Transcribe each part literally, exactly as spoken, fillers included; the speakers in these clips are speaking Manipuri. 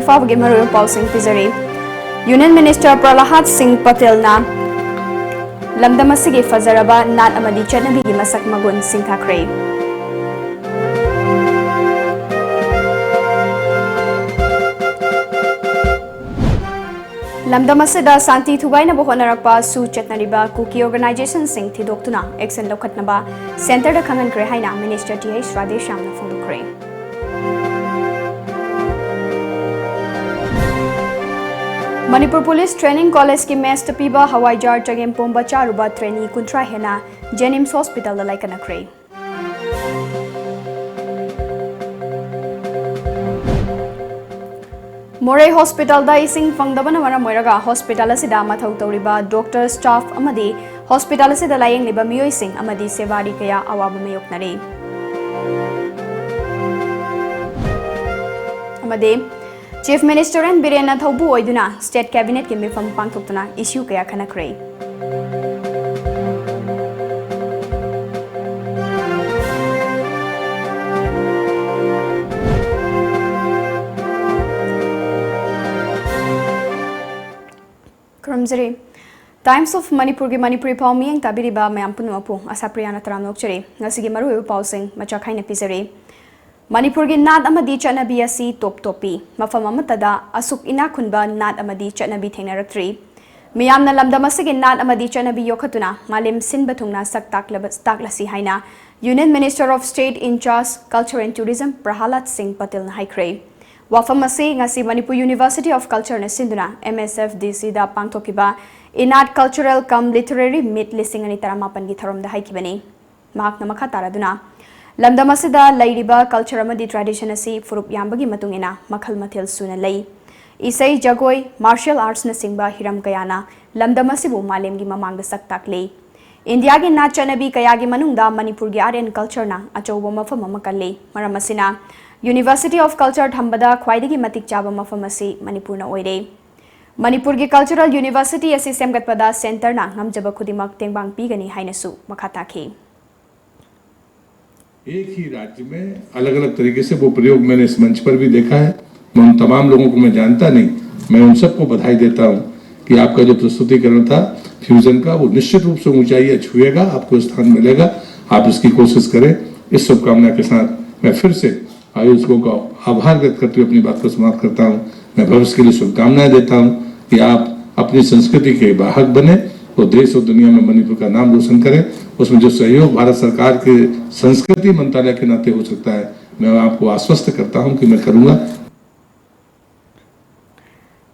ꯐꯥꯎꯕꯒꯤ ꯃꯔꯨꯑꯣꯏꯕ ꯄꯥꯎꯁꯤꯡ ꯄꯤꯖꯔꯤ꯫ ꯌꯨꯅꯤꯌꯟ ꯃꯤꯅꯤꯁꯇꯔ ꯄ꯭ꯔꯂꯍꯥꯗ ꯁꯤꯡ ꯄꯇꯦꯜꯅ ꯂꯝꯗꯝ ꯑꯁꯤꯒꯤ ꯐꯖꯔꯕ ꯅꯥꯠ ꯑꯃꯗꯤ ꯆꯠꯅꯕꯤꯒꯤ ꯃꯁꯛ ꯃꯒꯨꯟ ꯁꯤꯡꯊꯈ꯭ꯔꯦ꯫ ꯂꯝꯗꯝ ꯑꯁꯤꯗ ꯁꯥꯟꯇꯤ ꯊꯨꯒꯥꯏꯅꯕ ꯍꯣꯠꯅꯔꯛꯄ ꯁꯨ ꯆꯠꯅꯔꯤꯕ ꯀꯨꯀꯤ ꯑꯣꯔꯒꯅꯥꯏꯖꯦꯁꯟꯁꯤꯡ ꯊꯤꯗꯣꯛꯇꯨꯅ ꯑꯦꯛꯁꯟ ꯂꯧꯈꯠꯅꯕ ꯁꯦꯟꯇꯔꯗ ꯈꯪꯍꯟꯈ꯭ꯔꯦ ꯍꯥꯏꯅ ꯃꯤꯅꯤꯁꯇꯔ ꯇꯤ ꯍꯩꯆ ꯔꯥꯙꯦꯁ꯭ꯌꯥꯝꯅ ꯐꯣꯡꯗꯣꯛꯈ꯭ꯔꯦ꯫ ꯃꯅꯤꯄꯨꯔ ꯄꯨꯂꯤꯁ ꯇ꯭ꯔꯦꯅꯤꯡ ꯀꯣꯂꯦꯖꯀꯤ ꯃꯦꯁꯇ ꯄꯤꯕ ꯍꯋꯥꯏꯖꯥꯔ ꯆꯒꯦꯝꯄꯣꯝꯕ ꯆꯥꯔꯨꯕ ꯇ꯭ꯔꯦꯅꯤ ꯀꯨꯟꯊ꯭ꯔꯥ ꯍꯦꯟꯅ ꯖꯦꯅꯤꯝꯁ ꯍꯣꯁꯄꯤꯇꯥꯜꯗ ꯂꯥꯏꯀꯠꯅꯈ꯭ꯔꯦ꯫ ꯃꯣꯔꯦ ꯍꯣꯁꯄꯤꯇꯥꯜꯗ ꯏꯁꯤꯡ ꯐꯪꯗꯕꯅ ꯃꯔꯝ ꯑꯣꯏꯔꯒ ꯍꯣꯁꯄꯤꯇꯥꯜ ꯑꯁꯤꯗ ꯃꯊꯧ ꯇꯧꯔꯤꯕ ꯗꯣꯛꯇꯔ, ꯁ꯭ꯇꯥꯐ ꯑꯃꯗꯤ ꯍꯣꯁꯄꯤꯇꯥꯜ ꯑꯁꯤꯗ ꯂꯥꯌꯦꯡꯂꯤꯕ ꯃꯤꯑꯣꯏꯁꯤꯡ ꯑꯃꯗꯤ ꯁꯦꯕꯥꯔꯤ ꯀꯌꯥ ꯑꯋꯥꯕ ꯃꯥꯌꯣꯛꯅꯔꯤ꯫ ꯑꯃꯗꯤ ꯆꯤꯐ ꯃꯤꯅꯤꯁꯇꯔ ꯑꯦꯟ ꯕꯤꯔꯦꯟꯅ ꯊꯧꯕꯨ ꯑꯣꯏꯗꯨꯅ ꯁ꯭ꯇꯦꯠ ꯀꯦꯕꯤꯅꯦꯠꯀꯤ ꯃꯤꯐꯝ ꯄꯥꯡꯊꯣꯛꯇꯨꯅ ꯏꯁꯨ ꯀꯌꯥ ꯈꯟꯅꯈ꯭ꯔꯦ꯫ ꯈꯨꯔꯨꯝꯖꯔꯤ꯫ Times of ꯃꯅꯤꯄꯨꯔꯒꯤ ꯃꯅꯤꯄꯨꯔꯤ ꯄꯥꯎ ꯃꯤꯠꯌꯦꯡ ꯇꯥꯕꯤꯔꯤꯕ ꯃꯌꯥꯝ ꯄꯨꯝꯅꯃꯛꯄꯨ ꯑꯁꯥꯄ꯭ꯔꯤꯌꯥꯅ ꯇꯔꯥꯝꯅ ꯑꯣꯛꯆꯔꯤ꯫ ꯉꯁꯤꯒꯤ ꯃꯔꯨꯑꯣꯏꯕ ꯄꯥꯎꯁꯤꯡ ꯃꯆꯥꯛ ꯈꯥꯏꯅ ꯄꯤꯖꯔꯤ꯫ ꯃꯅꯤꯄꯨꯔꯒꯤ ꯅꯥꯠ ꯑꯃꯗꯤ ꯆꯠꯅꯕꯤ ꯑꯁꯤ ꯇꯣꯞ ꯇꯣꯞꯄꯤ꯫ ꯃꯐꯝ ꯑꯃꯠꯇꯗ ꯑꯁꯨꯛ ꯏꯅꯥꯛ ꯈꯨꯟꯕ ꯅꯥꯠ ꯑꯃꯗꯤ ꯆꯠꯅꯕꯤ ꯊꯦꯡꯅꯔꯛꯇ꯭ꯔꯤ꯫ ꯃꯤꯌꯥꯝꯅ ꯂꯝꯗꯝ ꯑꯁꯤꯒꯤ ꯅꯥꯠ ꯑꯃꯗꯤ ꯆꯠꯅꯕꯤ ꯌꯣꯛꯈꯠꯇꯨꯅ ꯃꯥꯂꯦꯝ ꯁꯤꯟꯕ ꯊꯨꯡꯅ ꯁꯛ ꯇꯥꯛꯂꯕ-, ꯇꯥꯛꯂꯁꯤ ꯍꯥꯏꯅ Union Minister of State in charge Culture and Tourism Prahlad Singh ꯄꯇꯦꯜꯅ ꯍꯥꯏꯈ꯭ꯔꯦ꯫ ꯋꯥꯐꯝ ꯑꯁꯤ ꯉꯁꯤ ꯃꯅꯤꯄꯨꯔ University of Cultureꯅ ꯁꯤꯟꯗꯨꯅ M S F D Cꯗ ꯄꯥꯡꯊꯣꯛꯈꯤꯕ ꯏꯅꯥꯠ Cultural cum Literary Meet ꯂꯤꯁꯤꯡ ꯑꯅꯤ ꯇꯔꯥꯃꯥꯄꯟꯒꯤ ꯊꯧꯔꯝꯗ ꯍꯥꯏꯈꯤꯕꯅꯤ꯫ ꯃꯍꯥꯛꯅ ꯃꯈꯥ ꯇꯥꯔꯗꯨꯅ, ꯂꯝꯗꯝ ꯑꯁꯤꯗ ꯂꯩꯔꯤꯕ culture ꯑꯃꯗꯤ tradition ꯑꯁꯤ ꯐꯨꯔꯨꯞ ꯌꯥꯝꯕꯒꯤ ꯃꯇꯨꯡ ꯏꯟꯅ ꯃꯈꯜ ꯃꯊꯦꯜ ꯁꯨꯅ ꯂꯩ꯫ ꯏꯁꯩ, ꯖꯒꯣꯏ, martial artsꯅꯆꯤꯡꯕ ꯍꯤꯔꯝ ꯀꯌꯥꯅ ꯂꯝꯗꯝ ꯑꯁꯤꯕꯨ ꯃꯥꯂꯦꯝꯒꯤ ꯃꯃꯥꯡꯗ ꯁꯛ ꯇꯥꯛꯂꯤ꯫ ꯏꯟꯗꯤꯌꯥꯒꯤ ꯅꯥꯠ ꯆꯠꯅꯕꯤ ꯀꯌꯥꯒꯤ ꯃꯅꯨꯡꯗ ꯃꯅꯤꯄꯨꯔꯒꯤ Art and Cultureꯅ ꯑꯆꯧꯕ ꯃꯐꯝ ꯑꯃ ꯀꯜꯂꯤ꯫ ꯃꯔꯝ ꯑꯁꯤꯅ, University of Culture ꯊꯝꯕꯗ ꯈ꯭ꯋꯥꯏꯗꯒꯤ ꯃꯇꯤꯛ ꯆꯥꯕ ꯃꯐꯝ ꯑꯁꯤ ꯃꯅꯤꯄꯨꯔꯅ ꯑꯣꯏꯔꯦ꯫ ꯃꯅꯤꯄꯨꯔꯒꯤ Cultural University ꯑꯁꯤ ꯁꯦꯝꯒꯠꯄꯗ centreꯅ ꯉꯝꯖꯕ ꯈꯨꯗꯤꯡꯃꯛ ꯇꯦꯡꯕꯥꯡ ꯄꯤꯒꯅꯤ ꯍꯥꯏꯅꯁꯨ ꯃꯈꯥ ꯇꯥꯈꯤ꯫ एक ही राज्य में अलग-अलग तरीके से वो प्रयोग मैंने इस मंच पर भी देखा है। मैं उन तमाम लोगों को मैं जानता नहीं, मैं उन सबको बधाई देता हूँ कि आपका जो प्रस्तुतिकरण था फ्यूजन का, वो निश्चित रूप से ऊंचाई छुएगा, आपको स्थान मिलेगा, आप इसकी कोशिश करें। इस शुभकामना के साथ मैं फिर से आयोजकों का आभार व्यक्त करते हुए अपनी बात को समाप्त करता हूँ। मैं भविष्य के लिए शुभकामनाएं देता हूँ कि आप अपनी संस्कृति के वाहक बने और देश और दुनिया में मणिपुर का नाम रोशन करें। उसमें जो सहयोग भारत सरकार के संस्कृति मंत्रालय के नाते हो सकता है, मैं आपको आश्वस्त करता हूँ कि मैं करूँगा।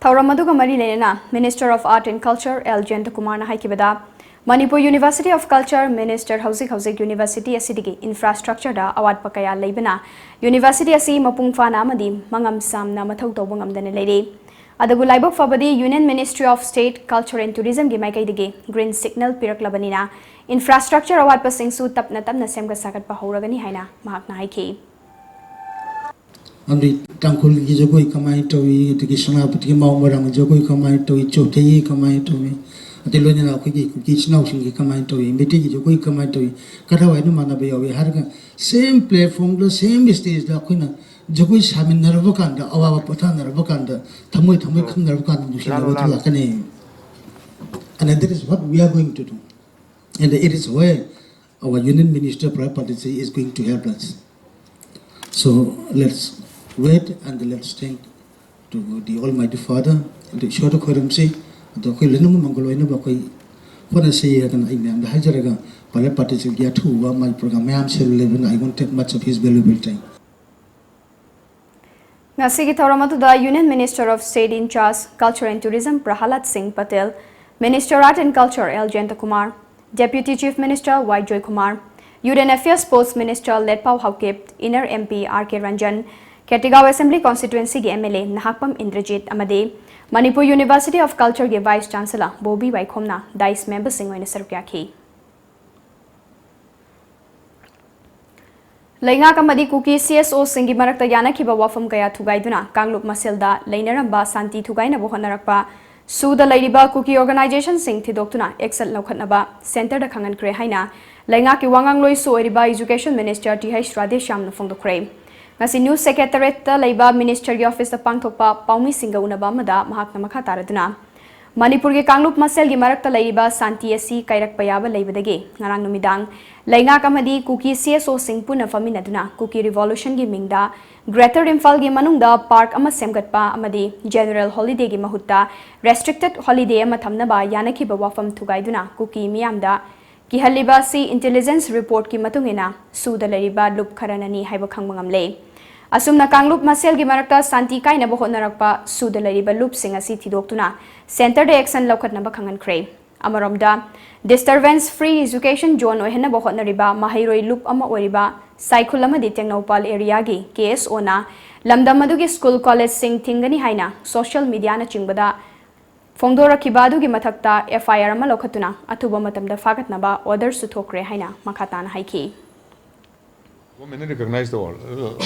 ꯊꯧꯔꯝ ꯑꯗꯨꯒ ꯃꯔꯤ ꯂꯩꯅꯅ Minister of Art and Culture L ꯖꯌꯟꯇꯀꯨꯃꯥꯔꯅ ꯍꯥꯏꯈꯤꯕꯗ, Manipur University of Culture Minister ꯍꯧꯖꯤꯛ ꯍꯧꯖꯤꯛ university ꯑꯁꯤꯗꯒꯤ infrastructureꯗ ꯑꯋꯥꯠꯄ ꯀꯌꯥ ꯂꯩꯕꯅ university ꯑꯁꯤ ꯃꯄꯨꯡ ꯐꯥꯅ ꯑꯃꯗꯤ ꯃꯉꯝ ꯁꯥꯝꯅ ꯃꯊꯧ ꯇꯧꯕ ꯉꯝꯗꯅ ꯂꯩꯔꯦ꯫ ꯑꯗꯨꯕꯨ ꯂꯥꯏꯕꯛ ꯐꯕꯗꯤ Union Ministry of State Culture and Tourismꯒꯤ ꯃꯥꯏꯀꯩꯗꯒꯤ green signal ꯄꯤꯔꯛꯂꯕꯅꯤꯅ infrastructure ꯑꯋꯥꯠꯄꯁꯤꯡꯁꯨ ꯇꯞꯅ ꯇꯞꯅ ꯁꯦꯝꯒꯠ ꯁꯥꯒꯠꯄ ꯍꯧꯔꯒꯅꯤ ꯍꯥꯏꯅ ꯃꯍꯥꯛꯅ ꯍꯥꯏꯈꯤ꯫ ꯑꯃꯗꯤ ꯇꯥꯡꯈꯨꯜꯒꯤ ꯖꯒꯣꯏ ꯀꯃꯥꯏꯅ ꯇꯧꯏ, ꯑꯗꯒꯤ ꯁꯦꯅꯥꯄꯇꯤꯒꯤ ꯃꯥꯎ ꯃꯣꯏꯔꯥꯡꯒꯤ ꯖꯒꯣꯏ ꯀꯃꯥꯏꯅ ꯇꯧꯏ, ꯆꯣꯊꯦꯒꯤ ꯀꯃꯥꯏꯅ ꯇꯧꯏ, ꯑꯗꯩ ꯂꯣꯏꯅꯅ ꯑꯩꯈꯣꯏꯒꯤ ꯀꯨꯀꯤ ꯏꯆꯤꯟ ꯏꯅꯥꯎꯁꯤꯡꯒꯤ ꯀꯃꯥꯏꯅ ꯇꯧꯏ, ꯃꯩꯇꯩꯒꯤ ꯖꯒꯣꯏ ꯀꯃꯥꯏꯅ ꯇꯧꯏ, ꯀꯗꯥꯏꯋꯥꯏꯗ ꯃꯥꯟꯅꯕ ꯌꯥꯎꯏ ꯍꯥꯏꯔꯒ same platformꯗ, same stageꯗ ꯑꯩꯈꯣꯏꯅ ꯖꯒꯣꯏ ꯁꯥꯃꯤꯟꯅꯔꯕ ꯀꯥꯟꯗ, ꯑꯋꯥꯕ ꯄꯣꯊꯥꯅꯔꯕ ꯀꯥꯟꯗ, ꯊꯃꯣꯏ ꯊꯃꯣꯏ ꯈꯪꯅꯔꯕ ꯀꯥꯟꯗ ꯅꯨꯡꯁꯤꯅꯕ ꯂꯥꯛꯀꯅꯤ꯫ And that is what we are going to do. And it is where our Union Minister Prabhat Patilji is going to help us. So let's wait and let's thank to the Almighty Father, ꯑꯗꯨ ꯏꯁꯣꯔꯗ ꯈꯣꯏꯔꯝꯁꯤ꯫ ꯑꯗꯣ ꯑꯩꯈꯣꯏ ꯂꯣꯏꯅꯃꯛ ꯃꯪꯒꯣꯜ ꯑꯣꯏꯅꯕ ꯑꯩꯈꯣꯏ ꯍꯣꯠꯅꯁꯤ ꯍꯥꯏꯗꯅ ꯑꯩ ꯃꯌꯥꯝꯗ ꯍꯥꯏꯖꯔꯒ, ꯄ꯭ꯔꯕꯍꯠ ꯄꯥꯇꯤꯜꯒꯤ ꯑꯊꯨꯕ ꯃꯥꯒꯤ program ꯃꯌꯥꯝ ꯁꯤꯜꯂꯤꯕꯅ, I won't take much of his valuable time. ꯉꯁꯤꯒꯤ ꯊꯧꯔꯝ ꯑꯗꯨꯗ Union Minister of State in charge Culture and Tourism Prahlad Singh Patel, Minister Art and Culture L Jayantakumar, Deputy Chief Minister Y Joykumar, Youth and Affairs Sports Minister Letpao Haokip, Inner M P R K Ranjan, Khetigao Assembly Constituencyꯒꯤ M L A Nahakpam Indrajit ꯑꯃꯗꯤ Manipur University of Cultureꯒꯤ Vice Chancellor Bobby ꯋꯥꯏꯈꯣꯝꯅ dais memberꯁꯤꯡ ꯑꯣꯏꯅ ꯁꯔꯨꯛ ꯌꯥꯈꯤ꯫ ꯂꯩꯉꯥꯛ ꯑꯃꯗꯤ ꯀꯨꯀꯤ C S Oꯁꯤꯡꯒꯤ ꯃꯔꯛꯇ ꯌꯥꯅꯈꯤꯕ ꯋꯥꯐꯝ ꯀꯌꯥ ꯊꯨꯒꯥꯏꯗꯨꯅ ꯀꯥꯡꯂꯨꯞ ꯃꯁꯦꯜꯗ ꯂꯩꯅꯔꯝꯕ ꯁꯥꯟꯇꯤ ꯊꯨꯒꯥꯏꯅꯕ ꯍꯣꯠꯅꯔꯛꯄ ꯁꯨꯗ ꯂꯩꯔꯤꯕ ꯀꯨꯀꯤ organizationꯁꯤꯡ ꯊꯤꯗꯣꯛꯇꯨꯅ action ꯂꯧꯈꯠꯅꯕ centreꯗ ꯈꯪꯍꯟꯈ꯭ꯔꯦ ꯍꯥꯏꯅ ꯂꯩꯉꯥꯛꯀꯤ ꯋꯥꯉꯥꯡꯂꯣꯏꯁꯨ ꯑꯣꯏꯔꯤꯕ Education Minister ꯇꯤ ꯍꯩꯆ ꯔꯥꯙꯦꯁ꯭ꯌꯥꯝꯅ ꯐꯣꯡꯗꯣꯛꯈ꯭ꯔꯦ꯫ ꯉꯁꯤ ꯅ꯭ꯌꯨ ꯁꯦꯀ꯭ꯔꯦꯇꯔꯤꯌꯦꯠꯇ ꯂꯩꯕ ꯃꯤꯅꯤꯁꯇꯔꯒꯤ ꯑꯣꯐꯤꯁꯇ ꯄꯥꯡꯊꯣꯛꯄ ꯄꯥꯎꯃꯤꯁꯤꯡꯒ ꯎꯅꯕ ꯑꯃꯗ ꯃꯍꯥꯛꯅ ꯃꯈꯥ ꯇꯥꯔꯗꯨꯅ, ꯃꯅꯤꯄꯨꯔꯒꯤ ꯀꯥꯡꯂꯨꯞ ꯃꯁꯦꯜꯒꯤ ꯃꯔꯛꯇ ꯂꯩꯔꯤꯕ ꯁꯥꯟꯇꯤ ꯑꯁꯤ ꯀꯥꯏꯔꯛꯄ ꯌꯥꯕ ꯂꯩꯕꯗꯒꯤ ꯉꯔꯥꯡ ꯅꯨꯃꯤꯗꯥꯡ ꯂꯩꯉꯥꯛ ꯑꯃꯗꯤ ꯀꯨꯀꯤ ꯁꯤ ꯑꯦꯁ ꯑꯣꯁꯤꯡ ꯄꯨꯟꯅ ꯐꯝꯃꯤꯟꯅꯗꯨꯅ ꯀꯨꯀꯤ ꯔꯤꯚꯣꯂꯨꯁꯟꯒꯤ ꯃꯤꯡꯗ ꯒ꯭ꯔꯦꯇꯔ ꯏꯝꯐꯥꯜꯒꯤ ꯃꯅꯨꯡꯗ ꯄꯥꯔꯛ ꯑꯃ ꯁꯦꯝꯒꯠꯄ ꯑꯃꯗꯤ ꯖꯦꯅꯔꯦꯜ ꯍꯣꯂꯤꯗꯦꯒꯤ ꯃꯍꯨꯠꯇ ꯔꯦꯁꯇ꯭ꯔꯤꯛꯇꯦꯗ ꯍꯣꯂꯤꯗꯦ ꯑꯃ ꯊꯝꯅꯕ ꯌꯥꯅꯈꯤꯕ ꯋꯥꯐꯝ ꯊꯨꯒꯥꯏꯗꯨꯅ ꯀꯨꯀꯤ ꯃꯤꯌꯥꯝꯗ ꯀꯤꯍꯜꯂꯤꯕ ꯑꯁꯤ ꯏꯟꯇꯦꯂꯤꯖꯦꯟꯁ ꯔꯤꯄꯣꯔꯠꯀꯤ ꯃꯇꯨꯡ ꯏꯟꯅ ꯁꯨꯗ ꯂꯩꯔꯤꯕ ꯂꯨꯞ ꯈꯔꯅꯅꯤ ꯍꯥꯏꯕ ꯈꯪꯕ ꯉꯝꯂꯦ꯫ ꯑꯁꯨꯝꯅ ꯀꯥꯡꯂꯨꯞ ꯃꯁꯦꯜꯒꯤ ꯃꯔꯛꯇ ꯁꯥꯟꯇꯤ ꯀꯥꯏꯅꯕ ꯍꯣꯠꯅꯔꯛꯄ ꯁꯨꯗ ꯂꯩꯔꯤꯕ ꯂꯨꯞꯁꯤꯡ ꯑꯁꯤ ꯊꯤꯗꯣꯛꯇꯨꯅ ꯁꯦꯟꯇꯔꯗ ꯑꯦꯛꯁꯟ ꯂꯧꯈꯠꯅꯕ ꯈꯪꯍꯟꯈ꯭ꯔꯦ꯫ ꯑꯃꯔꯣꯝꯗ, ꯗꯤꯁꯇꯔꯕꯦꯟꯁ ꯐ꯭ꯔꯤ ꯏꯖꯨꯀꯦꯁꯟ ꯖꯣꯟ ꯑꯣꯏꯍꯟꯅꯕ ꯍꯣꯠꯅꯔꯤꯕ ꯃꯍꯩꯔꯣꯏ ꯂꯨꯞ ꯑꯃ ꯑꯣꯏꯔꯤꯕ ꯁꯥꯏꯈꯨꯜ ꯑꯃꯗꯤ ꯇꯦꯡꯅꯧꯄꯥꯜ ꯑꯦꯔꯤꯌꯥꯒꯤ ꯀꯦ ꯑꯦꯁ ꯑꯣꯅ ꯂꯝꯗꯝ ꯑꯗꯨꯒꯤ ꯁ꯭ꯀꯨꯜ ꯀꯣꯂꯦꯖꯁꯤꯡ ꯊꯤꯡꯒꯅꯤ ꯍꯥꯏꯅ ꯁꯣꯁꯤꯌꯦꯜ ꯃꯤꯗꯤꯌꯥꯅꯆꯤꯡꯕꯗ ꯐꯣꯡꯗꯣꯔꯛꯈꯤꯕ ꯑꯗꯨꯒꯤ ꯃꯊꯛꯇ ꯑꯦꯐ ꯑꯥꯏ ꯑꯥꯔ ꯑꯃ ꯂꯧꯈꯠꯇꯨꯅ ꯑꯊꯨꯕ ꯃꯇꯝꯗ ꯐꯥꯒꯠꯅꯕ ꯑꯣꯔꯗꯔꯁꯨ ꯊꯣꯛꯈ꯭ꯔꯦ ꯍꯥꯏꯅ ꯃꯈꯥ ꯇꯥꯅ ꯍꯥꯏꯈꯤ꯫ ꯒꯣꯔꯃꯦꯟꯅ ꯔꯤꯀꯣꯒꯅꯥꯏꯖ ꯇꯧ,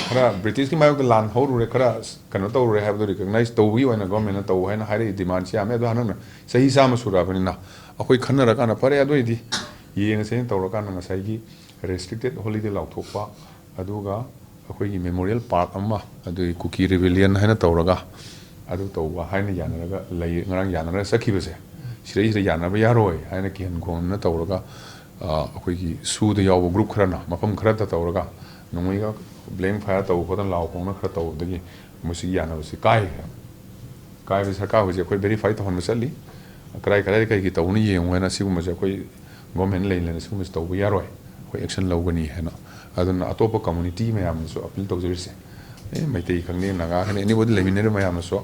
ꯈꯔ ꯕ꯭ꯔꯤꯇꯤꯁꯀꯤ ꯃꯥꯌꯣꯛꯇ ꯂꯥꯟ ꯍꯧꯔꯨꯔꯦ, ꯈꯔ ꯀꯩꯅꯣ ꯇꯧꯔꯨꯔꯦ ꯍꯥꯏꯕꯗꯣ ꯔꯤꯀꯣꯒꯅꯥꯏꯖ ꯇꯧꯕꯒꯤ ꯑꯣꯏꯅ ꯒꯣꯔꯃꯦꯟꯅ ꯇꯧ ꯍꯥꯏꯅ ꯍꯥꯏꯔꯛꯏ ꯗꯤꯃꯥꯟꯁꯤ ꯌꯥꯝꯃꯦ꯫ ꯑꯗꯣ ꯍꯟꯗꯛꯅ ꯆꯍꯤ ꯆꯥꯝꯃ ꯁꯨꯔꯛꯑꯕꯅꯤꯅ ꯑꯩꯈꯣꯏ ꯈꯟꯅꯔꯀꯥꯟꯗ ꯐꯔꯦ, ꯑꯗꯨ ꯑꯣꯏꯗꯤ ꯌꯦꯡꯉꯁꯦꯅ ꯇꯧꯔꯀꯥꯟꯗ ꯉꯁꯥꯏꯒꯤ ꯔꯦꯁꯇ꯭ꯔꯤꯛꯇꯦꯗ ꯍꯣꯂꯤꯗꯦ ꯂꯥꯎꯊꯣꯛꯄ, ꯑꯗꯨꯒ ꯑꯩꯈꯣꯏꯒꯤ ꯃꯦꯃꯣꯔꯤꯌꯦꯜ ꯄꯥꯔꯛ ꯑꯃ, ꯑꯗꯨꯒꯤ ꯀꯨꯀꯤ ꯔꯤꯕꯦꯂꯤꯌꯟ ꯍꯥꯏꯅ ꯇꯧꯔꯒ ꯑꯗꯨ ꯇꯧꯕ ꯍꯥꯏꯅ ꯌꯥꯅꯔꯒ ꯂꯩ, ꯉꯔꯥꯡ ꯌꯥꯅꯔꯒ ꯆꯠꯈꯤꯕꯁꯦ, ꯁꯤꯗꯩꯁꯤꯗ ꯌꯥꯅꯕ ꯌꯥꯔꯣꯏ ꯍꯥꯏꯅ ꯀꯤꯍꯟ ꯈꯣꯡꯍꯟꯅ ꯇꯧꯔꯒ, ꯑ, ꯑꯩꯈꯣꯏꯒꯤ ꯁꯨꯗ ꯌꯥꯎꯕ ꯒ꯭ꯔꯨꯞ ꯈꯔꯅ ꯃꯐꯝ ꯈꯔꯗ ꯇꯧꯔꯒ ꯅꯣꯡꯃꯩꯒ ꯕ꯭ꯂꯦꯡ ꯐꯥꯌꯔ ꯇꯧꯕ ꯈꯣꯠꯇꯅ ꯂꯥꯎ ꯈꯣꯡꯅ ꯈꯔ ꯇꯧꯕꯗꯒꯤ ꯃꯁꯤꯒꯤ ꯌꯥꯅꯕꯁꯤ ꯀꯥꯏꯈ꯭ꯔꯦ꯫ ꯀꯥꯏꯕꯁꯤ ꯁꯔꯀꯥꯔ ꯍꯧꯖꯤꯛ ꯑꯩꯈꯣꯏ ꯚꯦꯔꯤꯐꯥꯏ ꯇꯧꯍꯟꯕ ꯆꯠꯂꯤ꯫ ꯀꯗꯥꯏ ꯀꯗꯥꯏꯗ ꯀꯩꯒꯤ ꯇꯧꯕꯅ ꯌꯦꯡꯉꯨ ꯍꯥꯏꯅ ꯁꯤꯒꯨꯝꯕꯁꯦ ꯑꯩꯈꯣꯏ ꯒꯣꯔꯃꯦꯟ ꯂꯩꯅ ꯂꯩꯅ ꯁꯤꯒꯨꯝꯕꯁꯤ ꯇꯧꯕ ꯌꯥꯔꯣꯏ, ꯑꯩꯈꯣꯏ ꯑꯦꯛꯁꯟ ꯂꯧꯒꯅꯤ ꯍꯥꯏꯅ꯫ ꯑꯗꯨꯅ ꯑꯇꯣꯞꯄ ꯀꯝꯃꯨꯅꯤꯇꯤ ꯃꯌꯥꯝꯅꯁꯨ ꯑꯄꯤꯜ ꯇꯧꯖꯔꯤꯁꯦ, ꯑꯦ, ꯃꯩꯇꯩ ꯈꯪꯗꯦ, ꯅꯥꯒꯥ ꯈꯪꯗꯦ, ꯑꯦꯅꯤꯕꯣꯗꯤ ꯂꯩꯃꯤꯟꯅꯔꯤꯕ ꯃꯌꯥꯝꯅꯁꯨ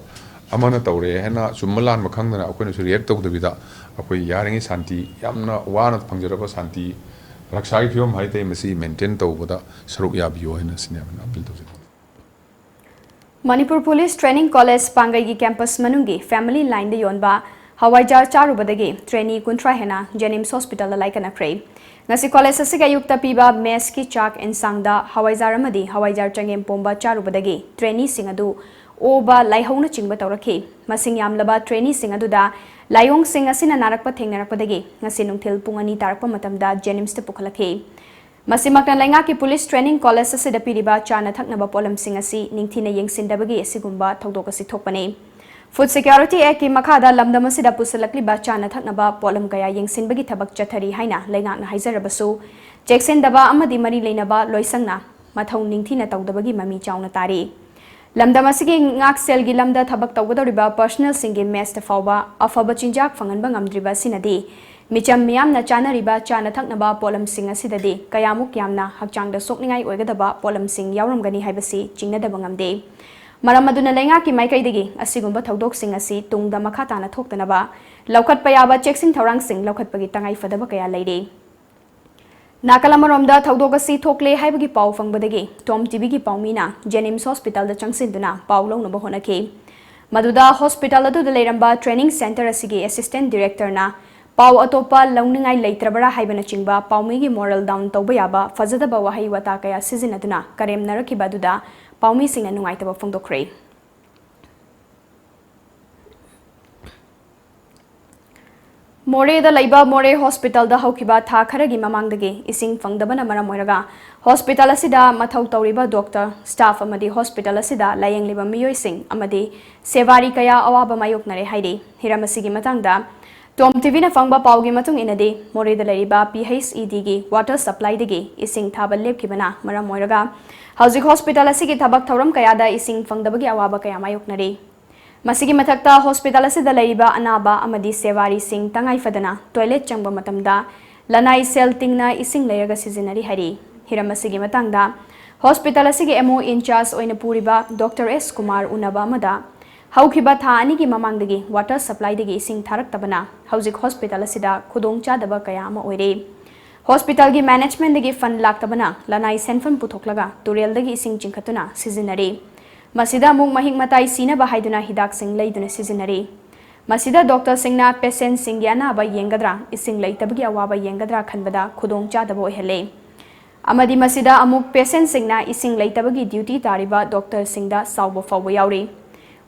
ꯑꯃꯅ ꯇꯧꯔꯦ ꯍꯥꯏꯅ ꯆꯨꯝꯕ ꯂꯥꯟꯕ ꯈꯪꯗꯅ ꯑꯩꯈꯣꯏꯅꯁꯨ ꯔꯤꯌꯦꯛ ꯇꯧꯗꯕꯤꯗ ꯑꯩꯈꯣꯏ ꯌꯥꯔꯤꯉꯩ ꯁꯥꯟꯇꯤ, ꯌꯥꯝꯅ ꯋꯥꯅ ꯐꯪꯖꯔꯕ ꯁꯥꯟꯇꯤ ꯔꯛꯁꯥꯒꯤ ꯐꯤꯕꯝ ꯍꯥꯏ ꯇꯥꯏ, ꯃꯁꯤ ꯃꯦꯟꯇꯦꯟ ꯇꯧꯕꯗ ꯁꯔꯨꯛ ꯌꯥꯕꯤꯌꯨ ꯍꯥꯏꯅ ꯁꯤꯅꯦ ꯑꯩꯈꯣꯏꯅ ꯑꯄꯤꯜ ꯇꯧꯖꯅꯤꯡꯕ꯫ ꯃꯅꯤꯄꯨꯔ ꯄꯨꯂꯤꯁ ꯇ꯭ꯔꯦꯅꯤꯡ ꯀꯣꯂꯦꯖ ꯄꯥꯡꯒꯩꯒꯤ ꯀꯦꯝꯄꯁ ꯃꯅꯨꯡꯒꯤ ꯐꯦꯃꯤꯂꯤ ꯂꯥꯏꯟꯗ ꯌꯣꯟꯕ ꯍꯋꯥꯏꯖꯥꯔ ꯆꯥꯔꯨꯕꯗꯒꯤ ꯇ꯭ꯔꯦꯅꯤ ꯀꯨꯟꯊ꯭ꯔꯥ ꯍꯦꯟꯅ ꯖꯦꯅꯤꯝꯁ ꯍꯣꯁꯄꯤꯇꯥꯜꯗ ꯂꯥꯏꯀꯠꯅꯈ꯭ꯔꯦ꯫ ꯉꯁꯤ ꯀꯣꯂꯦꯖ ꯑꯁꯤꯒꯤ ꯑꯌꯨꯛꯇ ꯄꯤꯕ ꯃꯦꯁꯀꯤ ꯆꯥꯛ ꯏꯟꯁꯥꯡꯗ ꯍꯋꯥꯏꯖꯥꯔ ꯑꯃꯗꯤ ꯍꯋꯥꯏꯖꯥꯔ ꯆꯒꯦꯝ ꯄꯣꯝꯕ ꯆꯥꯔꯨꯕꯗꯒꯤ ꯇ꯭ꯔꯦꯅꯤꯁꯤꯡ ꯑꯗꯨ ꯑꯣꯕ ꯂꯥꯏꯍꯧꯅꯆꯤꯡꯕ ꯇꯧꯔꯛꯈꯤ꯫ ꯃꯁꯤꯡ ꯌꯥꯝꯂꯕ ꯇ꯭ꯔꯦꯅꯤꯁꯤꯡ ꯑꯗꯨꯗ ꯂꯥꯏꯑꯣꯡꯁꯤꯡ ꯑꯁꯤꯅ ꯅꯥꯔꯛꯄ ꯊꯦꯡꯅꯔꯛꯄꯗꯒꯤ ꯉꯁꯤ ꯅꯨꯡꯊꯤꯜ ꯄꯨꯡ ꯑꯅꯤ ꯇꯥꯔꯛꯄ ꯃꯇꯝꯗ ꯖꯦꯅꯤꯝꯁꯇ ꯄꯨꯈꯠꯂꯛꯈꯤ꯫ ꯃꯁꯤꯃꯛꯅ ꯂꯩꯉꯥꯛꯀꯤ ꯄꯨꯂꯤꯁ ꯇ꯭ꯔꯦꯅꯤꯡ ꯀꯣꯂꯦꯖ ꯑꯁꯤꯗ ꯄꯤꯔꯤꯕ ꯆꯥꯅ ꯊꯛꯅꯕ ꯄꯣꯠꯂꯝꯁꯤꯡ ꯑꯁꯤ ꯅꯤꯡꯊꯤꯅ ꯌꯦꯡꯁꯤꯟꯗꯕꯒꯤ ꯑꯁꯤꯒꯨꯝꯕ ꯊꯧꯗꯣꯛ ꯑꯁꯤ ꯊꯣꯛꯄꯅꯤ꯫ ꯐꯨꯗ ꯁꯦꯀ꯭ꯌꯨꯔꯤꯇꯤ ꯑꯦꯛꯀꯤ ꯃꯈꯥꯗ ꯂꯝꯗꯝ ꯑꯁꯤꯗ ꯄꯨꯁꯤꯜꯂꯛꯂꯤꯕ ꯆꯥꯅ ꯊꯛꯅꯕ ꯄꯣꯠꯂꯝ ꯀꯌꯥ ꯌꯦꯡꯁꯤꯟꯕꯒꯤ ꯊꯕꯛ ꯆꯠꯊꯔꯤ ꯍꯥꯏꯅ ꯂꯩꯉꯥꯛꯅ ꯍꯥꯏꯖꯔꯕꯁꯨ, ꯆꯦꯛꯁꯤꯟꯗꯕ ꯑꯃꯗꯤ ꯃꯔꯤ ꯂꯩꯅꯕ ꯂꯣꯏꯁꯪꯅ ꯃꯊꯧ ꯅꯤꯡꯊꯤꯅ ꯇꯧꯗꯕꯒꯤ ꯃꯃꯤ ꯆꯥꯎꯅ ꯇꯥꯔꯤ꯫ ꯂꯝꯗꯝ ꯑꯁꯤꯒꯤ ꯉꯥꯛꯁꯦꯜꯒꯤ ꯂꯝꯗ ꯊꯕꯛ ꯇꯧꯒꯗꯧꯔꯤꯕ ꯄꯔꯁꯅꯦꯜꯁꯤꯡꯒꯤ ꯃꯦꯁꯇ ꯐꯥꯎꯕ ꯑꯐꯕ ꯆꯤꯟꯖꯥꯛ ꯐꯪꯍꯟꯕ ꯉꯝꯗ꯭ꯔꯤꯕ ꯑꯁꯤꯅꯗꯤ ꯃꯤꯆꯝ ꯃꯤꯌꯥꯝꯅ ꯆꯥꯅꯔꯤꯕ ꯆꯥꯅ ꯊꯛꯅꯕ ꯄꯣꯠꯂꯝꯁꯤꯡ ꯑꯁꯤꯗꯗꯤ ꯀꯌꯥꯃꯨꯛ ꯌꯥꯝꯅ ꯍꯛꯆꯥꯡꯗ ꯁꯣꯛꯅꯤꯡꯉꯥꯏ ꯑꯣꯏꯒꯗꯕ ꯄꯣꯠꯂꯝꯁꯤꯡ ꯌꯥꯎꯔꯝꯒꯅꯤ ꯍꯥꯏꯕꯁꯤ ꯆꯤꯡꯅꯗꯕ ꯉꯝꯗꯦ꯫ ꯃꯔꯝ ꯑꯗꯨꯅ ꯂꯩꯉꯥꯛꯀꯤ ꯃꯥꯏꯀꯩꯗꯒꯤ ꯑꯁꯤꯒꯨꯝꯕ ꯊꯧꯗꯣꯛꯁꯤꯡ ꯑꯁꯤ ꯇꯨꯡꯗ ꯃꯈꯥ ꯇꯥꯅ ꯊꯣꯛꯇꯅꯕ ꯂꯧꯈꯠꯄ ꯌꯥꯕ ꯆꯦꯛꯁꯤꯟ ꯊꯧꯔꯥꯡꯁꯤꯡ ꯂꯧꯈꯠꯄꯒꯤ ꯇꯉꯥꯏ ꯐꯗꯕ ꯀꯌꯥ ꯂꯩꯔꯤ꯫ ꯅꯥꯀꯜ ꯑꯃꯔꯣꯝꯗ ꯊꯧꯗꯣꯛ ꯑꯁꯤ ꯊꯣꯛꯂꯦ ꯍꯥꯏꯕꯒꯤ ꯄꯥꯎ ꯐꯪꯕꯗꯒꯤ ꯇꯣꯝ ꯇꯤꯚꯤꯒꯤ ꯄꯥꯎꯃꯤꯅ ꯖꯦꯅꯤꯝꯁ ꯍꯣꯁꯄꯤꯇꯥꯜꯗ ꯆꯪꯁꯤꯟꯗꯨꯅ ꯄꯥꯎ ꯂꯧꯅꯕ ꯍꯣꯠꯅꯈꯤ꯫ ꯃꯗꯨꯗ ꯍꯣꯁꯄꯤꯇꯥꯜ ꯑꯗꯨꯗ ꯂꯩꯔꯝꯕ ꯇ꯭ꯔꯦꯅꯤꯡ ꯁꯦꯟꯇꯔ ꯑꯁꯤꯒꯤ ꯑꯦꯁꯤꯁꯇꯦꯟ ꯗꯤꯔꯦꯛꯇꯔꯅ ꯄꯥꯎ ꯑꯇꯣꯞꯄ ꯂꯧꯅꯤꯡꯉꯥꯏ ꯂꯩꯇ꯭ꯔꯕꯔꯥ ꯍꯥꯏꯕꯅꯆꯤꯡꯕ ꯄꯥꯎꯃꯤꯒꯤ ꯃꯣꯔꯦꯜ ꯗꯥꯎꯟ ꯇꯧꯕ ꯌꯥꯕ ꯐꯖꯗꯕ ꯋꯥꯍꯩ ꯋꯥꯇꯥ ꯀꯌꯥ ꯁꯤꯖꯤꯟꯅꯗꯨꯅ ꯀꯔꯦꯝꯅꯔꯛꯈꯤꯕ ꯑꯗꯨꯗ ꯄꯥꯎꯃꯤꯁꯤꯡꯅ ꯅꯨꯡꯉꯥꯏꯇꯕ ꯐꯣꯡꯗꯣꯛꯈ꯭ꯔꯦ꯫ ꯃꯣꯔꯦꯗ ꯂꯩꯕ ꯃꯣꯔꯦ ꯍꯣꯁꯄꯤꯇꯥꯜꯗ ꯍꯧꯈꯤꯕ ꯊꯥ ꯈꯔꯒꯤ ꯃꯃꯥꯡꯗꯒꯤ ꯏꯁꯤꯡ ꯐꯪꯗꯕꯅ ꯃꯔꯝ ꯑꯣꯏꯔꯒ ꯍꯣꯁꯄꯤꯇꯥꯜ ꯑꯁꯤꯗ ꯃꯊꯧ ꯇꯧꯔꯤꯕ ꯗꯣꯛꯇꯔ, ꯁ꯭ꯇꯥꯐ ꯑꯃꯗꯤ ꯍꯣꯁꯄꯤꯇꯥꯜ ꯑꯁꯤꯗ ꯂꯥꯌꯦꯡꯂꯤꯕ ꯃꯤꯑꯣꯏꯁꯤꯡ ꯑꯃꯗꯤ ꯁꯦꯕꯥꯔꯤ ꯀꯌꯥ ꯑꯋꯥꯕ ꯃꯥꯌꯣꯛꯅꯔꯦ ꯍꯥꯏꯔꯤ꯫ ꯍꯤꯔꯝ ꯑꯁꯤꯒꯤ ꯃꯇꯥꯡꯗ ꯇꯣꯝ ꯇꯤꯚꯤꯅ ꯐꯪꯕ ꯄꯥꯎꯒꯤ ꯃꯇꯨꯡ ꯏꯟꯅꯗꯤ, ꯃꯣꯔꯦꯗ ꯂꯩꯔꯤꯕ ꯄꯤ ꯑꯩꯆ ꯏ ꯗꯤꯒꯤ ꯋꯥꯇꯔ ꯁꯄ꯭ꯂꯥꯏꯗꯒꯤ ꯏꯁꯤꯡ ꯊꯥꯕ ꯂꯦꯞꯈꯤꯕꯅ ꯃꯔꯝ ꯑꯣꯏꯔꯒ ꯍꯧꯖꯤꯛ ꯍꯣꯁꯄꯤꯇꯥꯜ ꯑꯁꯤꯒꯤ ꯊꯕꯛ ꯊꯧꯔꯝ ꯀꯌꯥꯗ ꯏꯁꯤꯡ ꯐꯪꯗꯕꯒꯤ ꯑꯋꯥꯕ ꯀꯌꯥ ꯃꯥꯌꯣꯛꯅꯔꯤ꯫ ꯃꯁꯤꯒꯤ ꯃꯊꯛꯇ ꯍꯣꯁꯄꯤꯇꯥꯜ ꯑꯁꯤꯗ ꯂꯩꯔꯤꯕ ꯑꯅꯥꯕ ꯑꯃꯗꯤ ꯁꯦꯋꯥꯔꯤꯁꯤꯡ ꯇꯉꯥꯏ ꯐꯗꯅ ꯇꯣꯏꯂꯦꯠ ꯆꯪꯕ ꯃꯇꯝꯗ ꯂꯅꯥꯏ ꯁꯦꯜ ꯇꯤꯡꯅ ꯏꯁꯤꯡ ꯂꯩꯔꯒ ꯁꯤꯖꯤꯟꯅꯔꯤ ꯍꯥꯏꯔꯤ꯫ ꯍꯤꯔꯝ ꯑꯁꯤꯒꯤ ꯃꯇꯥꯡꯗ ꯍꯣꯁꯄꯤꯇꯥꯜ ꯑꯁꯤꯒꯤ ꯑꯦꯝ ꯑꯣ ꯏꯟꯆꯥꯔꯖ ꯑꯣꯏꯅ ꯄꯨꯔꯤꯕ ꯗꯣꯛꯇꯔ ꯑꯦꯁ ꯀꯨꯃꯥꯔ ꯎꯅꯕ ꯑꯃꯗ ꯍꯧꯈꯤꯕ ꯊꯥ ꯑꯅꯤꯒꯤ ꯃꯃꯥꯡꯗꯒꯤ ꯋꯥꯇꯔ ꯁꯄ꯭ꯂꯥꯏꯗꯒꯤ ꯏꯁꯤꯡ ꯊꯥꯔꯛꯇꯕꯅ ꯍꯧꯖꯤꯛ ꯍꯣꯁꯄꯤꯇꯥꯜ ꯑꯁꯤꯗ ꯈꯨꯗꯣꯡꯆꯥꯗꯕ ꯀꯌꯥ ꯑꯃ ꯑꯣꯏꯔꯦ꯫ ꯍꯣꯁꯄꯤꯇꯥꯜꯒꯤ ꯃꯦꯅꯦꯖꯃꯦꯟꯗꯒꯤ ꯐꯟ ꯂꯥꯛꯇꯕꯅ ꯂꯅꯥꯏ ꯁꯦꯟꯐꯝ ꯄꯨꯊꯣꯛꯂꯒ ꯇꯨꯔꯦꯜꯗꯒꯤ ꯏꯁꯤꯡ ꯆꯤꯡꯈꯠꯇꯨꯅ ꯁꯤꯖꯤꯟꯅꯔꯤ꯫ ꯃꯁꯤꯗ ꯑꯃꯨꯛ ꯃꯍꯤꯛ ꯃꯇꯥꯏ ꯁꯤꯅꯕ ꯍꯥꯏꯗꯨꯅ ꯍꯤꯗꯥꯛꯁꯤꯡ ꯂꯩꯗꯨꯅ ꯁꯤꯖꯤꯟꯅꯔꯤ꯫ ꯃꯁꯤꯗ ꯗꯣꯛꯇꯔꯁꯤꯡꯅ ꯄꯦꯁꯦꯟꯁꯤꯡꯒꯤ ꯑꯅꯥꯕ ꯌꯦꯡꯒꯗ꯭ꯔꯥ, ꯏꯁꯤꯡ ꯂꯩꯇꯕꯒꯤ ꯑꯋꯥꯕ ꯌꯦꯡꯒꯗ꯭ꯔꯥ ꯈꯟꯕꯗ ꯈꯨꯗꯣꯡꯆꯥꯗꯕ ꯑꯣꯏꯍꯜꯂꯦ꯫ ꯑꯃꯗꯤ ꯃꯁꯤꯗ ꯑꯃꯨꯛ ꯄꯦꯁꯦꯟꯁꯤꯡꯅ ꯏꯁꯤꯡ ꯂꯩꯇꯕꯒꯤ ꯗ꯭ꯌꯨꯇꯤ ꯇꯥꯔꯤꯕ ꯗꯣꯛꯇꯔꯁꯤꯡꯗ ꯁꯥꯎꯕ ꯐꯥꯎꯕ ꯌꯥꯎꯔꯤ꯫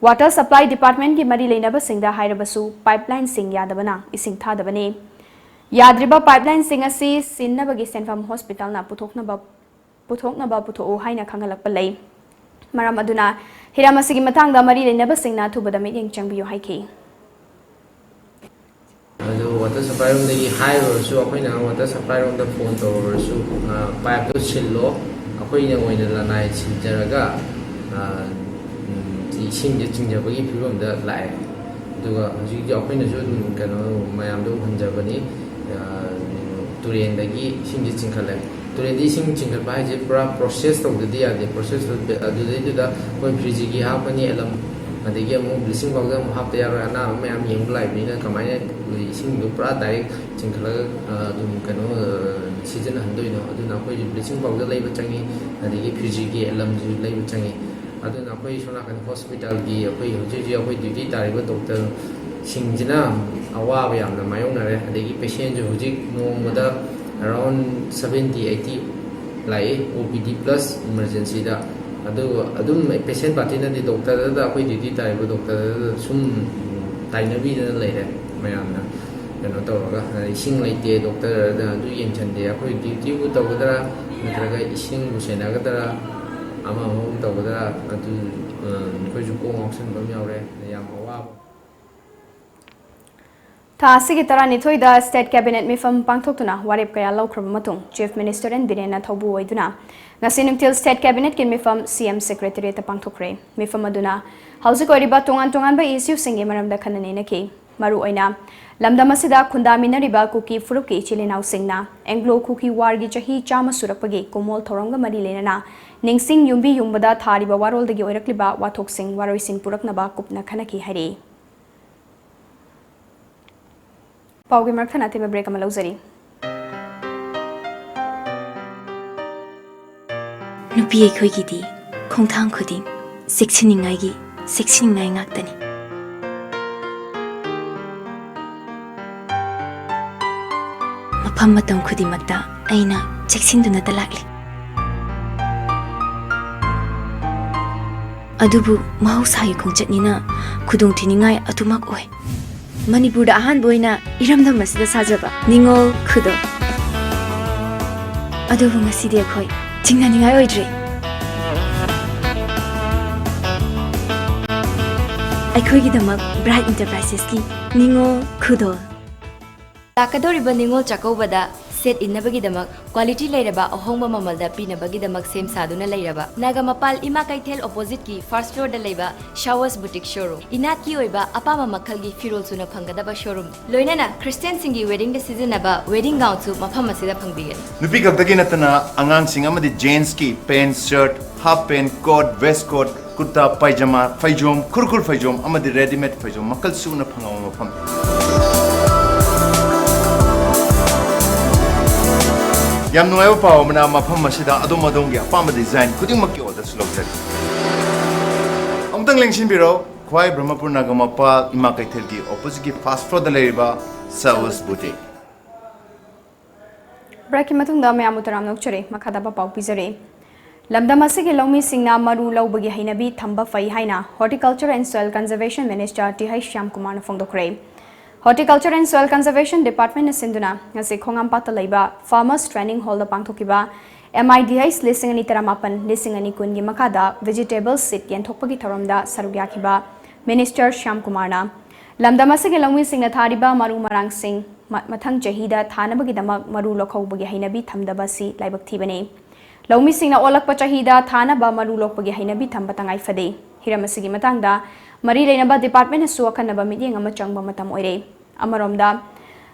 ꯋꯥꯇꯔ ꯁꯄ꯭ꯂꯥꯏ ꯗꯤꯄꯥꯔꯠꯃꯦꯟꯒꯤ ꯃꯔꯤ ꯂꯩꯅꯕꯁꯤꯡꯗ ꯍꯥꯏꯔꯕꯁꯨ ꯄꯥꯏꯞꯂꯥꯏꯟꯁꯤꯡ ꯌꯥꯗꯕꯅ ꯏꯁꯤꯡ ꯊꯥꯗꯕꯅꯤ꯫ ꯌꯥꯗ꯭ꯔꯤꯕ ꯄꯥꯏꯞꯂꯥꯏꯟꯁꯤꯡ ꯑꯁꯤ ꯁꯤꯟꯅꯕꯒꯤ ꯁꯦꯟꯐꯝ ꯍꯣꯁꯄꯤꯇꯥꯜꯅ ꯄꯨꯊꯣꯛꯅꯕ ꯄꯨꯊꯣꯛꯅꯕ ꯄꯨꯊꯣꯛꯎ ꯍꯥꯏꯅ ꯈꯪꯍꯜꯂꯛꯄ ꯂꯩ꯫ ꯃꯔꯝ ꯑꯗꯨꯅ ꯍꯤꯔꯝ ꯑꯁꯤꯒꯤ ꯃꯇꯥꯡꯗ ꯃꯔꯤ ꯂꯩꯅꯕꯁꯤꯡꯅ ꯑꯊꯨꯕꯗ ꯃꯤꯠꯌꯦꯡ ꯆꯪꯕꯤꯌꯨ ꯍꯥꯏꯈꯤ꯫ ꯑꯗꯨ ꯋꯥꯇꯔ ꯁꯄ꯭ꯂꯥꯏ ꯔꯣꯝꯗꯒꯤ ꯍꯥꯏꯔꯨꯔꯁꯨ, ꯑꯩꯈꯣꯏꯅ ꯋꯥꯇꯔ ꯁꯄ꯭ꯂꯥꯏ ꯔꯣꯝꯗ ꯐꯣꯟ ꯇꯧꯔꯨꯔꯁꯨ, ꯄꯥꯏꯞꯇꯣ ꯁꯤꯜꯂꯣ, ꯑꯩꯈꯣꯏꯅ ꯑꯣꯏꯅ ꯂꯅꯥꯏ ꯁꯤꯟꯖꯔꯒ ꯏꯁꯤꯡꯁꯦ ꯆꯤꯡꯖꯕꯒꯤ ꯐꯤꯕꯝꯗ ꯂꯥꯛꯑꯦ꯫ ꯑꯗꯨꯒ ꯍꯧꯖꯤꯛꯇꯤ ꯑꯩꯈꯣꯏꯅꯁꯨ ꯑꯗꯨꯝ ꯀꯩꯅꯣ ꯃꯌꯥꯝꯗ ꯎꯍꯟꯖꯕꯅꯤ꯫ ꯇꯨꯔꯦꯟꯗꯒꯤ ꯏꯁꯤꯡꯁꯦ ꯆꯤꯡꯈꯠꯂꯦ꯫ ꯇꯨꯔꯦꯟꯗ ꯏꯁꯤꯡ ꯆꯤꯡꯈꯠꯄ ꯍꯥꯏꯁꯦ ꯄꯨꯔꯥ ꯄ꯭ꯔꯣꯁꯦꯁ ꯇꯧꯗꯗꯤ ꯌꯥꯗꯦ꯫ ꯄ꯭ꯔꯣꯁꯦꯁꯇꯨ ꯑꯗꯨꯗꯩꯗꯨꯗ ꯑꯩꯈꯣꯏ ꯐ꯭ꯔꯤꯖꯤꯒꯤ ꯍꯥꯞꯄꯅꯤ ꯑꯦꯂꯝ, ꯑꯗꯒꯤ ꯑꯃꯨꯛ ꯕ꯭ꯂꯤꯆꯤꯡ ꯄꯥꯎꯗꯔ ꯑꯃꯨꯛ ꯍꯥꯞꯇ ꯌꯥꯔꯣꯏ꯫ ꯑꯅꯥꯕ ꯃꯌꯥꯝ ꯌꯦꯡꯕ ꯂꯥꯛꯏꯕꯅꯤꯅ ꯀꯃꯥꯏꯅ ꯏꯁꯤꯡꯗꯣ ꯄꯨꯔꯥ ꯗꯥꯏꯔꯦꯛ ꯆꯤꯡꯈꯠꯂꯒ ꯑꯗꯨꯝ ꯀꯩꯅꯣ ꯁꯤꯖꯤꯟꯅꯍꯟꯗꯣꯏꯅꯣ? ꯑꯗꯨꯅ ꯑꯩꯈꯣꯏꯁꯨ ꯕ꯭ꯂꯤꯆꯤꯡ ꯄꯥꯎꯗꯔ ꯂꯩꯕ ꯆꯪꯉꯤ, ꯑꯗꯒꯤ ꯐ꯭ꯔꯤꯖꯤꯒꯤ ꯑꯦꯂꯝꯁꯨ ꯂꯩꯕ ꯆꯪꯉꯤ꯫ ꯑꯗꯨꯅ ꯑꯩꯈꯣꯏ ꯁꯣꯝ ꯅꯥꯀꯟ ꯍꯣꯁꯄꯤꯇꯥꯜꯒꯤ ꯑꯩꯈꯣꯏ ꯍꯧꯖꯤꯛ ꯍꯧꯖꯤꯛ ꯑꯩꯈꯣꯏ ꯗ꯭ꯌꯨꯇꯤ ꯇꯥꯔꯤꯕ ꯗꯣꯛꯇꯔꯁꯤꯡꯁꯤꯅ ꯑꯋꯥꯕ ꯌꯥꯝꯅ ꯃꯥꯌꯣꯛꯅꯔꯦ꯫ ꯑꯗꯒꯤ ꯄꯦꯁꯦꯟꯁꯨ ꯍꯧꯖꯤꯛ ꯅꯣꯡꯃꯗ ꯑꯦꯔꯥꯎꯟ ꯁꯕꯦꯟꯇꯤ ꯑꯩꯠꯇꯤ ꯂꯥꯛꯏ, ꯑꯣ ꯄꯤ ꯗꯤ ꯄ꯭ꯂꯁ ꯏꯃꯔꯖꯦꯟꯁꯤꯗ꯫ ꯑꯗꯨꯒ ꯑꯗꯨꯝ ꯄꯦꯁꯦꯟ ꯄꯥꯔꯇꯤꯅꯗꯤ ꯗꯣꯛꯇꯔꯗ, ꯑꯩꯈꯣꯏ ꯗ꯭ꯌꯨꯇꯤ ꯇꯥꯔꯤꯕ ꯗꯣꯛꯇꯔꯗ ꯁꯨꯝ ꯇꯥꯏꯅꯕꯤꯗꯅ ꯂꯩꯔꯦ ꯃꯌꯥꯝꯅ꯫ ꯀꯩꯅꯣ ꯇꯧꯔꯒ, ꯏꯁꯤꯡ ꯂꯩꯇꯦ, ꯗꯣꯛꯇꯔꯗ ꯑꯗꯨ ꯌꯦꯡꯁꯤꯟꯗꯦ, ꯑꯩꯈꯣꯏ ꯗ꯭ꯌꯨꯇꯤꯕꯨ ꯇꯧꯒꯗ꯭ꯔꯥ ꯅꯠꯇ꯭ꯔꯒ ꯏꯁꯤꯡꯕꯨ ꯁꯦꯟꯅꯒꯗ꯭ꯔꯥ, ꯑꯃ ꯑꯃꯕꯨ ꯇꯧꯒꯗ꯭ꯔꯥ, ꯑꯗꯨ ꯑꯩꯈꯣꯏꯁꯨ ꯀꯣꯛ ꯉꯥꯎꯁꯟꯕ ꯑꯃ ꯌꯥꯎꯔꯦ꯫ ꯌꯥꯝ ꯑꯋꯥꯕ꯫ ꯊꯥ ꯑꯁꯤꯒꯤ ꯇꯔꯥꯅꯤꯊꯣꯏꯗ ꯁ꯭ꯇꯦꯠ ꯀꯦꯕꯤꯅꯦꯠ ꯃꯤꯐꯝ ꯄꯥꯡꯊꯣꯛꯇꯨꯅ ꯋꯥꯔꯦꯞ ꯀꯌꯥ ꯂꯧꯈ꯭ꯔꯕ ꯃꯇꯨꯡ ꯆꯤꯐ ꯃꯤꯅꯤꯁꯇꯔ ꯑꯦꯟ ꯕꯤꯔꯦꯟꯅ ꯊꯧꯕꯨ ꯑꯣꯏꯗꯨꯅ ꯉꯁꯤ ꯅꯨꯡꯊꯤꯜ ꯁ꯭ꯇꯦꯠ ꯀꯦꯕꯤꯅꯦꯠꯀꯤ ꯃꯤꯐꯝ ꯁꯤ ꯑꯦꯝ ꯁꯦꯀ꯭ꯔꯦꯇꯔꯤꯌꯦꯠꯇ ꯄꯥꯡꯊꯣꯛꯈ꯭ꯔꯦ꯫ ꯃꯤꯐꯝ ꯑꯗꯨꯅ ꯍꯧꯖꯤꯛ ꯑꯣꯏꯔꯤꯕ ꯇꯣꯉꯥꯟ ꯇꯣꯉꯥꯟꯕ ꯏꯁꯨꯁꯤꯡꯒꯤ ꯃꯔꯝꯗ ꯈꯟꯅ ꯅꯩꯅꯈꯤ꯫ ꯃꯔꯨꯑꯣꯏꯅ ꯂꯝꯗꯝ ꯑꯁꯤꯗ ꯈꯨꯟꯗꯥꯃꯤꯟꯅꯔꯤꯕ ꯀꯨꯀꯤ ꯐꯨꯔꯨꯞꯀꯤ ꯏꯆꯤꯜ ꯏꯅꯥꯎꯁꯤꯡꯅ ꯑꯦꯡꯒ꯭ꯂꯣ ꯀꯨꯀꯤ ꯋꯥꯔꯒꯤ ꯆꯍꯤ ꯆꯥꯝꯃ ꯁꯨꯔꯛꯄꯒꯤ ꯀꯨꯃꯣꯜ ꯊꯧꯔꯝꯒ ꯃꯔꯤ ꯂꯩꯅꯅ ꯅꯤꯡꯁꯤꯡ ꯌꯨꯝꯕꯤ ꯌꯨꯡꯕꯗ ꯊꯥꯔꯤꯕ ꯋꯥꯔꯣꯜꯗꯒꯤ ꯑꯣꯏꯔꯛꯂꯤꯕ ꯋꯥꯊꯣꯛꯁꯤꯡ ꯋꯥꯔꯣꯏꯁꯤꯟ ꯄꯨꯔꯛꯅꯕ ꯀꯨꯞꯅ ꯈꯟꯅꯈꯤ ꯍꯥꯏꯔꯤ꯫ ꯄꯥꯎꯒꯤ ꯃꯔꯛ ꯊꯠꯅ ꯑꯇꯦꯟꯕ ꯕ꯭ꯔꯦꯛ ꯑꯃ ꯂꯧꯖꯔꯤ꯫ ꯅꯨꯄꯤ ꯑꯩꯈꯣꯏꯒꯤꯗꯤ ꯈꯣꯡꯊꯥꯡ ꯈꯨꯗꯤꯡ ꯆꯦꯛꯁꯤꯟꯅꯤꯡꯉꯥꯏꯒꯤ ꯆꯦꯛꯁꯤꯟꯅꯤꯡꯉꯥꯏ ꯉꯥꯛꯇꯅꯤ꯫ ꯃꯐꯝ ꯃꯇꯝ ꯈꯨꯗꯤꯡꯃꯛꯇ ꯑꯩꯅ ꯆꯦꯛꯁꯤꯟꯗꯨꯅꯇ ꯂꯥꯛꯂꯤ꯫ ꯑꯗꯨꯕꯨ ꯃꯍꯧꯁꯥꯒꯤ ꯈꯣꯡꯆꯠꯅꯤꯅ ꯈꯨꯗꯣꯡꯊꯤꯅꯤꯡꯉꯥꯏ ꯑꯗꯨꯃꯛ ꯑꯣꯏ꯫ ꯃꯅꯤꯄꯨꯔꯗ ꯑꯍꯥꯟꯕ ꯑꯣꯏꯅ ꯏꯔꯝꯗꯝ ꯑꯁꯤꯗ ꯁꯥꯖꯕ ꯅꯤꯉꯣꯜ ꯈꯨꯗꯣꯜ꯫ ꯑꯗꯨꯕꯨ ꯉꯁꯤꯗꯤ ꯑꯩꯈꯣꯏ ꯆꯤꯡꯅꯅꯤꯡꯉꯥꯏ ꯑꯣꯏꯗ꯭ꯔꯦ꯫ ꯑꯩꯈꯣꯏꯒꯤꯗꯃꯛ ꯕ꯭ꯔꯥꯏꯠ ꯏꯟꯇꯔꯄ꯭ꯔꯥꯏꯁꯦꯁꯀꯤ ꯅꯤꯉꯣꯜ ꯈꯨꯗꯣꯜ꯫ ꯂꯥꯛꯀꯗꯧꯔꯤꯕ ꯅꯤꯉꯣꯜ ꯆꯥꯛꯀꯧꯕꯗ ꯁꯦꯠ ꯏꯟꯅꯕꯒꯤꯗꯃꯛ ꯀ꯭ꯋꯥꯂꯤꯇꯤ ꯂꯩꯔꯕ ꯑꯍꯣꯡꯕ ꯃꯃꯜꯗ ꯄꯤꯅꯕꯒꯤꯗꯃꯛ ꯁꯦꯝ ꯁꯥꯗꯨꯅ ꯂꯩꯔꯕ ꯅꯥꯒꯥꯃꯄꯥꯜ ꯏꯃꯥ ꯀꯩꯊꯦꯜ ꯑꯣꯄꯣꯖꯤꯠꯀꯤ ꯐꯥꯔꯁ ꯐ꯭ꯂꯣꯔꯗ ꯂꯩꯕ ꯁꯥꯋꯁ ꯕꯨꯇꯤꯛ ꯁꯣꯔꯨꯝ꯫ ꯏꯅꯥꯠꯀꯤ ꯑꯣꯏꯕ ꯑꯄꯥꯝꯕ ꯃꯈꯜꯒꯤ ꯐꯤꯔꯣꯜ ꯁꯨꯅ ꯐꯪꯒꯗꯕ ꯁꯣꯔꯨꯝ, ꯂꯣꯏꯅꯅ ꯈ꯭ꯔꯤꯁꯇꯤꯌꯥꯟꯁꯤꯡꯒꯤ ꯋꯦꯗꯤꯡꯗ ꯁꯤꯖꯤꯟꯅꯕ ꯋꯦꯗꯤꯡ ꯒꯥꯎꯟꯁꯨ ꯃꯐꯝ ꯑꯁꯤꯗ ꯐꯪꯕꯤꯒꯅꯤ꯫ ꯅꯨꯄꯤ ꯈꯛꯇꯒꯤ ꯅꯠꯇꯅ ꯑꯉꯥꯡꯁꯤꯡ ꯑꯃꯗꯤ ꯖꯦꯟꯁꯀꯤ pant, shirt, half pant, coat, waistcoat, kurta, pyjama, ꯐꯩꯖꯣꯝ, ꯈꯨꯔꯈꯨꯜ ꯐꯩꯖꯣꯝ ꯑꯃꯗꯤ ꯔꯦꯗꯤꯃꯦꯗ ꯐꯩꯖꯣꯝ ꯃꯈꯜ ꯁꯨꯅ ꯐꯪꯕ ꯃꯐꯝ꯫ ꯌꯥꯝ ꯅꯨꯡꯉꯥꯏꯕ ꯄꯥꯎ ꯑꯃꯅ, ꯃꯐꯝ ꯑꯁꯤꯗ ꯑꯗꯣꯝ ꯑꯗꯣꯝꯒꯤ ꯑꯄꯥꯝꯕ ꯗꯤꯖꯥꯏꯟ ꯈꯨꯗꯤꯡꯃꯛꯀꯤ ꯑꯣꯔꯗꯔꯁꯨ ꯂꯧꯖꯔꯤ꯫ ꯑꯃꯨꯛꯇꯪ ꯂꯦꯡꯁꯤꯟꯕꯤꯔꯣ, ꯈ꯭ꯋꯥꯏ ꯕ꯭ꯔꯍꯃꯄꯨꯔ ꯅꯥꯒꯥꯃꯄꯥꯜ ꯏꯃꯥ ꯀꯩꯊꯦꯜꯒꯤ ꯑꯣꯄꯣꯖꯤꯠꯀꯤ ꯐꯥꯔꯁ ꯐ꯭ꯂꯣꯔꯗ ꯂꯩꯔꯤꯕ ꯁꯥꯋꯁ ꯕꯨꯇꯤꯛ꯫ ꯕ꯭ꯔꯦꯛꯀꯤ ꯃꯇꯨꯡꯗ ꯃꯌꯥꯝꯕꯨ ꯇꯔꯥꯝꯅ ꯑꯣꯛꯆꯔꯤ꯫ ꯃꯈꯥꯗ ꯄꯥꯎ ꯄꯤꯖꯔꯤ꯫ ꯂꯝꯗꯝ ꯑꯁꯤꯒꯤ ꯂꯧꯃꯤꯁꯤꯡꯅ ꯃꯔꯨ ꯂꯧꯕꯒꯤ ꯍꯩꯅꯕꯤ ꯊꯝꯕ ꯐꯩ ꯍꯥꯏꯅ Horticulture and Soil Conservation Minister T H ꯁ꯭ꯌꯥꯝꯀꯨꯃꯥꯔꯅ ꯐꯣꯡꯗꯣꯛꯈ꯭ꯔꯦ꯫ Horticulture and Soil Conservation Departmentꯅ ꯁꯤꯟꯗꯨꯅ ꯉꯁꯤ ꯈꯣꯡꯉꯥꯝꯄꯥꯠꯇ ꯂꯩꯕ Farmers Training Hallꯗ ꯄꯥꯡꯊꯣꯛꯈꯤꯕ M I D H ꯂꯤꯁꯤꯡ ꯑꯅꯤ ꯇꯔꯥꯃꯥꯄꯟ, ꯂꯤꯁꯤꯡ ꯑꯅꯤ ꯀꯨꯟꯒꯤ ꯃꯈꯥꯗ vegetable seed ꯌꯦꯟꯊꯣꯛꯄꯒꯤ ꯊꯧꯔꯝꯗ ꯁꯔꯨꯛ ꯌꯥꯈꯤꯕ Minister ꯁ꯭ꯌꯥꯝꯀꯨꯃꯥꯔꯅ ꯂꯝꯗꯝ ꯑꯁꯤꯒꯤ ꯂꯧꯃꯤꯁꯤꯡꯅ ꯊꯥꯔꯤꯕ ꯃꯔꯨ ꯃꯔꯥꯡꯁꯤꯡ ꯃ-, ꯃꯊꯪ ꯆꯍꯤꯗ ꯊꯥꯅꯕꯒꯤꯗꯃꯛ ꯃꯔꯨ ꯂꯣꯛꯍꯧꯕꯒꯤ ꯍꯩꯅꯕꯤ ꯊꯝꯗꯕ ꯑꯁꯤ ꯂꯥꯏꯕꯛ ꯊꯤꯕꯅꯤ꯫ ꯂꯧꯃꯤꯁꯤꯡꯅ ꯑꯣꯜꯂꯛꯄ ꯆꯍꯤꯗ ꯊꯥꯅꯕ ꯃꯔꯨ ꯂꯣꯛꯄꯒꯤ ꯍꯩꯅꯕꯤ ꯊꯝꯕ ꯇꯉꯥꯏ ꯐꯗꯦ꯫ ꯍꯤꯔꯝ ꯑꯁꯤꯒꯤ ꯃꯇꯥꯡꯗ ꯃꯔꯤ ꯂꯩꯅꯕ ꯗꯤꯄꯥꯔꯠꯃꯦꯟꯅꯁꯨ ꯑꯈꯟꯅꯕ ꯃꯤꯠꯌꯦꯡ ꯑꯃ ꯆꯪꯕ ꯃꯇꯝ ꯑꯣꯏꯔꯦ꯫ ꯑꯃꯔꯣꯝꯗ,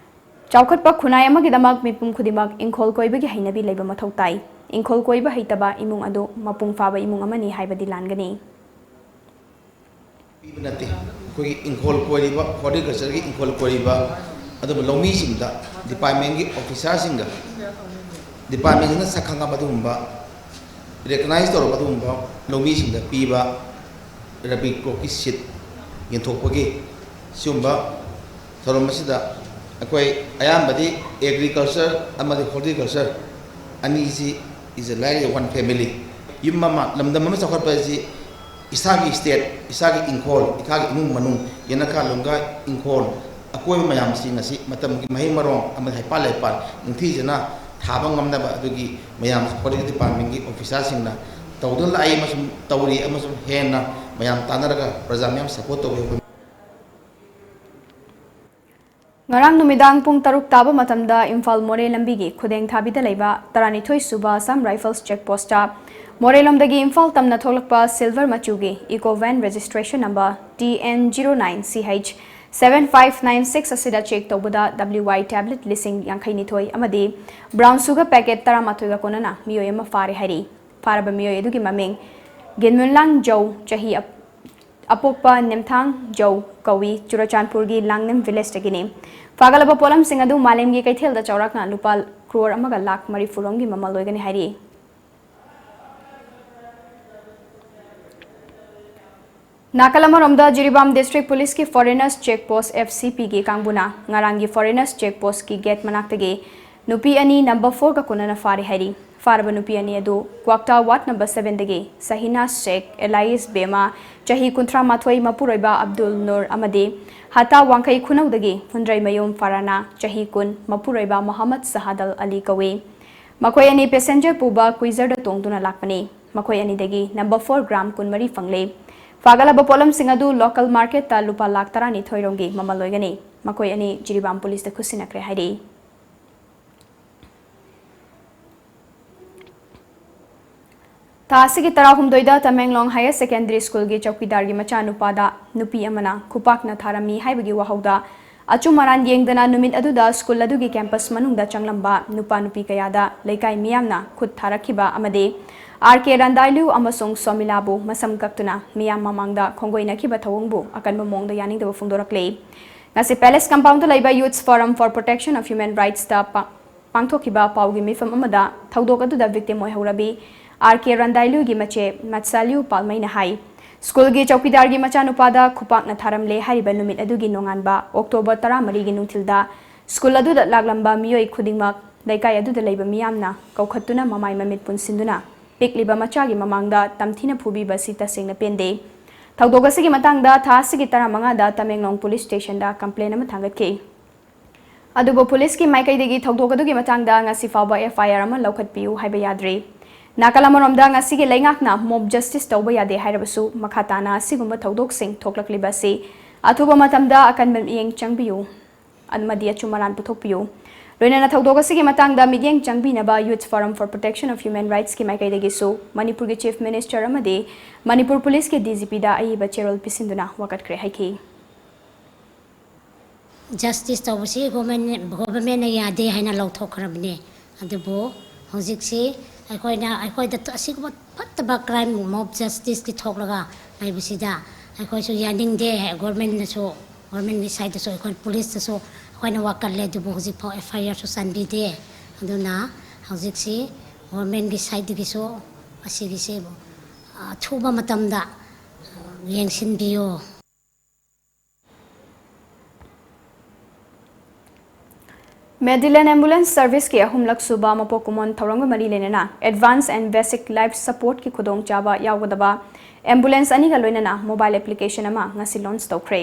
ꯆꯥꯎꯈꯠꯄ ꯈꯨꯟꯅꯥꯏ ꯑꯃꯒꯤꯗꯃꯛ ꯃꯤꯄꯨꯝ ꯈꯨꯗꯤꯡꯃꯛ ꯏꯪꯈꯣꯜ ꯀꯣꯏꯕꯒꯤ ꯍꯩꯅꯕꯤ ꯂꯩꯕ ꯃꯊꯧ ꯇꯥꯏ꯫ ꯏꯪꯈꯣꯜ ꯀꯣꯏꯕ ꯍꯩꯇꯕ ꯏꯃꯨꯡ ꯑꯗꯨ ꯃꯄꯨꯡ ꯐꯥꯕ ꯏꯃꯨꯡ ꯑꯃꯅꯤ ꯍꯥꯏꯕꯗꯤ ꯂꯥꯟꯒꯅꯤ꯫ ꯄꯤꯕ ꯅꯠꯇꯦ꯫ ꯑꯩꯈꯣꯏꯒꯤ ꯏꯪꯈꯣꯜ ꯀꯣꯏꯔꯤꯕ, ꯍꯣꯔꯇꯤꯀꯜꯆꯔꯒꯤ ꯏꯪꯈꯣꯜ ꯀꯣꯏꯔꯤꯕ ꯑꯗꯨꯒꯨꯝꯕ ꯂꯧꯃꯤꯁꯤꯡꯗ, ꯗꯤꯄꯥꯔꯠꯃꯦꯟꯒꯤ ꯑꯣꯐꯤꯁꯥꯔꯁꯤꯡꯒ, ꯗꯤꯄꯥꯔꯠꯃꯦꯟꯁꯤꯅ ꯁꯛ ꯈꯪꯉꯕ ꯑꯗꯨꯒꯨꯝꯕ, ꯔꯦꯀꯛꯅꯥꯏꯖ ꯇꯧꯔꯕ ꯑꯗꯨꯒꯨꯝꯕ ꯂꯧꯃꯤꯁꯤꯡꯗ ꯄꯤꯕ ꯔꯕꯤ ꯀ꯭ꯔꯣꯞꯀꯤ ꯁꯤꯠ ꯌꯦꯟꯊꯣꯛꯄꯒꯤ ꯁꯤꯒꯨꯝꯕ ꯊꯧꯔꯝ ꯑꯁꯤꯗ ꯑꯩꯈꯣꯏ ꯑꯌꯥꯝꯕꯗꯤ ꯑꯦꯒ꯭ꯔꯤꯀꯜꯆꯔ ꯑꯃꯗꯤ ꯍꯣꯔꯇꯤꯀꯜꯆꯔ ꯑꯅꯤꯁꯤ is a, like a one family꯫ ꯌꯨꯝ ꯑꯃ, ꯂꯝꯗꯝ ꯑꯃ ꯆꯥꯎꯈꯠꯄ ꯍꯥꯏꯁꯤ ꯏꯁꯥꯒꯤ ꯁ꯭ꯇꯦꯠ, ꯏꯁꯥꯒꯤ ꯏꯪꯈꯣꯜ, ꯏꯁꯥꯒꯤ ꯏꯃꯨꯡ ꯃꯅꯨꯡ, ꯌꯦꯅꯈꯥ ꯂꯣꯡꯒꯥ ꯏꯪꯈꯣꯜ, ꯑꯀꯣꯏꯕ ꯃꯌꯥꯝꯁꯤꯡ ꯑꯁꯤ ꯃꯇꯝꯒꯤ ꯃꯍꯩ ꯃꯔꯣꯡ ꯑꯃꯗꯤ ꯍꯩꯄꯥꯜ ꯂꯩꯄꯥꯜ ꯅꯤꯡꯊꯤꯖꯅ ꯊꯥꯕ ꯉꯝꯅꯕ ꯑꯗꯨꯒꯤ ꯃꯌꯥꯝ ꯐꯣꯔꯦꯁ ꯗꯤꯄꯥꯔꯠꯃꯦꯟꯒꯤ ꯑꯣꯐꯤꯁꯥꯔꯁꯤꯡꯅ ꯇꯧꯗꯨꯅ ꯂꯥꯛꯏ ꯑꯃꯁꯨꯡ ꯇꯧꯔꯤ ꯑꯃꯁꯨꯡ ꯍꯦꯟꯅ ꯃꯌꯥꯝ ꯇꯥꯟꯅꯔꯒ ꯄ꯭ꯔꯖꯥ ꯃꯌꯥꯝ ꯁꯄꯣꯔꯠ ꯇꯧꯕꯤꯌꯨ꯫ ꯉꯔꯥꯡ ꯅꯨꯃꯤꯗꯥꯡ ꯄꯨꯡ ꯇꯔꯨꯛ ꯇꯥꯕ ꯃꯇꯝꯗ ꯏꯝꯐꯥꯜ ꯃꯣꯔꯦ ꯂꯝꯕꯤꯒꯤ ꯈꯨꯗꯦꯡ ꯊꯥꯕꯤꯗ ꯂꯩꯕ ꯇꯔꯥꯅꯤꯊꯣꯏ ꯁꯨꯕ ꯑꯁꯥꯝ ꯔꯥꯏꯐꯜꯁ ꯆꯦꯛ ꯄꯣꯁꯇ ꯃꯣꯔꯦꯂꯣꯝꯗꯒꯤ ꯏꯝꯐꯥꯜ ꯇꯝꯅ ꯊꯣꯛꯂꯛꯄ ꯁꯤꯜꯚꯔ ꯃꯆꯨꯒꯤ Eeco van registration number T N zero nine C H seven five nine six ꯑꯁꯤꯗ ꯆꯦꯛ ꯇꯧꯕꯗ ꯗꯕ꯭ꯂꯤꯎ ꯋꯥꯏ ꯇꯦꯕ꯭ꯂꯦꯠ ꯂꯤꯁꯤꯡ ꯌꯥꯡꯈꯩ ꯅꯤꯊꯣꯏ ꯑꯃꯗꯤ ꯕ꯭ꯔꯥꯎꯟ ꯁꯨꯒꯔ ꯄꯦꯀꯦꯠ ꯇꯔꯥꯃꯥꯊꯣꯏꯒ ꯀꯣꯟꯅꯅ ꯃꯤꯑꯣꯏ ꯑꯃ ꯐꯥꯔꯦ ꯍꯥꯏꯔꯤ꯫ ꯐꯥꯔꯕ ꯃꯤꯑꯣꯏ ꯑꯗꯨꯒꯤ ꯃꯃꯤꯡ ꯒꯤꯟꯃꯨꯟꯂꯥꯡ ꯖꯧ, ꯆꯍꯤ ꯑꯄꯣꯛꯄ ꯅꯦꯝꯊꯥꯡ ꯖꯧ ꯀꯧꯏ, ꯆꯨꯔꯆꯥꯟꯄꯨꯔꯒꯤ ꯂꯥꯡꯅꯦꯝ ꯚꯤꯂꯦꯖꯇꯒꯤꯅꯤ꯫ ꯐꯥꯒꯠꯂꯕ ꯄꯣꯠꯂꯝꯁꯤꯡ ꯑꯗꯨ ꯃꯥꯂꯦꯝꯒꯤ ꯀꯩꯊꯦꯜꯗ ꯆꯥꯎꯔꯥꯛꯅ ꯂꯨꯄꯥ ꯀ꯭ꯔꯣꯔ ꯑꯃꯒ ꯂꯥꯈ ꯃꯔꯤꯐꯨ ꯔꯣꯝꯒꯤ ꯃꯃꯜ ꯑꯣꯏꯒꯅꯤ ꯍꯥꯏꯔꯤ꯫ ꯅꯥꯀꯜ ꯑꯃꯔꯣꯝꯗ ꯖꯤꯔꯤꯕꯥꯝ ꯗꯤꯁꯇ꯭ꯔꯤꯛ ꯄꯨꯂꯤꯁꯀꯤ ꯐꯣꯔꯦꯅꯔꯁ ꯆꯦꯛ ꯄꯣꯁ, ꯑꯦꯐ ꯁꯤ ꯄꯤꯒꯤ ꯀꯥꯡꯕꯨꯅ ꯉꯔꯥꯡꯒꯤ ꯐꯣꯔꯦꯅꯔꯁ ꯆꯦꯛ ꯄꯣꯁꯀꯤ ꯒꯦꯠ ꯃꯅꯥꯛꯇꯒꯤ ꯅꯨꯄꯤ ꯑꯅꯤ ꯅꯝꯕꯔ ꯐꯣꯔꯒ ꯀꯣꯟꯅꯅ ꯐꯥꯔꯦ ꯍꯥꯏꯔꯤ꯫ ꯐꯥꯔꯕ ꯅꯨꯄꯤ ꯑꯅꯤ ꯑꯗꯨ ꯀ꯭ꯋꯥꯛꯇꯥ ꯋꯥꯔꯗ ꯅꯝꯕꯔ ꯁꯚꯦꯟꯗꯒꯤ ꯁꯍꯤꯅꯥ ꯁꯦꯈ, ꯑꯦꯂꯥꯏꯁ ꯕꯦꯃꯥ, ꯆꯍꯤ ꯀꯨꯟꯊ꯭ꯔꯥ ꯃꯥꯊꯣꯏ, ꯃꯄꯨꯔꯣꯏꯕ ꯑꯕꯗꯨꯜ ꯅꯨꯔ ꯑꯃꯗꯤ ꯍꯇꯥ ꯋꯥꯡꯈꯩ ꯈꯨꯅꯧꯗꯒꯤ ꯍꯨꯟꯗ꯭ꯔꯩꯃꯌꯨꯝ ꯐꯔꯥꯅꯥ, ꯆꯍꯤ ꯀꯨꯟ, ꯃꯄꯨꯔꯣꯏꯕ ꯃꯣꯍꯝꯃꯗ ꯁꯍꯥꯗꯜ ꯑꯂꯤ ꯀꯧꯏ꯫ ꯃꯈꯣꯏ ꯑꯅꯤ ꯄꯦꯁꯦꯟꯖꯔ ꯄꯨꯕ ꯀ꯭ꯋꯤꯖꯔꯗ ꯇꯣꯡꯗꯨꯅ ꯂꯥꯛꯄꯅꯤ꯫ ꯃꯈꯣꯏ ꯑꯅꯤꯗꯒꯤ ꯅꯝꯕꯔ ꯐꯣꯔ ꯒ꯭ꯔꯥꯝ ꯀꯨꯟꯃꯔꯤ ꯐꯪꯂꯦ꯫ ꯐꯥꯒꯠꯂꯕ ꯄꯣꯠꯂꯝꯁꯤꯡ ꯑꯗꯨ ꯂꯣꯀꯦꯜ ꯃꯥꯔꯀꯦꯠꯇ ꯂꯨꯄꯥ ꯂꯥꯈ ꯇꯔꯥꯅꯤꯊꯣꯏ ꯔꯣꯝꯒꯤ ꯃꯃꯜ ꯑꯣꯏꯒꯅꯤ꯫ ꯃꯈꯣꯏ ꯑꯅꯤ ꯖꯤꯔꯤꯕꯥꯝ ꯄꯨꯂꯤꯁꯇ ꯈꯨꯠꯁꯤꯟꯅꯈ꯭ꯔꯦ ꯍꯥꯏꯔꯤ꯫ ꯊꯥ ꯑꯁꯤꯒꯤ ꯇꯔꯥꯍꯨꯝꯗꯣꯏꯗ ꯇꯃꯦꯡꯂꯣꯡ ꯍꯥꯌꯔ ꯁꯦꯀꯦꯟꯗꯔꯤ ꯁ꯭ꯀꯨꯜꯒꯤ ꯆꯧꯀꯤꯗꯥꯔꯒꯤ ꯃꯆꯥꯅꯨꯄꯥꯗ ꯅꯨꯄꯤ ꯑꯃꯅ ꯈꯨꯄꯥꯛꯅ ꯊꯥꯔꯝꯃꯤ ꯍꯥꯏꯕꯒꯤ ꯋꯥꯍꯧꯗ ꯑꯆꯨꯝ ꯑꯔꯥꯟ ꯌꯦꯡꯗꯅ ꯅꯨꯃꯤꯠ ꯑꯗꯨꯗ ꯁ꯭ꯀꯨꯜ ꯑꯗꯨꯒꯤ ꯀꯦꯝꯄꯁ ꯃꯅꯨꯡꯗ ꯆꯪꯂꯝꯕ ꯅꯨꯄꯥ ꯅꯨꯄꯤ ꯀꯌꯥꯗ ꯂꯩꯀꯥꯏ ꯃꯤꯌꯥꯝꯅ ꯈꯨꯠ ꯊꯥꯔꯛꯈꯤꯕ ꯑꯃꯗꯤ ꯑꯥꯔ ꯀꯦ ꯔꯟꯗꯥꯏꯂꯨ ꯑꯃꯁꯨꯡ ꯁꯣꯃꯤꯂꯥꯕꯨ ꯃꯁꯝ ꯀꯛꯇꯨꯅ ꯃꯤꯌꯥꯝ ꯃꯃꯥꯡꯗ ꯈꯣꯡꯒꯣꯏꯅꯈꯤꯕ ꯊꯧꯑꯣꯡꯕꯨ ꯑꯀꯟꯕ ꯃꯑꯣꯡꯗ ꯌꯥꯅꯤꯡꯗꯕ ꯐꯣꯡꯗꯣꯔꯛꯂꯤ꯫ ꯉꯁꯤ ꯄꯦꯂꯦꯁ ꯀꯝꯄꯥꯎꯟꯗ ꯂꯩꯕ Youths Forum for Protection of Human Rightsꯇ ꯄꯥꯡꯊꯣꯛꯈꯤꯕ ꯄꯥꯎꯒꯤ ꯃꯤꯐꯝ ꯑꯃꯗ ꯊꯧꯗꯣꯛ ꯑꯗꯨꯗ ꯚꯤꯛꯇꯤꯝ ꯑꯣꯏꯍꯧꯔꯕꯤ ꯑꯥꯔ ꯀꯦ ꯔꯟꯗꯥꯏꯂꯨꯒꯤ ꯃꯆꯦ ꯃꯠꯁꯥꯂꯤꯌꯨ ꯄꯥꯜꯃꯩꯅ ꯍꯥꯏ, ꯁ꯭ꯀꯨꯜꯒꯤ ꯆꯧꯀꯤꯗꯥꯔꯒꯤ ꯃꯆꯥꯅꯨꯄꯥꯗ ꯈꯨꯄꯥꯛꯅ ꯊꯥꯔꯝꯂꯦ ꯍꯥꯏꯔꯤꯕ ꯅꯨꯃꯤꯠ ꯑꯗꯨꯒꯤ ꯅꯣꯡꯉꯥꯟꯕ ꯑꯣꯛꯇꯣꯕꯔ ꯇꯔꯥꯃꯔꯤꯒꯤ ꯅꯨꯡꯊꯤꯜꯗ ꯁ꯭ꯀꯨꯜ ꯑꯗꯨꯗ ꯂꯥꯛꯂꯝꯕ ꯃꯤꯑꯣꯏ ꯈꯨꯗꯤꯡꯃꯛ ꯂꯩꯀꯥꯏ ꯑꯗꯨꯗ ꯂꯩꯕ ꯃꯤꯌꯥꯝꯅ ꯀꯧꯈꯠꯇꯨꯅ ꯃꯃꯥꯏ ꯃꯃꯤꯠ ꯄꯨꯟꯁꯤꯟꯗꯨꯅ ꯄꯤꯛꯂꯤꯕ ꯃꯆꯥꯒꯤ ꯃꯃꯥꯡꯗ ꯇꯝꯊꯤꯅ ꯐꯨꯕꯤꯕ ꯑꯁꯤ ꯇꯁꯦꯡꯅ ꯄꯦꯟꯗꯦ꯫ ꯊꯧꯗꯣꯛ ꯑꯁꯤꯒꯤ ꯃꯇꯥꯡꯗ ꯊꯥ ꯑꯁꯤꯒꯤ ꯇꯔꯥꯃꯉꯥꯗ ꯇꯃꯦꯡꯂꯣꯡ ꯄꯨꯂꯤꯁ ꯁ꯭ꯇꯦꯁꯟꯗ ꯀꯝꯄ꯭ꯂꯦꯟ ꯑꯃ ꯊꯥꯡꯒꯠꯈꯤ꯫ ꯑꯗꯨꯕꯨ ꯄꯨꯂꯤꯁꯀꯤ ꯃꯥꯏꯀꯩꯗꯒꯤ ꯊꯧꯗꯣꯛ ꯑꯗꯨꯒꯤ ꯃꯇꯥꯡꯗ ꯉꯁꯤ ꯐꯥꯎꯕ F I R ꯑꯃ ꯂꯧꯈꯠꯄꯤꯌꯨ ꯍꯥꯏꯕ ꯌꯥꯗ꯭ꯔꯤ꯫ ꯅꯥꯀꯜ ꯑꯃꯔꯣꯝꯗ ꯉꯁꯤꯒꯤ ꯂꯩꯉꯥꯛꯅ mob justice ꯇꯧꯕ ꯌꯥꯗꯦ ꯍꯥꯏꯔꯕꯁꯨ, ꯃꯈꯥ ꯇꯥꯅ ꯑꯁꯤꯒꯨꯝꯕ ꯊꯧꯗꯣꯛꯁꯤꯡ ꯊꯣꯛꯂꯛꯂꯤꯕ ꯑꯁꯤ ꯑꯊꯨꯕ ꯃꯇꯝꯗ ꯑꯀꯟꯕ ꯃꯤꯠꯌꯦꯡ ꯆꯪꯕꯤꯌꯨ ꯑꯃꯗꯤ ꯑꯆꯨꯝ ꯑꯔꯥꯟ ꯄꯨꯊꯣꯛꯄꯤꯌꯨ꯫ ꯂꯣꯏꯅꯅ ꯊꯧꯗꯣꯛ ꯑꯁꯤꯒꯤ ꯃꯇꯥꯡꯗ ꯃꯤꯠꯌꯦꯡ ꯆꯪꯕꯤꯅꯕ Youth Forum for Protection of Human Rights ꯀꯤ ꯃꯥꯏꯀꯩꯗꯒꯤꯁꯨ ꯃꯅꯤꯄꯨꯔꯒꯤ Chief Minister ꯑꯃꯗꯤ ꯃꯅꯤꯄꯨꯔ ꯄꯨꯂꯤꯁꯀꯤ D G P ꯗ ꯑꯏꯕ ꯆꯦꯔꯣꯜ ꯄꯤꯁꯤꯟꯗꯨꯅ ꯋꯥꯀꯠꯈ꯭ꯔꯦ ꯍꯥꯏꯈꯤ꯫ Justice ꯇꯧꯕꯁꯤ ꯒꯣꯚꯔꯟꯃꯦꯟ ꯒꯣꯚꯔꯟꯃꯦꯟꯅ ꯌꯥꯗꯦ ꯍꯥꯏꯅ ꯂꯧꯊꯣꯛꯈ꯭ꯔꯕꯅꯦ꯫ ꯑꯗꯨꯕꯨ ꯍꯧꯖꯤꯛꯁꯤ ꯑꯩꯈꯣꯏꯅ ꯑꯩꯈꯣꯏꯗ ꯑꯁꯤꯒꯨꯝꯕ ꯐꯠꯇꯕ crime, mob justice ꯀꯤ ꯊꯣꯛꯂꯒ ꯂꯩꯕꯁꯤꯗ ꯑꯩꯈꯣꯏꯁꯨ ꯌꯥꯅꯤꯡꯗꯦ꯫ ꯒꯣꯚꯔꯟꯃꯦꯟꯅꯁꯨ, ꯒꯣꯚꯔꯟꯃꯦꯟꯒꯤ ꯁꯥꯏꯠꯇꯁꯨ, ꯑꯩꯈꯣꯏ ꯄꯨꯂꯤꯁꯇꯁꯨ ꯑꯩꯈꯣꯏꯅ ꯋꯥꯀꯠꯂꯦ, ꯑꯗꯨꯕꯨ ꯍꯧꯖꯤꯛꯐꯥꯎ F I R ꯁꯨ ꯆꯟꯕꯤꯗꯦ꯫ ꯑꯗꯨꯅ ꯍꯧꯖꯤꯛꯁꯤ ꯒꯣꯚꯔꯟꯃꯦꯟꯒꯤ ꯁꯥꯏꯠꯇꯒꯤꯁꯨ ꯑꯁꯤꯒꯤꯁꯤ ꯑꯊꯨꯕ ꯃꯇꯝꯗ ꯌꯦꯡꯁꯤꯟꯕꯤꯌꯨ꯫ Medilane Ambulance Service ꯀꯤ ꯑꯍꯨꯝꯂꯛ ꯁꯨꯕ ꯃꯄꯣꯛ ꯀꯨꯝꯑꯣꯟ ꯊꯧꯔꯝꯒ ꯃꯔꯤ ꯂꯩꯅꯅ Advance and Basic Life Support ꯀꯤ ꯈꯨꯗꯣꯡꯆꯥꯕ ꯌꯥꯎꯒꯗꯕ ambulance ꯑꯅꯤꯒ ꯂꯣꯏꯅꯅ mobile application ꯑꯃ ꯉꯁꯤ launch ꯇꯧꯈ꯭ꯔꯦ꯫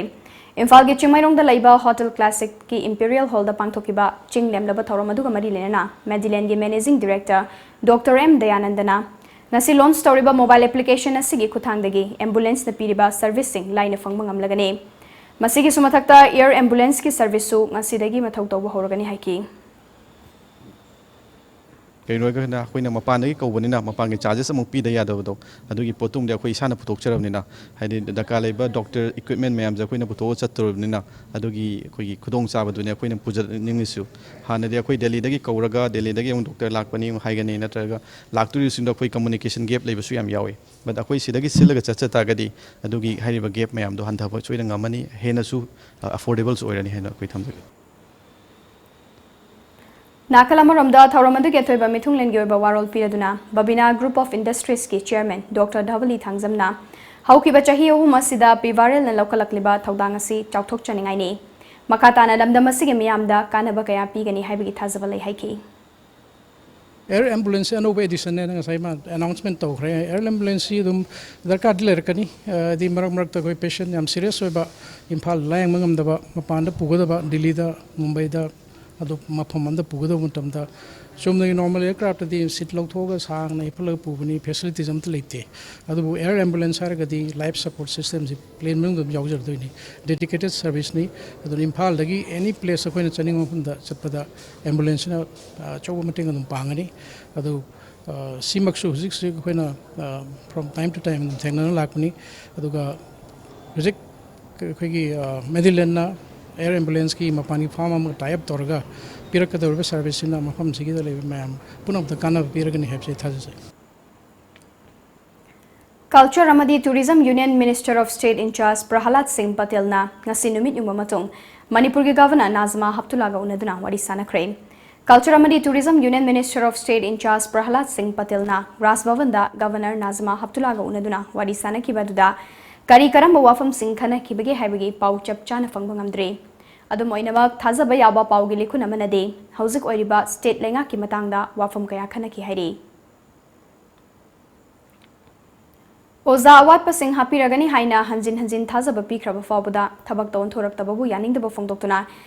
ꯏꯝꯐꯥꯜꯒꯤ ꯆꯤꯡꯃꯩꯔꯣꯡꯗ ꯂꯩꯕ Hotel Classic ꯀꯤ Imperial Hall ꯗ ꯄꯥꯡꯊꯣꯛꯈꯤꯕ ꯆꯤꯡ ꯂꯦꯝꯂꯕ ꯊꯧꯔꯝ ꯑꯗꯨꯒ ꯃꯔꯤ ꯂꯩꯅꯅ Medilane ꯒꯤ Managing Director Doctor M ꯗꯌꯥꯅꯟꯗꯅ ꯉꯁꯤ launch ꯇꯧꯔꯤꯕ mobile application ꯑꯁꯤꯒꯤ ꯈꯨꯠꯊꯥꯡꯗꯒꯤ ambulance ꯅ ꯄꯤꯔꯤꯕ service ꯁꯤꯡ ꯂꯥꯏꯅ ꯐꯪꯕ ꯉꯝꯂꯒꯅꯤ꯫ ꯃꯁꯤꯒꯤꯁꯨ ꯃꯊꯛꯇ air ambulance ꯀꯤ service ꯁꯨ ꯉꯁꯤꯗꯒꯤ ꯃꯊꯧ ꯇꯧꯕ ꯍꯧꯔꯒꯅꯤ ꯍꯥꯏꯈꯤ꯫ ꯀꯩꯅꯣ ꯑꯩꯈꯣꯏꯅ, ꯑꯩꯈꯣꯏꯅ ꯃꯄꯥꯟꯗꯒꯤ ꯀꯧꯕꯅꯤꯅ ꯃꯄꯥꯟꯒꯤ charges ꯑꯃꯨꯛ ꯄꯤꯗ ꯌꯥꯗꯕꯗꯣ, ꯑꯗꯨꯒꯤ ꯄꯣꯠꯇꯨꯝꯗꯤ ꯑꯩꯈꯣꯏ ꯏꯁꯥꯅ ꯄꯨꯊꯣꯛꯆꯔꯕꯅꯤꯅ, ꯍꯥꯏꯗꯤ ꯗꯔꯀꯥꯔ ꯂꯩꯕ doctor equipment ꯃꯌꯥꯝꯁꯦ ꯑꯩꯈꯣꯏꯅ ꯄꯨꯊꯣꯛꯑ ꯆꯠꯇꯧꯔꯕꯅꯤꯅ, ꯑꯗꯨꯒꯤ ꯑꯩꯈꯣꯏꯒꯤ ꯈꯨꯗꯣꯡꯆꯥꯕꯗꯨꯅꯦ ꯑꯩꯈꯣꯏꯅ ꯄꯨꯖꯅꯤꯡꯉꯤꯁꯨ꯫ ꯍꯥꯟꯅꯗꯤ ꯑꯩꯈꯣꯏ ꯗꯦꯜꯂꯤꯗꯒꯤ ꯀꯧꯔꯒ ꯗꯦꯜꯂꯤꯗꯒꯤ ꯑꯃꯨꯛ doctor ꯂꯥꯛꯄꯅꯤ ꯑꯃꯨꯛ ꯍꯥꯏꯒꯅꯤ, ꯅꯠꯇ꯭ꯔꯒ ꯂꯥꯛꯇꯣꯔꯤꯕꯁꯤꯡꯗꯣ ꯑꯩꯈꯣꯏ communication gap ꯂꯩꯕꯁꯨ ꯌꯥꯝ ꯌꯥꯎꯏ꯫ But ꯑꯩꯈꯣꯏ ꯁꯤꯗꯒꯤ ꯁꯤꯜꯂꯒ ꯆꯠꯆ ꯇꯥꯔꯒꯗꯤ ꯑꯗꯨꯒꯤ ꯍꯥꯏꯔꯤꯕ gap ꯃꯌꯥꯝꯗꯣ ꯍꯟꯊꯕ ꯁꯣꯏꯗꯅ ꯉꯝꯃꯅꯤ, ꯍꯦꯟꯅꯁꯨ, ꯑ, affordable ꯁꯨ ꯑꯣꯏꯔꯅꯤ ꯍꯥꯏꯅ ꯑꯩꯈꯣꯏ ꯊꯝꯖꯒꯦ꯫ ꯅꯥꯀꯜ ꯑꯃꯔꯣꯝꯗ ꯊꯧꯔꯝ ꯑꯗꯨꯒꯤ ꯑꯊꯣꯏꯕ ꯃꯤꯊꯨꯡꯂꯦꯟꯒꯤ ꯑꯣꯏꯕ ꯋꯥꯔꯣꯜ ꯄꯤꯔꯗꯨꯅ ꯕꯕꯤꯅꯥ Group of Industries ꯀꯤ chairman Doctor ꯙꯕꯂꯤ ꯊꯥꯡꯖꯝꯅ ꯍꯧꯈꯤꯕ ꯆꯍꯤ ꯑꯍꯨꯝ ꯑꯁꯤꯗ ꯄꯤ ꯚꯥꯔꯦꯜꯅ ꯂꯧꯈꯠꯂꯛꯂꯤꯕ ꯊꯧꯗꯥꯡ ꯑꯁꯤ ꯆꯥꯎꯊꯣꯛꯆꯅꯤꯡꯉꯥꯏꯅꯤ꯫ ꯃꯈꯥ ꯇꯥꯅ ꯂꯝꯗꯝ ꯑꯁꯤꯒꯤ ꯃꯤꯌꯥꯝꯗ ꯀꯥꯟꯅꯕ ꯀꯌꯥ ꯄꯤꯒꯅꯤ ꯍꯥꯏꯕꯒꯤ ꯊꯥꯖꯕ ꯂꯩ ꯍꯥꯏꯈꯤ꯫ ꯑꯦꯌꯔ ꯑꯦꯝꯕꯨꯂꯦꯟꯁꯁꯦ ꯑꯅꯧꯕ ꯑꯦꯗꯤꯁꯟꯅꯦꯅ ꯉꯁꯥꯏ ꯃꯥ ꯑꯦꯅꯥꯎꯟꯁꯃꯦꯟ ꯇꯧꯈ꯭ꯔꯦ꯫ ꯑꯦꯌꯔ ꯑꯦꯝꯕꯨꯂꯦꯟꯁꯁꯤ ꯑꯗꯨꯝ ꯗꯔꯀꯥꯔꯗꯤ ꯂꯩꯔꯛꯀꯅꯤ꯫ ꯑ, ꯍꯥꯏꯗꯤ ꯃꯔꯛ ꯃꯔꯛꯇ ꯑꯩꯈꯣꯏ ꯄꯦꯁꯦꯟ ꯌꯥꯝ ꯁꯤꯔꯤꯌꯁ ꯑꯣꯏꯕ, ꯏꯝꯐꯥꯜ ꯂꯥꯌꯦꯡꯕ ꯉꯝꯗꯕ, ꯃꯄꯥꯟꯗ ꯄꯨꯒꯗꯕ, ꯗꯤꯜꯂꯤꯗ, ꯃꯨꯝꯕꯩꯗ, ꯑꯗꯨ ꯃꯐꯝ ꯑꯃꯗ ꯄꯨꯒꯗꯕ ꯃꯇꯝꯗ, ꯆꯨꯝꯅꯒꯤ ꯅꯣꯔꯃꯦꯜ ꯑꯦꯌꯔꯀ꯭ꯔꯥꯐꯇꯗꯤ ꯁꯤꯠ ꯂꯧꯊꯣꯛꯑꯒ ꯁꯥꯡꯅ ꯏꯐꯠꯂꯒ ꯄꯨꯕꯅꯤ, ꯐꯦꯁꯤꯂꯤꯇꯤꯁ ꯑꯝꯇ ꯂꯩꯇꯦ꯫ ꯑꯗꯨꯕꯨ ꯑꯦꯌꯔ ꯑꯦꯝꯕꯨꯂꯦꯟꯁ ꯍꯥꯏꯔꯒꯗꯤ ꯂꯥꯏꯐ ꯁꯄꯣꯔꯠ ꯁꯤꯁꯇꯦꯝꯁꯤ ꯄ꯭ꯂꯦꯟ ꯃꯅꯨꯡꯗ ꯑꯗꯨꯝ ꯌꯥꯎꯖꯔꯗꯣꯏꯅꯤ꯫ ꯗꯦꯗꯤꯀꯦꯇꯦꯠ ꯁꯔꯚꯤꯁꯅꯤ꯫ ꯑꯗꯨꯅ ꯏꯝꯐꯥꯜꯗꯒꯤ ꯑꯦꯅꯤ ꯄ꯭ꯂꯦꯁ ꯑꯩꯈꯣꯏꯅ ꯆꯠꯅꯤꯡꯕ ꯃꯐꯝꯗ ꯆꯠꯄꯗ ꯑꯦꯝꯕꯨꯂꯦꯟꯁꯁꯤꯅ, ꯑ, ꯑꯆꯧꯕ ꯃꯇꯦꯡ ꯑꯗꯨꯝ ꯄꯥꯡꯒꯅꯤ꯫ ꯑꯗꯨ, ꯑ, ꯁꯤꯃꯛꯁꯨ ꯍꯧꯖꯤꯛ ꯍꯧꯖꯤꯛ ꯑꯩꯈꯣꯏꯅ, ꯑ, from time to time ꯑꯗꯨꯝ ꯊꯦꯡꯅꯅ ꯂꯥꯛꯄꯅꯤ꯫ ꯑꯗꯨꯒ ꯍꯧꯖꯤꯛ ꯑꯩꯈꯣꯏꯒꯤ, ꯑ, ꯃꯦꯗꯤꯂꯦꯟꯅ ꯑꯦꯌꯔ ꯑꯦꯝꯕꯨꯂꯦꯟꯁꯀꯤ ꯃꯄꯥꯟꯒꯤ ꯐꯥꯔꯝ ꯑꯃꯒ ꯇꯥꯏ ꯑꯞ ꯇꯧꯔꯒ ꯄꯤꯔꯛꯀꯗꯧꯔꯤꯕ ꯁꯔꯚꯤꯁꯁꯤꯅ ꯃꯐꯝꯁꯤꯒꯤꯗ ꯂꯩꯕ ꯃꯌꯥꯝ ꯄꯨꯝꯅꯃꯛꯇ ꯀꯥꯟꯅꯕ ꯄꯤꯔꯒꯅꯤ ꯍꯥꯏꯕꯁꯤ ꯑꯩ ꯊꯥꯖꯖꯩ꯫ ꯀꯜꯆꯔ ꯑꯃꯗꯤ tourism union minister of state in charge Prahlad Singh ꯄꯇꯦꯜꯅ ꯉꯁꯤ ꯅꯨꯃꯤꯠ ꯌꯨꯡꯕ ꯃꯇꯨꯡ ꯃꯅꯤꯄꯨꯔꯒꯤ ꯒꯚꯔꯅꯔ ꯅꯥꯖꯃꯥ ꯍꯞꯇꯨꯂꯥꯒ ꯎꯅꯗꯨꯅ ꯋꯥꯔꯤ ꯁꯥꯅꯈ꯭ꯔꯦ꯫ ꯀꯜꯆꯔ ꯑꯃꯗꯤ tourism union minister of state in charge Prahlad Singh ꯄꯇꯦꯜꯅ ꯔꯥꯖ ꯚꯕꯟꯗ ꯒꯚꯔꯅꯔ ꯅꯥꯖꯃꯥ ꯍꯞꯇꯨꯂꯥꯒ ꯎꯅꯗꯨꯅ ꯋꯥꯔꯤ ꯁꯥꯅꯈꯤꯕ ꯑꯗꯨꯗ ꯀꯔꯤ ꯀꯔꯝꯕ ꯋꯥꯐꯝꯁꯤꯡ ꯈꯟꯅꯈꯤꯕꯒꯦ ꯍꯥꯏꯕꯒꯤ ꯄꯥꯎ ꯆꯞ ꯆꯥꯅ ꯐꯪꯕ ꯉꯝꯗ꯭ꯔꯤ꯫ ꯑꯗꯨꯝ ꯑꯣꯏꯅꯃꯛ, ꯊꯥꯖꯕ ꯌꯥꯕ ꯄꯥꯎꯒꯤ ꯂꯤꯈꯨꯟ ꯑꯃꯅꯗꯤ ꯍꯧꯖꯤꯛ ꯑꯣꯏꯔꯤꯕ ꯁ꯭ꯇꯦꯠ ꯂꯩꯉꯥꯛꯀꯤ ꯃꯇꯥꯡꯗ ꯋꯥꯐꯝ ꯀꯌꯥ ꯈꯟꯅꯈꯤ ꯍꯥꯏꯔꯤ꯫ ꯑꯣꯖꯥ ꯑꯋꯥꯠꯄꯁꯤꯡ ꯍꯥꯞꯄꯤꯔꯒꯅꯤ ꯍꯥꯏꯅ ꯍꯟꯖꯤꯟ ꯍꯟꯖꯤꯟ ꯊꯥꯖꯕ ꯄꯤꯈ꯭ꯔꯕ ꯐꯥꯎꯕꯗ ꯊꯕꯛꯇ ꯑꯣꯟꯊꯣꯔꯛꯇꯕꯕꯨ ꯌꯥꯅꯤꯡꯗꯕ ꯐꯣꯡꯗꯣꯛꯇꯨꯅ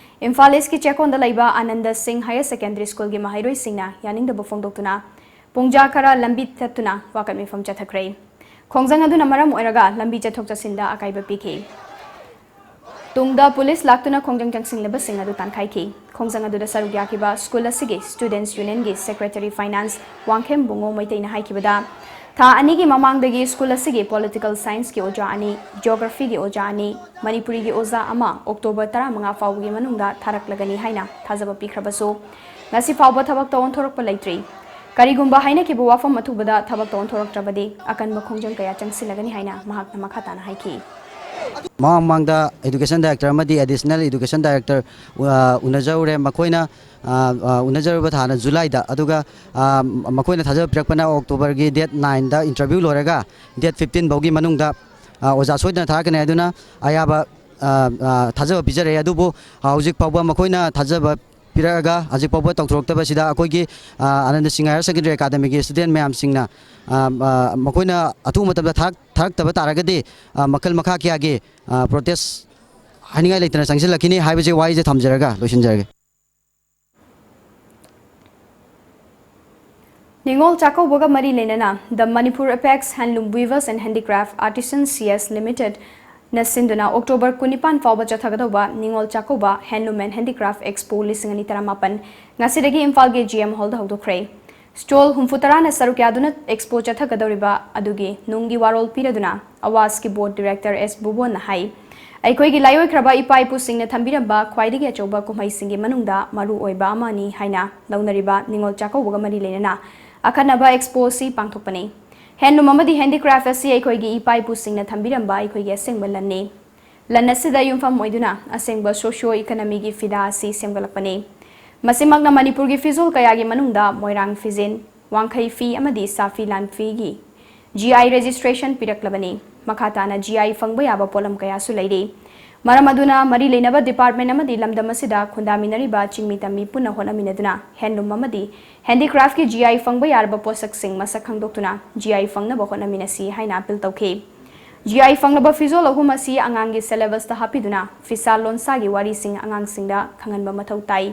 ꯏꯝꯐꯥꯜ ꯏꯁꯀꯤ ꯆꯦꯛꯀꯣꯟꯗ ꯂꯩꯕ ꯑꯅꯟꯗ ꯁꯤꯡ ꯍꯥꯌꯔ ꯁꯦꯀꯦꯟꯗꯔꯤ ꯁ꯭ꯀꯨꯜꯒꯤ ꯃꯍꯩꯔꯣꯏꯁꯤꯡꯅ ꯌꯥꯅꯤꯡꯗꯕ ꯐꯣꯡꯗꯣꯛꯇꯨꯅ ꯄꯨꯡꯖꯥ ꯈꯔ ꯂꯝꯕꯤ ꯊꯠꯇꯨꯅ ꯋꯥꯀꯠ ꯃꯤꯐꯝ ꯆꯠꯊꯈ꯭ꯔꯦ꯫ ꯈꯣꯡꯖꯪ ꯑꯗꯨꯅ ꯃꯔꯝ ꯑꯣꯏꯔꯒ ꯂꯝꯕꯤ ꯆꯠꯊꯣꯛ ꯆꯠꯁꯤꯟꯗ ꯑꯀꯥꯏꯕ ꯄꯤꯈꯤ꯫ ꯇꯨꯡꯗ ꯄꯨꯂꯤꯁ ꯂꯥꯛꯇꯨꯅ ꯈꯣꯡꯖꯪ ꯆꯪꯁꯤꯜꯂꯕꯁꯤꯡ ꯑꯗꯨ ꯇꯥꯟꯈꯥꯏꯈꯤ꯫ ꯈꯣꯡꯖꯪ ꯑꯗꯨꯗ ꯁꯔꯨꯛ ꯌꯥꯈꯤꯕ ꯁ꯭ꯀꯨꯜ ꯑꯁꯤꯒꯤ ꯁ꯭ꯇꯨꯗꯦꯟꯠꯁ ꯌꯨꯅꯤꯌꯟꯒꯤ ꯁꯦꯀ꯭ꯔꯦꯇꯔꯤ ꯐꯥꯏꯅꯥꯟꯁ ꯋꯥꯡꯈꯦꯝ ꯕꯨꯡꯉꯣ ꯃꯩꯇꯩꯅ ꯍꯥꯏꯈꯤꯕꯗ, ꯊꯥ ꯑꯅꯤꯒꯤ ꯃꯃꯥꯡꯗꯒꯤ ꯁ꯭ꯀꯨꯜ ꯑꯁꯤꯒꯤ ꯄꯣꯂꯤꯇꯤꯀꯦꯜ ꯁꯥꯏꯟꯁꯀꯤ ꯑꯣꯖꯥ ꯑꯅꯤ, ꯖꯤꯑꯣꯒ꯭ꯔꯥꯐꯤꯒꯤ ꯑꯣꯖꯥ ꯑꯅꯤ, ꯃꯅꯤꯄꯨꯔꯤꯒꯤ ꯑꯣꯖꯥ ꯑꯃ ꯑꯣꯛꯇꯣꯕꯔ ꯇꯔꯥꯃꯉꯥ ꯐꯥꯎꯕꯒꯤ ꯃꯅꯨꯡꯗ ꯊꯥꯔꯛꯂꯒꯅꯤ ꯍꯥꯏꯅ ꯊꯥꯖꯕ ꯄꯤꯈ꯭ꯔꯕꯁꯨ, ꯉꯁꯤ ꯐꯥꯎꯕ ꯊꯕꯛꯇ ꯑꯣꯟꯊꯣꯔꯛꯄ ꯂꯩꯇ꯭ꯔꯤ꯫ ꯀꯔꯤꯒꯨꯝꯕ ꯍꯥꯏꯅꯈꯤꯕ ꯋꯥꯐꯝ ꯑꯊꯨꯕꯗ ꯊꯕꯛꯇ ꯑꯣꯟꯊꯣꯔꯛꯇ꯭ꯔꯕꯗꯤ, ꯑꯀꯟꯕ ꯈꯣꯡꯖꯪ ꯀꯌꯥ ꯆꯪꯁꯤꯜꯂꯒꯅꯤ ꯍꯥꯏꯅ ꯃꯍꯥꯛꯅ ꯃꯈꯥ ꯇꯥꯅ ꯍꯥꯏꯈꯤ꯫ ꯃꯃꯥꯡ ꯃꯃꯥꯡꯗ ꯏꯗꯨꯀꯦꯁꯟ ꯗꯥꯏꯔꯦꯛꯇꯔ ꯑꯃꯗꯤ ꯑꯦꯗꯤꯁꯅꯦꯜ ꯏꯗꯨꯀꯦꯁꯟ ꯗꯥꯏꯔꯦꯛꯇꯔ, ꯑ, ꯎꯅꯖꯔꯨꯔꯦ꯫ ꯃꯈꯣꯏꯅ, ꯑ, ꯑ, ꯎꯅꯖꯔꯨꯕ ꯊꯥꯅ ꯖꯨꯂꯥꯏꯗ, ꯑꯗꯨꯒ, ꯑ, ꯃꯈꯣꯏꯅ ꯊꯥꯖꯕ ꯄꯤꯔꯛꯄꯅ ꯑꯣꯛꯇꯣꯕꯔꯒꯤ ꯗꯦꯠ ꯅꯥꯏꯟꯗ ꯏꯟꯇꯔꯚ꯭ꯌꯨ ꯂꯣꯏꯔꯒ ꯗꯦꯠ ꯐꯤꯐꯇꯤꯟ ꯐꯥꯎꯒꯤ ꯃꯅꯨꯡꯗ, ꯑ, ꯑꯣꯖꯥ ꯁꯣꯏꯗꯅ ꯊꯥꯔꯛꯀꯅꯤ ꯍꯥꯏꯗꯨꯅ ꯑꯌꯥꯕ, ꯑ, ꯑ, ꯊꯥꯖꯕ ꯄꯤꯖꯔꯛꯑꯦ꯫ ꯑꯗꯨꯕꯨ ꯍꯧꯖꯤꯛ ꯐꯥꯎꯕ ꯃꯈꯣꯏꯅ ꯊꯥꯖꯕ ꯄꯤꯔꯛꯑꯒ ꯍꯧꯖꯤꯛ ꯐꯥꯎꯕ ꯇꯧꯊꯣꯔꯛꯇꯕꯁꯤꯗ ꯑꯩꯈꯣꯏꯒꯤ, ꯑ, ꯑꯅꯟꯗ ꯁꯤꯡꯍ ꯍꯥꯌꯔ ꯁꯦꯀꯦꯟꯗꯔꯤ ꯑꯦꯀꯥꯗꯃꯤꯒꯤ ꯁ꯭ꯇꯨꯗꯦꯟ ꯃꯌꯥꯝꯁꯤꯡꯅ, ꯑ, ꯑ, ꯃꯈꯣꯏꯅ ꯑꯊꯨꯕ ꯃꯇꯝꯗ ꯊꯥꯔꯛ-, ꯊꯥꯔꯛꯇꯕ ꯇꯥꯔꯒꯗꯤ, ꯑ, ꯃꯈꯜ ꯃꯈꯥ ꯀꯌꯥꯒꯤ, ꯑ, ꯄ꯭ꯔꯣꯇꯦꯁ ꯍꯥꯏꯅꯤꯡꯉꯥꯏ ꯂꯩꯇꯅ ꯆꯪꯁꯤꯜꯂꯛꯈꯤꯅꯤ ꯍꯥꯏꯕꯁꯦ ꯋꯥꯍꯩꯁꯦ ꯊꯝꯖꯔꯒ ꯂꯣꯏꯁꯤꯟꯖꯔꯒꯦ꯫ ꯅꯤꯉꯣꯜ ꯆꯥꯛꯀꯧꯕꯒ ꯃꯔꯤ ꯂꯩꯅꯅ The Manipur Apex Handloom Weavers and Handicraft Artisans C S Limited ꯅ ꯁꯤꯟꯗꯨꯅ ꯑꯣꯛꯇꯣꯕꯔ ꯀꯨꯟꯅꯤꯄꯥꯟ ꯐꯥꯎꯕ ꯆꯠꯊꯒꯗꯧꯕ Ningol Chakkouba Handloom and Handicraft Expo ꯂꯤꯁꯤꯡ ꯑꯅꯤ ꯇꯔꯥꯃꯥꯄꯟ ꯉꯁꯤꯗꯒꯤ ꯏꯝꯐꯥꯜꯒꯤ G M Hall ꯗ ꯍꯧꯗꯣꯛꯈ꯭ꯔꯦ꯫ Stall ꯍꯨꯝꯐꯨ ꯇꯔꯥꯅ ꯁꯔꯨꯛ ꯌꯥꯗꯨꯅ Expo ꯆꯠꯊꯒꯗꯧꯔꯤꯕ ꯑꯗꯨꯒꯤ ꯅꯨꯡꯒꯤ ꯋꯥꯔꯣꯜ ꯄꯤꯔꯗꯨꯅ ꯑꯋꯥꯁꯀꯤ Board Director S ꯕꯨꯕꯣꯟꯅ ꯍꯥꯏ, ꯑꯩꯈꯣꯏꯒꯤ ꯂꯥꯏꯑꯣꯏꯈ꯭ꯔꯕ ꯏꯄꯥ ꯏꯄꯨꯁꯤꯡꯅ ꯊꯝꯕꯤꯔꯝꯕ ꯈ꯭ꯋꯥꯏꯗꯒꯤ ꯑꯆꯧꯕ ꯀꯨꯝꯍꯩꯁꯤꯡꯒꯤ ꯃꯅꯨꯡꯗ ꯃꯔꯨ ꯑꯣꯏꯕ ꯑꯃꯅꯤ ꯍꯥꯏꯅ ꯂꯧꯅꯔꯤꯕ ꯅꯤꯉꯣꯜ ꯆꯥꯛꯀꯧꯕꯒ ꯃꯔꯤ ꯂꯩꯅꯅ ꯑꯈꯟꯅꯕ Expo ꯑꯁꯤ ꯄꯥꯡꯊꯣꯛꯄꯅꯤ꯫ Handloom ꯑꯃꯗꯤ handicraft ꯑꯁꯤ ꯑꯩꯈꯣꯏꯒꯤ ꯏꯄꯥ ꯏꯄꯨꯁꯤꯡꯅ ꯊꯝꯕꯤꯔꯝꯕ ꯑꯩꯈꯣꯏꯒꯤ ꯑꯁꯦꯡꯕ ꯂꯟꯅꯤ꯫ ꯂꯟ ꯑꯁꯤꯗ ꯌꯨꯝꯐꯝ ꯑꯣꯏꯗꯨꯅ ꯑꯁꯦꯡꯕ socio economy ꯒꯤ ꯐꯤꯗꯥ ꯑꯁꯤ ꯁꯦꯝꯒꯠꯂꯛꯄꯅꯤ꯫ ꯃꯁꯤꯃꯛꯅ ꯃꯅꯤꯄꯨꯔꯒꯤ ꯐꯤꯖꯣꯜ ꯀꯌꯥꯒꯤ ꯃꯅꯨꯡꯗ ꯃꯣꯏꯔꯥꯡ ꯐꯤꯖꯤꯟ, ꯋꯥꯡꯈꯩ ꯐꯤ ꯑꯃꯗꯤ ꯁꯥꯐꯤ ꯂꯥꯟꯐꯤꯒꯤ G I registration ꯄꯤꯔꯛꯂꯕꯅꯤ꯫ ꯃꯈꯥ ꯇꯥꯅ G I ꯐꯪꯕ ꯌꯥꯕ ꯄꯣꯠꯂꯝ ꯀꯌꯥꯁꯨ ꯂꯩꯔꯤ꯫ ꯃꯔꯝ ꯑꯗꯨꯅ ꯃꯔꯤ ꯂꯩꯅꯕ department ꯑꯃꯗꯤ ꯂꯝꯗꯝ ꯑꯁꯤꯗ ꯈꯨꯟꯗꯥꯃꯤꯟꯅꯔꯤꯕ ꯆꯤꯡꯃꯤ ꯇꯝꯃꯤ ꯄꯨꯟꯅ ꯍꯣꯠꯅꯃꯤꯟꯅꯗꯨꯅ handloom ꯑꯃꯗꯤ handicraft ꯀꯤ G I ꯐꯪꯕ ꯌꯥꯔꯕ ꯄꯣꯠꯁꯛꯁꯤꯡ ꯃꯁꯛ ꯈꯪꯗꯣꯛꯇꯨꯅ G I ꯐꯪꯅꯕ ꯍꯣꯠꯅꯃꯤꯟꯅꯁꯤ ꯍꯥꯏꯅ appeal ꯇꯧꯈꯤ꯫ G I ꯐꯪꯂꯕ ꯐꯤꯖꯣꯜ ꯑꯍꯨꯝ ꯑꯁꯤ ꯑꯉꯥꯡꯒꯤ syllabus ꯇ ꯍꯥꯞꯄꯤꯗꯨꯅ ꯐꯤꯁꯥ ꯂꯣꯟꯁꯥꯒꯤ ꯋꯥꯔꯤꯁꯤꯡ ꯑꯉꯥꯡꯁꯤꯡꯗ ꯈꯪꯍꯟꯕ ꯃꯊꯧ ꯇꯥꯏ꯫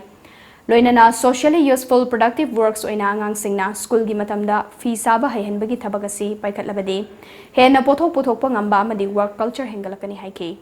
ꯂꯣꯏꯅꯅ socially useful productive works ꯑꯣꯏꯅ ꯑꯉꯥꯡꯁꯤꯡꯅ ꯁ꯭ꯀꯨꯜꯒꯤ ꯃꯇꯝꯗ ꯐꯤ ꯁꯥꯕ ꯍꯩꯍꯟꯕꯒꯤ ꯊꯕꯛ ꯑꯁꯤ ꯄꯥꯏꯈꯠꯂꯕꯗꯤ ꯍꯦꯟꯅ ꯄꯣꯠꯊꯣꯛ ꯄꯨꯊꯣꯛꯄ ꯉꯝꯕ ꯑꯃꯗꯤ work culture ꯍꯦꯟꯒꯠꯂꯛꯀꯅꯤ ꯍꯥꯏꯈꯤ꯫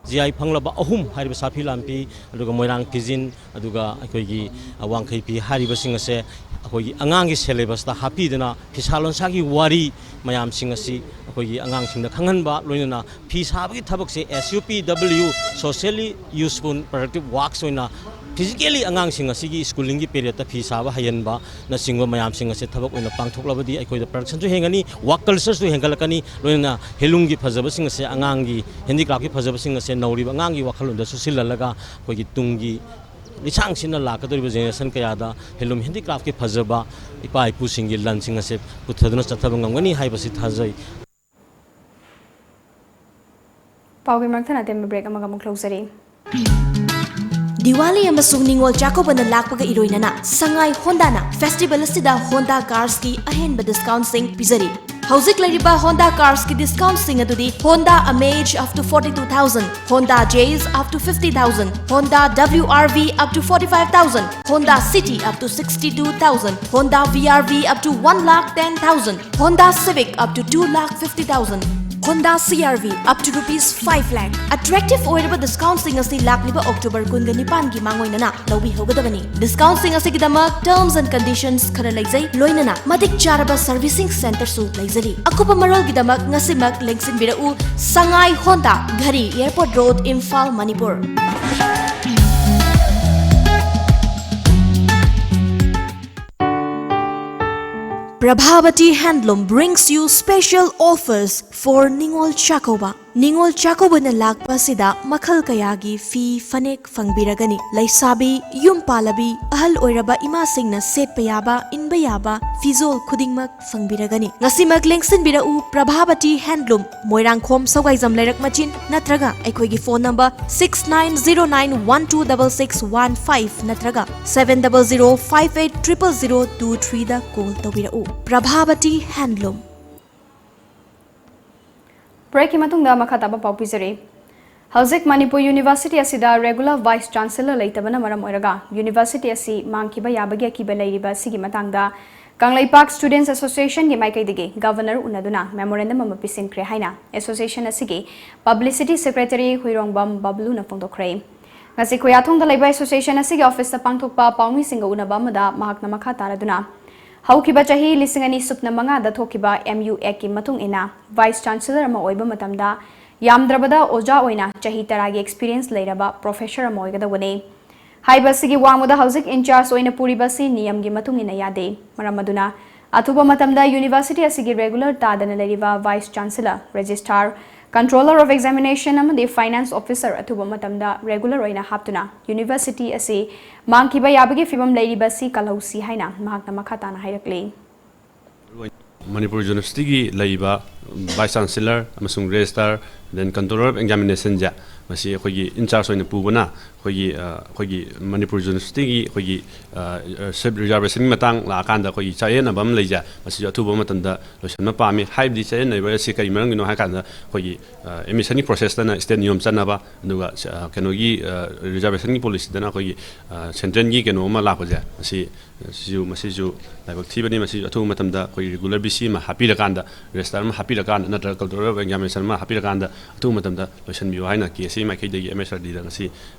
G I ꯐꯪꯂꯕ ꯑꯍꯨꯝ ꯍꯥꯏꯔꯤꯕ ꯁꯥꯐꯤ ꯂꯥꯟꯐꯤ, ꯑꯗꯨꯒ ꯃꯣꯏꯔꯥꯡ ꯐꯤꯖꯤꯟ, ꯑꯗꯨꯒ ꯑꯩꯈꯣꯏꯒꯤ, ꯑ, ꯋꯥꯡꯈꯩ ꯐꯤ ꯍꯥꯏꯔꯤꯕꯁꯤꯡ ꯑꯁꯦ ꯑꯩꯈꯣꯏꯒꯤ ꯑꯉꯥꯡꯒꯤ syllabus ꯇ ꯍꯥꯞꯄꯤꯗꯨꯅ ꯐꯤꯁꯥ ꯂꯣꯟꯁꯥꯒꯤ ꯋꯥꯔꯤ ꯃꯌꯥꯝꯁꯤꯡ ꯑꯁꯤ ꯑꯩꯈꯣꯏꯒꯤ ꯑꯉꯥꯡꯁꯤꯡꯗ ꯈꯪꯍꯟꯕ, ꯂꯣꯏꯅꯅ ꯐꯤ ꯁꯥꯕꯒꯤ ꯊꯕꯛꯁꯦ S U P W, socially useful productive works ꯑꯣꯏꯅ physically ꯑꯉꯥꯡꯁꯤꯡ ꯑꯁꯤꯒꯤ schooling ꯒꯤ period ꯇ ꯐꯤ ꯁꯥꯕ ꯍꯩꯍꯟꯕꯅꯆꯤꯡꯕ ꯃꯌꯥꯝꯁꯤꯡ ꯑꯁꯦ ꯊꯕꯛ ꯑꯣꯏꯅ ꯄꯥꯡꯊꯣꯛꯂꯕꯗꯤ ꯑꯩꯈꯣꯏꯗ production ꯁꯨ ꯍꯦꯟꯒꯅꯤ, work culture ꯁꯨ ꯍꯦꯟꯒꯠꯂꯛꯀꯅꯤ, ꯂꯣꯏꯅꯅ handloom ꯒꯤ ꯐꯖꯕꯁꯤꯡ ꯑꯁꯦ ꯑꯉꯥꯡꯒꯤ handicraft ꯀꯤ ꯐꯖꯕꯁꯤꯡ ꯑꯁꯦ ꯅꯧꯔꯤꯕ ꯑꯉꯥꯡꯒꯤ ꯋꯥꯈꯜꯂꯣꯟꯗ ꯆꯨꯁꯤꯜꯍꯜꯂꯒ ꯑꯩꯈꯣꯏꯒꯤ ꯇꯨꯡꯒꯤ ꯂꯤꯁꯥꯡꯁꯤꯟꯅ ꯂꯥꯛꯀꯗꯧꯔꯤꯕ generation ꯀꯌꯥꯗ handloom handicraft ꯀꯤ ꯐꯖꯕ ꯏꯄꯥ ꯏꯄꯨꯁꯤꯡꯒꯤ ꯂꯟꯁꯤꯡ ꯑꯁꯦ ꯄꯨꯊꯗꯨꯅ ꯆꯠꯊꯕ ꯉꯝꯒꯅꯤ ꯍꯥꯏꯕꯁꯤ ꯊꯥꯖꯩ꯫ ꯄꯥꯎꯒꯤ ꯃꯔꯛ ꯊꯠꯅ ꯑꯇꯦꯟꯕ break ꯑꯃꯒ ꯑꯃꯨꯛ ꯂꯧꯖꯔꯤ꯫ ꯗꯤꯋꯥꯂꯤ ꯑꯃꯁꯨꯡ ꯅꯤꯉꯣꯜ ꯆꯥꯛꯀꯧꯕꯅ ꯂꯥꯛꯄꯒ ꯏꯔꯣꯏꯅꯅ ꯁꯉꯥꯏ ꯍꯣꯟꯗꯥꯅ ꯐꯦꯁꯇꯤꯚꯦꯜ ꯑꯁꯤꯗ ꯍꯣꯟꯗꯥ ꯀꯥꯔꯁꯀꯤ ꯑꯍꯦꯟꯕ ꯗꯤꯁꯀꯥꯎꯟꯠꯁꯤꯡ ꯄꯤꯖꯔꯤ꯫ ꯍꯧꯖꯤꯛ ꯂꯩꯔꯤꯕ ꯍꯣꯟꯗꯥ ꯀꯥꯔꯁꯀꯤ ꯗꯤꯁꯀꯥꯎꯟꯠꯁꯤꯡ ꯑꯗꯨꯗꯤ Honda Amaze up to forty two thousand, Honda Jazz up to fifty thousand, Honda W R V up to forty five thousand, Honda City up to sixty two thousand, Honda V R V up to one lakh ten thousand, Honda Civic up to two lakh fifty thousand, Honda C R V up to rupees five lakh꯫ Attractive ꯑꯣꯏꯔꯕ ꯗꯤꯁꯀꯥꯎꯟꯠꯁꯤꯡ ꯑꯁꯤ ꯂꯥꯛꯂꯤꯕ ꯑꯣꯛꯇꯣꯕꯔ ꯀꯨꯟꯒ ꯅꯤꯄꯥꯟꯒꯤ ꯃꯥꯡꯑꯣꯏꯅꯅ ꯂꯧꯕꯤꯍꯧꯒꯗꯕꯅꯤ꯫ ꯗꯤꯁꯀꯥꯎꯟꯠꯁꯤꯡ ꯑꯁꯤꯒꯤꯗꯃꯛ terms and conditions ꯈꯔ ꯂꯩꯖꯩ, ꯂꯣꯏꯅꯅ ꯃꯇꯤꯛ ꯆꯥꯔꯕ servicing centreꯁꯨ ꯂꯩꯖꯔꯤ꯫ ꯑꯀꯨꯞꯄ ꯃꯔꯣꯜꯒꯤꯗꯃꯛ ꯉꯁꯤꯃꯛ ꯂꯦꯡꯁꯤꯟꯕꯤꯔꯛꯎ꯫ ꯁꯉꯥꯏ Honda, ꯘꯔꯤ, Airport Road, Imphal, Manipur꯫ Prabhavati Handloom brings you special offers for Ningol Chakkouba. ꯅꯤꯉꯣꯜ ꯆꯥꯛꯀꯧꯕꯅ ꯂꯥꯛꯄ ꯑꯁꯤꯗ ꯃꯈꯜ ꯀꯌꯥꯒꯤ ꯐꯤ ꯐꯅꯦꯛ ꯐꯪꯕꯤꯔꯒꯅꯤ꯫ ꯂꯩꯁꯥꯕꯤ, ꯌꯨꯝ ꯄꯥꯜꯂꯕꯤ, ꯑꯍꯜ ꯑꯣꯏꯔꯕ ꯏꯃꯥꯁꯤꯡꯅ ꯁꯦꯠꯄ ꯌꯥꯕ, ꯏꯟꯕ ꯌꯥꯕ ꯐꯤꯖꯣꯜ ꯈꯨꯗꯤꯡꯃꯛ ꯐꯪꯕꯤꯔꯒꯅꯤ꯫ ꯉꯁꯤꯃꯛ ꯂꯦꯡꯁꯤꯟꯕꯤꯔꯛꯎ ꯄ꯭ꯔꯚꯥꯕꯇꯤ ꯍꯦꯟꯗꯂꯨꯝ, ꯃꯣꯏꯔꯥꯡꯈꯣꯝ ꯁꯧꯒꯥꯏꯖꯝ ꯂꯩꯔꯛ ꯃꯆꯤꯟ, ꯅꯠꯇ꯭ꯔꯒ ꯑꯩꯈꯣꯏꯒꯤ phone number six nine zero nine one two double six one five ꯅꯠꯇ꯭ꯔꯒ seven double zero five eight triple zero two threeꯗ call ꯇꯧꯕꯤꯔꯛꯎ꯫ ꯄ꯭ꯔꯚꯥꯕꯇꯤ ꯍꯦꯟꯗꯂꯨꯝ꯫ Breakꯀꯤ ꯃꯇꯨꯡꯗ ꯃꯈꯥ ꯇꯥꯕ ꯄꯥꯎ ꯄꯤꯖꯔꯤ꯫ ꯍꯧꯖꯤꯛ ꯃꯅꯤꯄꯨꯔ ꯌꯨꯅꯤꯚꯔꯁꯤꯇꯤ ꯑꯁꯤꯗ regular vice chancellor ꯂꯩꯇꯕꯅ ꯃꯔꯝ ꯑꯣꯏꯔꯒ ꯌꯨꯅꯤꯚꯔꯁꯤꯇꯤ ꯑꯁꯤ ꯃꯥꯡꯈꯤꯕ ꯌꯥꯕꯒꯤ ꯑꯀꯤꯕ ꯂꯩꯔꯤꯕ ꯑꯁꯤꯒꯤ ꯃꯇꯥꯡꯗ ꯀꯪꯂꯩꯄꯥꯛ Students Associationꯒꯤ ꯃꯥꯏꯀꯩꯗꯒꯤ governor ꯎꯅꯗꯨꯅ memorandum ꯑꯃ ꯄꯤꯁꯤꯟꯈ꯭ꯔꯦ ꯍꯥꯏꯅ association ꯑꯁꯤꯒꯤ publicity secretary ꯍꯨꯏꯔꯣꯡꯕꯝ ꯕꯕꯂꯨꯅ ꯐꯣꯡꯗꯣꯛꯈ꯭ꯔꯦ꯫ ꯉꯁꯤ ꯈꯨꯌꯥꯊꯣꯡꯗ ꯂꯩꯕ association ꯑꯁꯤꯒꯤ officeꯇ ꯄꯥꯡꯊꯣꯛꯄ ꯄꯥꯎꯃꯤꯁꯤꯡꯒ ꯎꯅꯕ ꯑꯃꯗ ꯃꯍꯥꯛꯅ ꯃꯈꯥ ꯇꯥꯔꯗꯨꯅ, ꯍꯧꯈꯤꯕ ꯆꯍꯤ ꯂꯤꯁꯤꯡ ꯑꯅꯤ ꯁꯨꯞꯅ ꯃꯉꯥꯗ ꯊꯣꯛꯈꯤꯕ M U Actꯀꯤ ꯃꯇꯨꯡ ꯏꯟꯅ vice chancellor ꯑꯃ ꯑꯣꯏꯕ ꯃꯇꯝꯗ ꯌꯥꯝꯗ꯭ꯔꯕꯗ ꯑꯣꯖꯥ ꯑꯣꯏꯅ ꯆꯍꯤ ꯇꯔꯥꯒꯤ experience ꯂꯩꯔꯕ professor ꯑꯃ ꯑꯣꯏꯒꯗꯧꯕꯅꯤ꯫ ꯍꯥꯏꯕ ꯑꯁꯤꯒꯤ ꯋꯥꯡꯃꯗ ꯍꯧꯖꯤꯛ in charge ꯑꯣꯏꯅ ꯄꯨꯔꯤꯕ ꯑꯁꯤ ꯅꯤꯌꯝꯒꯤ ꯃꯇꯨꯡ ꯏꯟꯅ ꯌꯥꯗꯦ꯫ ꯃꯔꯝ ꯑꯗꯨꯅ ꯑꯊꯨꯕ ꯃꯇꯝꯗ university ꯑꯁꯤꯒꯤ regular ꯇꯥꯗꯅ ꯂꯩꯔꯤꯕ vice chancellor, registrar, controller of examination ꯑꯃꯗꯤ finance officer ꯑꯊꯨꯕ ꯃꯇꯝꯗ regular ꯑꯣꯏꯅ ꯍꯥꯞꯇꯨꯅ university ꯑꯁꯤ ꯃꯥꯡꯈꯤꯕ ꯌꯥꯕꯒꯤ ꯐꯤꯚꯝ ꯂꯩꯔꯤꯕ ꯑꯁꯤ ꯀꯜꯍꯧꯁꯤ ꯍꯥꯏꯅ ꯃꯍꯥꯛꯅ ꯃꯈꯥ ꯇꯥꯅ ꯍꯥꯏꯔꯛꯂꯤ꯫ ꯃꯅꯤꯄꯨꯔ ꯌꯨꯅꯤꯚꯔꯁꯤꯇꯤꯒꯤ ꯂꯩꯔꯤꯕ Vice Chancellor ꯑꯃꯁꯨꯡ Registrar, then Controller of Examination ꯁꯦ ꯃꯁꯤ ꯑꯩꯈꯣꯏꯒꯤ in charge ꯑꯣꯏꯅ ꯄꯨꯕꯅ ꯑꯩꯈꯣꯏꯒꯤ ꯑ, ꯑꯩꯈꯣꯏꯒꯤ ꯃꯅꯤꯄꯨꯔ ꯌꯨꯅꯤꯚꯔꯁꯤꯇꯤꯒꯤ ꯑꯩꯈꯣꯏꯒꯤ ꯁꯤꯠ ꯔꯤꯖꯥꯔꯕꯦꯁꯟꯒꯤ ꯃꯇꯥꯡ ꯂꯥꯛꯑꯀꯥꯟꯗ ꯑꯩꯈꯣꯏꯒꯤ ꯆꯌꯦꯠꯅꯕ ꯑꯃ ꯂꯩꯖꯩ꯫ ꯃꯁꯤꯁꯨ ꯑꯊꯨꯕ ꯃꯇꯝꯗ ꯂꯣꯏꯁꯤꯟꯕ ꯄꯥꯝꯃꯤ꯫ ꯍꯥꯏꯕꯗꯤ ꯆꯌꯦꯠꯅꯔꯤꯕ ꯑꯁꯤ ꯀꯔꯤ ꯃꯔꯝꯒꯤꯅꯣ ꯍꯥꯏ ꯀꯥꯟꯗ ꯑꯩꯈꯣꯏꯒꯤ ꯑꯦꯗꯃꯤꯁꯟꯒꯤ ꯄ꯭ꯔꯣꯁꯦꯁꯇꯅ ꯁ꯭ꯇꯦꯠ ꯅꯤꯌꯣꯝ ꯆꯠꯅꯕ, ꯑꯗꯨꯒ ꯀꯩꯅꯣꯒꯤ ꯔꯤꯖꯥꯔꯕꯦꯁꯟꯒꯤ ꯄꯣꯂꯤꯁꯤꯗꯅ ꯑꯩꯈꯣꯏꯒꯤ ꯁꯦꯟꯇ꯭ꯔꯦꯜꯒꯤ ꯀꯩꯅꯣ ꯑꯃ ꯂꯥꯛꯄꯁꯦ, ꯃꯁꯤ ꯁꯤꯁꯨ ꯃꯁꯤꯁꯨ ꯂꯥꯏꯕꯛ ꯊꯤꯕꯅꯤ꯫ ꯃꯁꯤꯁꯨ ꯑꯊꯨꯕ ꯃꯇꯝꯗ ꯑꯩꯈꯣꯏꯒꯤ ꯔꯤꯒꯨꯂꯔ ꯕꯤ ꯁꯤ ꯑꯃ ꯍꯥꯞꯄꯤꯔꯀꯥꯟꯗ, ꯔꯦꯖꯤꯁꯇꯥꯔ ꯑꯃ ꯍꯥꯄꯤꯔꯀꯥꯟꯗ ꯅꯠꯇ꯭ꯔꯒ ꯀꯜꯇꯣꯔꯦꯜ ꯑꯦꯛꯖꯥꯃꯤꯅꯦꯁꯟ ꯑꯃ ꯍꯥꯄꯤꯔꯀꯥꯟꯗ ꯑꯊꯨꯕ ꯃꯇꯝꯗ ꯂꯣꯏꯁꯤꯟꯕꯤꯌꯨ ꯍꯥꯏꯅ ꯀꯦ ꯑꯦꯁ ꯑꯦ ꯃꯥꯏꯀꯩꯗꯒꯤ ꯑꯦꯝ ꯑꯦꯁ ꯑꯥꯔ ꯗꯤꯗ ꯉꯁꯤ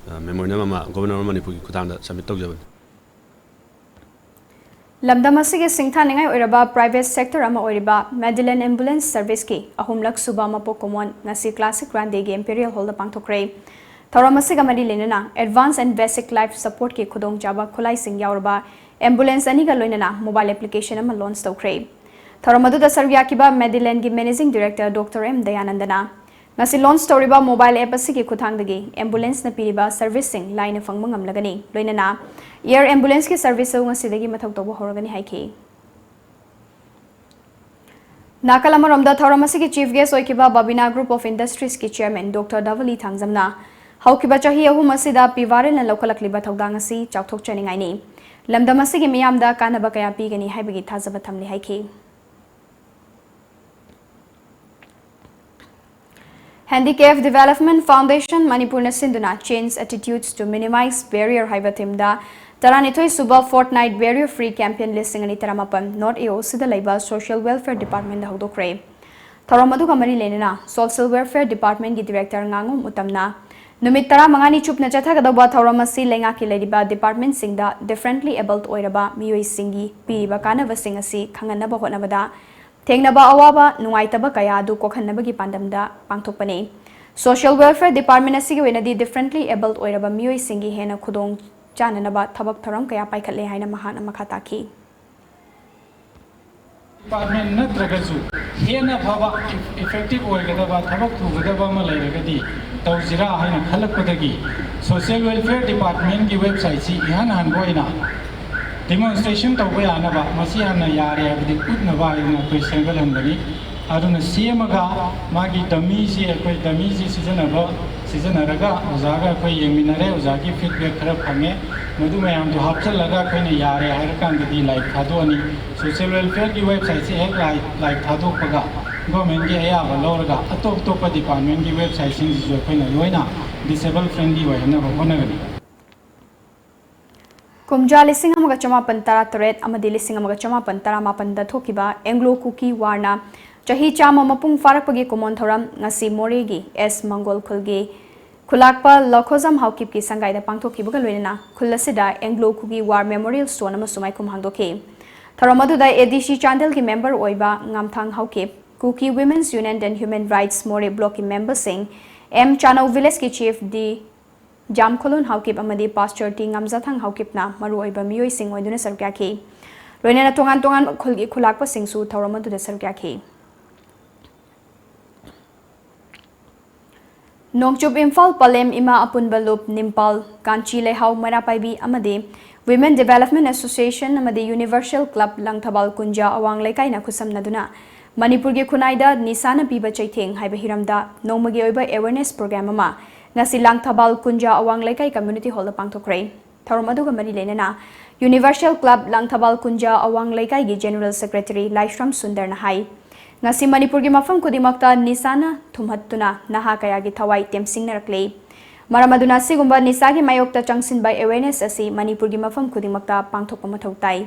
ꯃꯦꯃꯣꯔꯦꯟꯗꯝ ꯑꯃ Governor of ꯃꯅꯤꯄꯨꯔꯒꯤ ꯈꯨꯠꯊꯥꯡꯗ ꯁꯕꯃꯤꯠ ꯇꯧꯖꯕꯅꯤ꯫ ꯂꯝꯗꯝ ꯑꯁꯤꯒꯤ ꯁꯤꯡꯊꯥꯅꯤꯡꯉꯥꯏ ꯑꯣꯏꯔꯕ ꯄ꯭ꯔꯥꯏꯚꯦꯠ ꯁꯦꯛꯇꯔ ꯑꯃ ꯑꯣꯏꯔꯤꯕ ꯃꯦꯗꯤꯂꯦꯟ ꯑꯦꯝꯕꯨꯂꯦꯟꯁ ꯁꯔꯚꯤꯁꯀꯤ ꯑꯍꯨꯝꯂꯛ ꯁꯨꯕ ꯃꯄꯣꯛ ꯀꯨꯝꯑꯣꯟ ꯉꯁꯤ ꯀ꯭ꯂꯥꯁꯤꯛ ꯒ꯭ꯔꯥꯟꯗꯦꯒꯤ ꯏꯝꯄꯦꯔꯤꯌꯦꯜ ꯍꯣꯜꯗ ꯄꯥꯡꯊꯣꯛꯈ꯭ꯔꯦ꯫ ꯊꯧꯔꯝ ꯑꯁꯤꯒ ꯃꯔꯤ ꯂꯩꯅꯅ Advance and Basic Life Supportꯀꯤ ꯈꯨꯗꯣꯡꯆꯥꯕ ꯈꯨꯠꯂꯥꯏꯁꯤꯡ ꯌꯥꯎꯔꯕ ꯑꯦꯝꯕꯨꯂꯦꯟꯁ ꯑꯅꯤꯒ ꯂꯣꯏꯅꯅ ꯃꯣꯕꯥꯏꯜ ꯑꯦꯄ꯭ꯂꯤꯀꯦꯁꯟ ꯑꯃ ꯂꯣꯟꯆ ꯇꯧꯈ꯭ꯔꯦ꯫ ꯊꯧꯔꯝ ꯑꯗꯨꯗ ꯁꯔꯨꯛ ꯌꯥꯈꯤꯕ ꯃꯦꯗꯤꯂꯦꯟꯒꯤ ꯃꯦꯅꯦꯖꯤꯡ ꯗꯤꯔꯦꯛꯇꯔ ꯗꯣꯛꯇꯔ ꯑꯦꯝ ꯗꯌꯥꯅꯟꯗꯅ ꯉꯁꯤ ꯂꯣꯟꯆ ꯇꯧꯔꯤꯕ ꯃꯣꯕꯥꯏꯜ ꯑꯦꯞ ꯑꯁꯤꯒꯤ ꯈꯨꯠꯊꯥꯡꯗꯒꯤ ꯑꯦꯝꯕꯨꯂꯦꯟꯁꯅ ꯄꯤꯔꯤꯕ ꯁꯔꯚꯤꯁꯁꯤꯡ ꯂꯥꯏꯅ ꯐꯪꯕ ꯉꯝꯂꯒꯅꯤ꯫ ꯂꯣꯏꯅꯅ ꯏꯌꯔ ꯑꯦꯝꯕꯨꯂꯦꯟꯁꯀꯤ ꯁꯔꯚꯤꯁꯁꯨ ꯉꯁꯤꯗꯒꯤ ꯃꯊꯧ ꯇꯧꯕ ꯍꯧꯔꯒꯅꯤ ꯍꯥꯏꯈꯤ꯫ ꯅꯥꯀꯜ ꯑꯃꯔꯣꯝꯗ ꯊꯧꯔꯝ ꯑꯁꯤꯒꯤ ꯆꯤꯐ ꯒꯦꯁ ꯑꯣꯏꯈꯤꯕ ꯕꯕꯤꯅꯥ ꯒ꯭ꯔꯨꯞ ꯑꯣꯐ ꯏꯟꯗꯁꯇ꯭ꯔꯤꯁꯀꯤ ꯆꯤꯌꯔꯃꯦꯟ ꯗꯣꯛꯇꯔ ꯗꯕꯂꯤ ꯊꯥꯡꯖꯝꯅ ꯍꯧꯈꯤꯕ ꯆꯍꯤ ꯑꯍꯨꯝ ꯑꯁꯤꯗ ꯄꯤꯚꯥꯔꯦꯜꯅ ꯂꯧꯈꯠꯂꯛꯂꯤꯕ ꯊꯧꯗꯥꯡ ꯑꯁꯤ ꯆꯥꯎꯊꯣꯛꯆꯅꯤꯡꯉꯥꯏꯅꯤ꯫ ꯂꯝꯗꯝ ꯑꯁꯤꯒꯤ ꯃꯤꯌꯥꯝꯗ ꯀꯥꯟꯅꯕ ꯀꯌꯥ ꯄꯤꯒꯅꯤ ꯍꯥꯏꯕꯒꯤ ꯊꯥꯖꯕ ꯊꯝꯂꯤ ꯍꯥꯏꯈꯤ꯫ Handicap Development Foundation ꯃꯅꯤꯄꯨꯔꯅ ꯁꯤꯟꯗꯨꯅ Change Attitudes to Minimize Barrier ꯍꯥꯏꯕ ꯊꯤꯝꯗ ꯇꯔꯥꯅꯤꯊꯣꯏ ꯁꯨꯕ Fortnight Barrier Free Campaign ꯂꯤꯁꯤꯡ ꯑꯅꯤ ꯇꯔꯥꯃꯥꯄꯟ North A O Cꯗ ꯂꯩꯕ Social Welfare Departmentꯗ ꯍꯧꯗꯣꯛꯈ꯭ꯔꯦ꯫ ꯊꯧꯔꯝ ꯑꯗꯨꯒ ꯃꯔꯤ ꯂꯩꯅꯅ Social Welfare Departmentꯀꯤ Director ꯉꯥꯉꯣꯝ ꯎꯇꯝꯅ ꯅꯨꯃꯤꯠ ꯇꯔꯥꯃꯉꯥꯅꯤ ꯆꯨꯞꯅ ꯆꯠꯊꯒꯗꯧꯕ ꯊꯧꯔꯝ ꯑꯁꯤ ꯂꯩꯉꯥꯛꯀꯤ ꯂꯩꯔꯤꯕ departmentꯁꯤꯡꯗ differently abled ꯑꯣꯏꯔꯕ ꯃꯤꯑꯣꯏꯁꯤꯡꯒꯤ ꯄꯤꯔꯤꯕ ꯀꯥꯟꯅꯕꯁꯤꯡ ꯑꯁꯤ ꯈꯪꯍꯟꯅꯕ ꯍꯣꯠꯅꯕꯗ ꯊꯦꯡꯅꯕ ꯑꯋꯥꯕ, ꯅꯨꯡꯉꯥꯏꯇꯕ ꯀꯌꯥ ꯑꯗꯨ ꯀꯣꯛꯍꯟꯅꯕꯒꯤ ꯄꯥꯟꯗꯝꯗ ꯄꯥꯡꯊꯣꯛꯄꯅꯤ꯫ Social Welfare Department ꯑꯁꯤꯒꯤ ꯑꯣꯏꯅꯗꯤ differently abled ꯑꯣꯏꯔꯕ ꯃꯤꯑꯣꯏꯁꯤꯡꯒꯤ ꯍꯦꯟꯅ ꯈꯨꯗꯣꯡ ꯆꯥꯅꯅꯕ ꯊꯕꯛ ꯊꯧꯔꯝ ꯀꯌꯥ ꯄꯥꯏꯈꯠꯂꯦ ꯍꯥꯏꯅ ꯃꯍꯥꯛꯅ ꯃꯈꯥ ꯇꯥꯈꯤ꯫ Department ꯅꯠꯇ꯭ꯔꯒꯁꯨ ꯍꯦꯟꯅ ꯐꯕ, effective ꯑꯣꯏꯒꯗꯕ, ꯊꯕꯛ ꯊꯨꯒꯗꯕ ꯑꯃ ꯂꯩꯔꯒꯗꯤ ꯇꯧꯁꯤꯔꯥ ꯍꯥꯏꯅ ꯈꯜꯂꯛꯄꯗꯒꯤ Social Welfare Departmentꯀꯤ websiteꯁꯤ ꯏꯍꯥꯟ ꯍꯥꯟꯕ ꯑꯣꯏꯅ demonstration ꯇꯧꯕ ꯌꯥꯅꯕ, ꯃꯁꯤ ꯍꯥꯟꯅ ꯌꯥꯔꯦ ꯍꯥꯏꯕꯗꯤ ꯎꯠꯅꯕ ꯍꯥꯏꯗꯅ ꯑꯩꯈꯣꯏ ꯁꯦꯝꯒꯠꯍꯟꯕꯅꯤ꯫ ꯑꯗꯨꯅ ꯁꯦꯝꯃꯒ ꯃꯥꯒꯤ dummyꯁꯤ, ꯑꯩꯈꯣꯏ dummyꯁꯤ ꯁꯤꯖꯤꯟꯅꯕ, ꯁꯤꯖꯤꯟꯅꯔꯒ ꯑꯣꯖꯥꯒ ꯑꯩꯈꯣꯏ ꯌꯦꯡꯃꯤꯟꯅꯔꯦ, ꯑꯣꯖꯥꯒꯤ feedback ꯈꯔ ꯐꯪꯉꯦ꯫ ꯃꯗꯨ ꯃꯌꯥꯝꯗꯣ ꯍꯥꯞꯆꯤꯜꯂꯒ ꯑꯩꯈꯣꯏꯅ ꯌꯥꯔꯦ ꯍꯥꯏꯔꯀꯥꯟꯗꯗꯤ live ꯊꯥꯗꯣꯛꯑꯅꯤ꯫ Social welfareꯒꯤ websiteꯁꯦ ꯍꯦꯛ live, live ꯊꯥꯗꯣꯛꯄꯒ governmentꯀꯤ ꯑꯌꯥꯕ ꯂꯧꯔꯒ ꯑꯇꯣꯞ ꯑꯇꯣꯞꯄ departmentꯀꯤ websiteꯁꯤꯡꯁꯤꯁꯨ ꯑꯩꯈꯣꯏꯅ ꯂꯣꯏꯅ disable friendly ꯑꯣꯏꯍꯟꯅꯕ ꯍꯣꯠꯅꯒꯅꯤ꯫ ꯀꯨꯝꯖꯥ ꯂꯤꯁꯤꯡ ꯑꯃꯒ ꯆꯃꯥꯄꯟ ꯇꯔꯥꯇꯔꯦꯠ ꯑꯃꯗꯤ ꯂꯤꯁꯤꯡ ꯑꯃꯒ ꯆꯃꯥꯄꯟ ꯇꯔꯥꯃꯥꯄꯟꯗ ꯊꯣꯛꯈꯤꯕ Anglo Kuki Warꯅ ꯆꯍꯤ ꯆꯥꯝꯃ ꯃꯄꯨꯡ ꯐꯥꯔꯛꯄꯒꯤ ꯀꯨꯃꯣꯟ ꯊꯧꯔꯝ ꯉꯁꯤ ꯃꯣꯔꯦꯒꯤ ꯑꯦꯁ ꯃꯪꯒꯣꯜ ꯈꯨꯜꯒꯤ ꯈꯨꯂꯥꯛꯄ ꯂꯈꯣꯖꯝ ꯍꯥꯎꯀꯤꯞꯀꯤ ꯁꯪꯒꯥꯏꯗ ꯄꯥꯡꯊꯣꯛꯈꯤꯕꯒ ꯂꯣꯏꯅꯅ ꯈꯨꯜ ꯑꯁꯤꯗ Anglo Kuki War Memorial Stone ꯑꯃꯁꯨ ꯃꯥꯏꯈꯨꯝ ꯍꯥꯡꯗꯣꯛꯈꯤ꯫ ꯊꯧꯔꯝ ꯑꯗꯨꯗ ADC ꯆꯥꯟꯗꯦꯜꯒꯤ member ꯑꯣꯏꯕ ꯉꯥꯝꯊꯥꯡ Haokip, Kuki Women's Union and Human Rights ꯃꯣꯔꯦ blockꯀꯤ memberꯁꯤꯡ, ꯑꯦꯝ ꯆꯥꯅꯧ villageꯀꯤ chief ꯗꯤ ꯖꯥꯝꯈꯣꯂꯨꯟ ꯍꯥꯎꯀꯤꯞ ꯑꯃꯗꯤ pastor ꯇꯤ ꯉꯝꯖꯥꯊꯥꯡ ꯍꯥꯎꯀꯤꯞꯅ ꯃꯔꯨꯑꯣꯏꯕ ꯃꯤꯑꯣꯏꯁꯤꯡ ꯑꯣꯏꯗꯨꯅ ꯁꯔꯨꯛ ꯌꯥꯈꯤ꯫ ꯂꯣꯏꯅꯅ ꯇꯣꯉꯥꯟ ꯇꯣꯉꯥꯟꯕ ꯈꯨꯜꯒꯤ ꯈꯨꯂꯥꯛꯄꯁꯤꯡꯁꯨ ꯊꯧꯔꯝ ꯑꯗꯨꯗ ꯁꯔꯨꯛ ꯌꯥꯈꯤ꯫ ꯅꯣꯡꯆꯨꯞ ꯏꯝꯐꯥꯜ ꯄꯂꯦꯝ ꯏꯃꯥ ꯑꯄꯨꯟꯕ ꯂꯨꯞ, ꯅꯤꯝꯄꯥꯜ, ꯀꯥꯟꯆꯤ ꯂꯩꯍꯥꯎ ꯃꯩꯔꯥ ꯄꯥꯏꯕꯤ ꯑꯃꯗꯤ Women Development Association ꯑꯃꯗꯤ Universal Club ꯂꯥꯡꯊꯕꯥꯜ ꯀꯨꯟꯖꯥ ꯑꯋꯥꯡ ꯂꯩꯀꯥꯏꯅ ꯈꯨꯠꯁꯝꯅꯗꯨꯅ ꯃꯅꯤꯄꯨꯔꯒꯤ ꯈꯨꯟꯅꯥꯏꯗ ꯅꯤꯁꯥꯅ ꯄꯤꯕ ꯆꯩꯊꯦꯡ ꯍꯥꯏꯕ ꯍꯤꯔꯝꯗ ꯅꯣꯡꯃꯒꯤ ꯑꯣꯏꯕ awareness program ꯑꯃ ꯉꯁꯤ ꯂꯥꯡꯊꯕꯥꯜ ꯀꯨꯟꯖꯥ ꯑꯋꯥꯡ ꯂꯩꯀꯥꯏ community hallꯗ ꯄꯥꯡꯊꯣꯛꯈ꯭ꯔꯦ꯫ ꯊꯧꯔꯝ ꯑꯗꯨꯒ ꯃꯔꯤ ꯂꯩꯅꯅ Universal Club ꯂꯥꯡꯊꯕꯥꯜ ꯀꯨꯟꯖꯥ ꯑꯋꯥꯡ ꯂꯩꯀꯥꯏꯒꯤ general secretary ꯂꯥꯏꯁ꯭ꯔꯝ ꯁꯨꯟꯗꯔꯅ ꯍꯥꯏ, ꯉꯁꯤ ꯃꯅꯤꯄꯨꯔꯒꯤ ꯃꯐꯝ ꯈꯨꯗꯤꯡꯃꯛꯇ ꯅꯤꯁꯥꯅ ꯊꯨꯝꯍꯠꯇꯨꯅ ꯅꯍꯥ ꯀꯌꯥꯒꯤ ꯊꯋꯥꯏ ꯇꯦꯝꯁꯤꯡꯅꯔꯛꯂꯦ꯫ ꯃꯔꯝ ꯑꯗꯨꯅ ꯑꯁꯤꯒꯨꯝꯕ ꯅꯤꯁꯥꯒꯤ ꯃꯥꯌꯣꯛꯇ ꯆꯪꯁꯤꯟꯕ awareness ꯑꯁꯤ ꯃꯅꯤꯄꯨꯔꯒꯤ ꯃꯐꯝ ꯈꯨꯗꯤꯡꯃꯛꯇ ꯄꯥꯡꯊꯣꯛꯄ ꯃꯊꯧ ꯇꯥꯏ꯫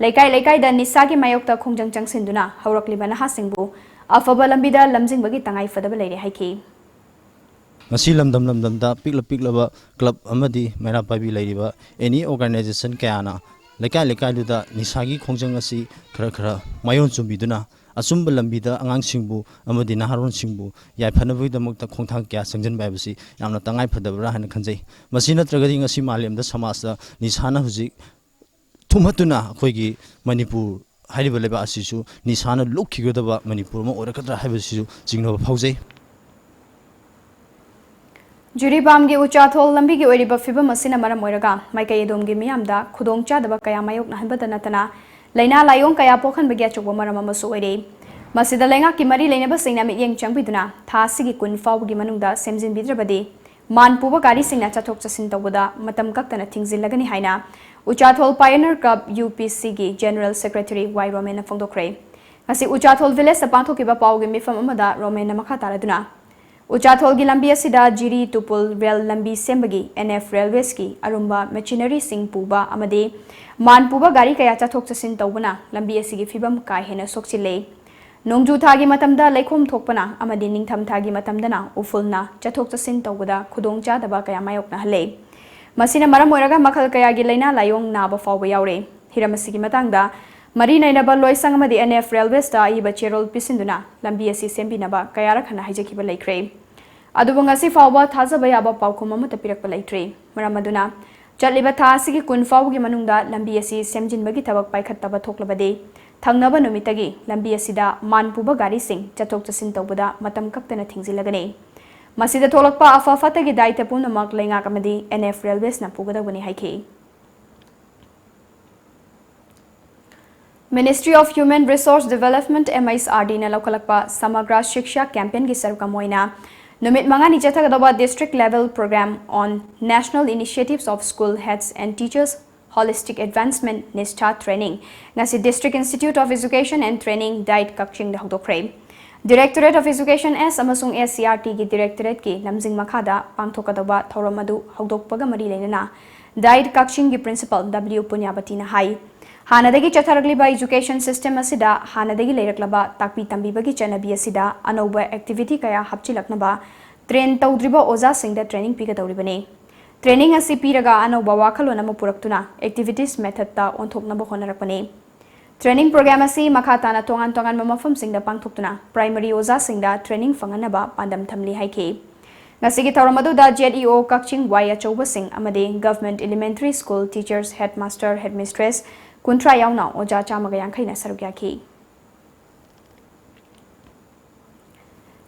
ꯂꯩꯀꯥꯏ ꯂꯩꯀꯥꯏꯗ ꯅꯤꯁꯥꯒꯤ ꯃꯥꯌꯣꯛꯇ ꯈꯣꯡꯖꯪ ꯆꯪꯁꯤꯟꯗꯨꯅ ꯍꯧꯔꯛꯂꯤꯕ ꯅꯍꯥꯁꯤꯡꯕꯨ ꯑꯐꯕ ꯂꯝꯕꯤꯗ ꯂꯝꯖꯤꯡꯕꯒꯤ ꯇꯉꯥꯏ ꯐꯗꯕ ꯂꯩꯔꯦ ꯍꯥꯏꯈꯤ꯫ ꯉꯁꯤ ꯂꯝꯗꯝ ꯂꯝꯗꯝꯗ ꯄꯤꯛꯂ ꯄꯤꯛꯂꯕ club ꯑꯃꯗꯤ ꯃꯩꯔꯥ ꯄꯥꯏꯕꯤ ꯂꯩꯔꯤꯕ any organization ꯀꯌꯥꯅ ꯂꯩꯀꯥꯏ ꯂꯩꯀꯥꯏꯗꯨꯗ ꯅꯤꯁꯥꯒꯤ ꯈꯣꯡꯖꯪ ꯑꯁꯤ ꯈꯔ ꯈꯔ ꯃꯥꯏꯑꯣꯟ ꯆꯨꯝꯕꯤꯗꯨꯅ ꯑꯆꯨꯝꯕ ꯂꯝꯕꯤꯗ ꯑꯉꯥꯡꯁꯤꯡꯕꯨ ꯑꯃꯗꯤ ꯅꯍꯥꯔꯣꯜꯁꯤꯡꯕꯨ ꯌꯥꯏꯐꯅꯕꯒꯤꯗꯃꯛꯇ ꯈꯣꯡꯊꯥꯡ ꯀꯌꯥ ꯆꯪꯁꯤꯟꯕ ꯍꯥꯏꯕꯁꯤ ꯌꯥꯝꯅ ꯇꯉꯥꯏ ꯐꯗꯕ꯭ꯔꯥ ꯍꯥꯏꯅ ꯈꯟꯖꯩ꯫ ꯃꯁꯤ ꯅꯠꯇ꯭ꯔꯒꯗꯤ ꯉꯁꯤ ꯃꯥꯂꯦꯝꯗ ꯁꯃꯥꯖꯇ ꯅꯤꯁꯥꯅ ꯍꯧꯖꯤꯛ ꯊꯨꯝꯍꯠꯇꯨꯅ ꯑꯩꯈꯣꯏꯒꯤ ꯃꯅꯤꯄꯨꯔ ꯍꯥꯏꯔꯤꯕ ꯂꯩꯕꯥꯛ ꯑꯁꯤꯁꯨ ꯅꯤꯁꯥꯅ ꯂꯨꯞꯈꯤꯒꯗꯕ ꯃꯅꯤꯄꯨꯔ ꯑꯃ ꯑꯣꯏꯔꯛꯀꯗ꯭ꯔꯥ ꯍꯥꯏꯕꯁꯤꯁꯨ ꯆꯤꯡꯅꯕ ꯐꯥꯎꯖꯩ꯫ ꯖꯤꯔꯤꯕꯥꯝꯒꯤ ꯎꯆꯥꯊꯣꯜ ꯂꯝꯕꯤꯒꯤ ꯑꯣꯏꯔꯤꯕ ꯐꯤꯕꯝ ꯑꯁꯤꯅ ꯃꯔꯝ ꯑꯣꯏꯔꯒ ꯃꯥꯏꯀꯩ ꯑꯗꯣꯝꯒꯤ ꯃꯤꯌꯥꯝꯗ ꯈꯨꯗꯣꯡꯆꯥꯗꯕ ꯀꯌꯥ ꯃꯥꯌꯣꯛꯅꯍꯟꯕꯗ ꯅꯠꯇꯅ ꯂꯥꯏꯅꯥ ꯂꯥꯏꯑꯣꯡ ꯀꯌꯥ ꯄꯣꯛꯍꯟꯕꯒꯤ ꯑꯆꯧꯕ ꯃꯔꯝ ꯑꯃꯁꯨ ꯑꯣꯏꯔꯦ꯫ ꯃꯁꯤꯗ ꯂꯩꯉꯥꯛꯀꯤ ꯃꯔꯤ ꯂꯩꯅꯕꯁꯤꯡꯅ ꯃꯤꯠꯌꯦꯡ ꯆꯪꯕꯤꯗꯨꯅ ꯊꯥ ꯑꯁꯤꯒꯤ ꯀꯨꯟ ꯐꯥꯎꯕꯒꯤ ꯃꯅꯨꯡꯗ ꯁꯦꯝꯖꯤꯟꯕꯤꯗ꯭ꯔꯕꯗꯤ ꯃꯥꯟ ꯄꯨꯕ ꯒꯥꯔꯤꯁꯤꯡꯅ ꯆꯠꯊꯣꯛ ꯆꯠꯁꯤꯟ ꯇꯧꯕꯗ ꯃꯇꯝ ꯀꯛꯇꯅ ꯊꯤꯡꯖꯤꯜꯂꯒꯅꯤ ꯍꯥꯏꯅ ꯎꯆꯥꯊꯣꯜ Pioneer Club, U P C ꯒꯤ General Secretary ꯋꯥꯏ ꯔꯣꯃꯦꯟꯅ ꯐꯣꯡꯗꯣꯛꯈ꯭ꯔꯦ꯫ ꯉꯁꯤ ꯎꯆꯥꯊꯣꯜ ꯚꯤꯂꯦꯖꯇ ꯄꯥꯡꯊꯣꯛꯈꯤꯕ ꯄꯥꯎꯒꯤ ꯃꯤꯐꯝ ꯑꯃꯗ ꯔꯣꯃꯦꯟꯅ ꯃꯈꯥ ꯇꯥꯔꯗꯨꯅ, ꯎꯆꯥꯊꯣꯜꯒꯤ ꯂꯝꯕꯤ ꯑꯁꯤꯗ ꯖꯤꯔꯤ ꯇꯨꯄꯨꯜ ꯔꯦꯜ ꯂꯝꯕꯤ ꯁꯦꯝꯕꯒꯤ N F Railwaysꯀꯤ ꯑꯔꯨꯝꯕ machineryꯁꯤꯡ ꯄꯨꯕ ꯑꯃꯗꯤ ꯃꯥꯟ ꯄꯨꯕ ꯒꯥꯔꯤ ꯀꯌꯥ ꯆꯠꯊꯣꯛ ꯆꯠꯁꯤꯟ ꯇꯧꯕꯅ ꯂꯝꯕꯤ ꯑꯁꯤꯒꯤ ꯐꯤꯕꯝ ꯀꯥ ꯍꯦꯟꯅ ꯁꯣꯛꯆꯤꯜꯂꯦ꯫ ꯅꯣꯡꯖꯨ ꯊꯥꯒꯤ ꯃꯇꯝꯗ ꯂꯩꯈꯣꯝ ꯊꯣꯛꯄꯅ ꯑꯃꯗꯤ ꯅꯤꯡꯊꯝ ꯊꯥꯒꯤ ꯃꯇꯝꯗꯅ ꯎꯐꯨꯜꯅ ꯆꯠꯊꯣꯛ ꯆꯠꯁꯤꯟ ꯇꯧꯕꯗ ꯈꯨꯗꯣꯡꯆꯥꯗꯕ ꯀꯌꯥ ꯃꯥꯌꯣꯛꯅꯍꯜꯂꯦ꯫ ꯃꯁꯤꯅ ꯃꯔꯝ ꯑꯣꯏꯔꯒ ꯃꯈꯜ ꯀꯌꯥꯒꯤ ꯂꯥꯏꯅꯥ ꯂꯥꯏꯑꯣꯡ ꯅꯥꯕ ꯐꯥꯎꯕ ꯌꯥꯎꯔꯦ꯫ ꯍꯤꯔꯝ ꯑꯁꯤꯒꯤ ꯃꯇꯥꯡꯗ ꯃꯔꯤ ꯂꯩꯅꯕ ꯂꯣꯏꯁꯪ ꯑꯃꯗꯤ N F Railwaysꯇ ꯑꯏꯕ ꯆꯦꯔꯣꯜ ꯄꯤꯁꯤꯟꯗꯨꯅ ꯂꯝꯕꯤ ꯑꯁꯤ ꯁꯦꯝꯕꯤꯅꯕ ꯀꯌꯥꯔꯛ ꯍꯟꯅ ꯍꯥꯏꯖꯈꯤꯕ ꯂꯩꯈ꯭ꯔꯦ꯫ ꯑꯗꯨꯕꯨ ꯉꯁꯤ ꯐꯥꯎꯕ ꯊꯥꯖꯕ ꯌꯥꯕ ꯄꯥꯎꯈꯨꯝ ꯑꯃꯠꯇ ꯄꯤꯔꯛꯄ ꯂꯩꯇ꯭ꯔꯤ꯫ ꯃꯔꯝ ꯑꯗꯨꯅ ꯆꯠꯂꯤꯕ ꯊꯥ ꯑꯁꯤꯒꯤ ꯀꯨꯟ ꯐꯥꯎꯕꯒꯤ ꯃꯅꯨꯡꯗ ꯂꯝꯕꯤ ꯑꯁꯤ ꯁꯦꯝꯖꯤꯟꯕꯒꯤ ꯊꯕꯛ ꯄꯥꯏꯈꯠꯇꯕ ꯊꯣꯛꯂꯕꯗꯤ ꯊꯪꯅꯕ ꯅꯨꯃꯤꯠꯇꯒꯤ ꯂꯝꯕꯤ ꯑꯁꯤꯗ ꯃꯥꯟ ꯄꯨꯕ ꯒꯥꯔꯤꯁꯤꯡ ꯆꯠꯊꯣꯛ ꯆꯠꯁꯤꯟ ꯇꯧꯕꯗ ꯃꯇꯝ ꯀꯛꯇꯅ ꯊꯤꯡꯖꯤꯜꯂꯒꯅꯤ꯫ ꯃꯁꯤꯗ ꯊꯣꯛꯂꯛꯄ ꯑꯐ ꯐꯠꯇꯒꯤ ꯗꯥꯏꯇ ꯄꯨꯝꯅꯃꯛ ꯂꯩꯉꯥꯛ ꯑꯃꯗꯤ N F Railwaysꯅ ꯄꯨꯒꯗꯧꯕꯅꯤ ꯍꯥꯏꯈꯤ꯫ Ministry of Human Resource Development, M H R Dꯅ ꯂꯧꯈꯠꯂꯛꯄ ꯁꯃꯒ꯭ꯔ ꯁꯤꯛꯁꯥ campaignꯒꯤ ꯁꯔꯨꯛ ꯑꯃ ꯑꯣꯏꯅ ꯅꯨꯃꯤꯠ ꯃꯉꯥꯅꯤ ꯆꯠꯊꯒꯗꯧꯕ District Level Program on National Initiatives of School Heads and Teachers Holistic Advancement NISHTA Training ꯉꯁꯤ District Institute of Education and Training, DIET, ꯀꯛꯆꯤꯡꯗ ꯍꯧꯗꯣꯛꯈ꯭ꯔꯦ꯫ Directorate of Education S ꯑꯃꯁꯨꯡ S C R Tꯒꯤ Directorateꯀꯤ ꯂꯝꯖꯤꯡ ꯃꯈꯥꯗ ꯄꯥꯡꯊꯣꯛꯀꯗꯧꯕ ꯊꯧꯔꯝ ꯑꯗꯨ ꯍꯧꯗꯣꯛꯄꯒ ꯃꯔꯤ ꯂꯩꯅꯅ DIET ꯀꯛꯆꯤꯡꯒꯤ Principal W ꯄꯨꯅ꯭ꯌꯥꯕꯇꯤꯅ ꯍꯥꯏ, ꯍꯥꯟꯅꯗꯒꯤ ꯆꯠꯊꯔꯛꯂꯤꯕ education system ꯑꯁꯤꯗ ꯍꯥꯟꯅꯗꯒꯤ ꯂꯩꯔꯛꯂꯕ ꯇꯥꯛꯄꯤ ꯇꯝꯕꯤꯕꯒꯤ ꯆꯠꯅꯕꯤ ꯑꯁꯤꯗ ꯑꯅꯧꯕ activity ꯀꯌꯥ ꯍꯥꯞꯆꯤꯜꯂꯛꯅꯕ train ꯇꯧꯗ꯭ꯔꯤꯕ ꯑꯣꯖꯥꯁꯤꯡꯗ training ꯄꯤꯒꯗꯧꯔꯤꯕꯅꯤ꯫ Training ꯑꯁꯤ ꯄꯤꯔꯒ ꯑꯅꯧꯕ ꯋꯥꯈꯜꯂꯣꯟ ꯑꯃ ꯄꯨꯔꯛꯇꯨꯅ activities methodꯇ ꯑꯣꯟꯊꯣꯛꯅꯕ ꯍꯣꯠꯅꯔꯛꯄꯅꯤ꯫ Training program ꯑꯁꯤ ꯃꯈꯥ ꯇꯥꯅ ꯇꯣꯉꯥꯟ ꯇꯣꯉꯥꯟꯕ ꯃꯐꯝꯁꯤꯡꯗ ꯄꯥꯡꯊꯣꯛꯇꯨꯅ primary ꯑꯣꯖꯥꯁꯤꯡꯗ training ꯐꯪꯍꯟꯅꯕ ꯄꯥꯟꯗꯝ ꯊꯝꯂꯤ ꯍꯥꯏꯈꯤ꯫ ꯉꯁꯤꯒꯤ ꯊꯧꯔꯝ ꯑꯗꯨꯗ Z E O ꯀꯛꯆꯤꯡ ꯋꯥꯏ ꯑꯆꯧꯕꯁꯤꯡ ꯑꯃꯗꯤ Government Elementary School teachers, headmaster, headmistress ꯀꯨꯟꯊ꯭ꯔꯥ ꯌꯥꯎꯅ ꯑꯣꯖꯥ ꯆꯥꯝꯃꯒ ꯌꯥꯡꯈꯩꯅ ꯁꯔꯨꯛ ꯌꯥꯈꯤ꯫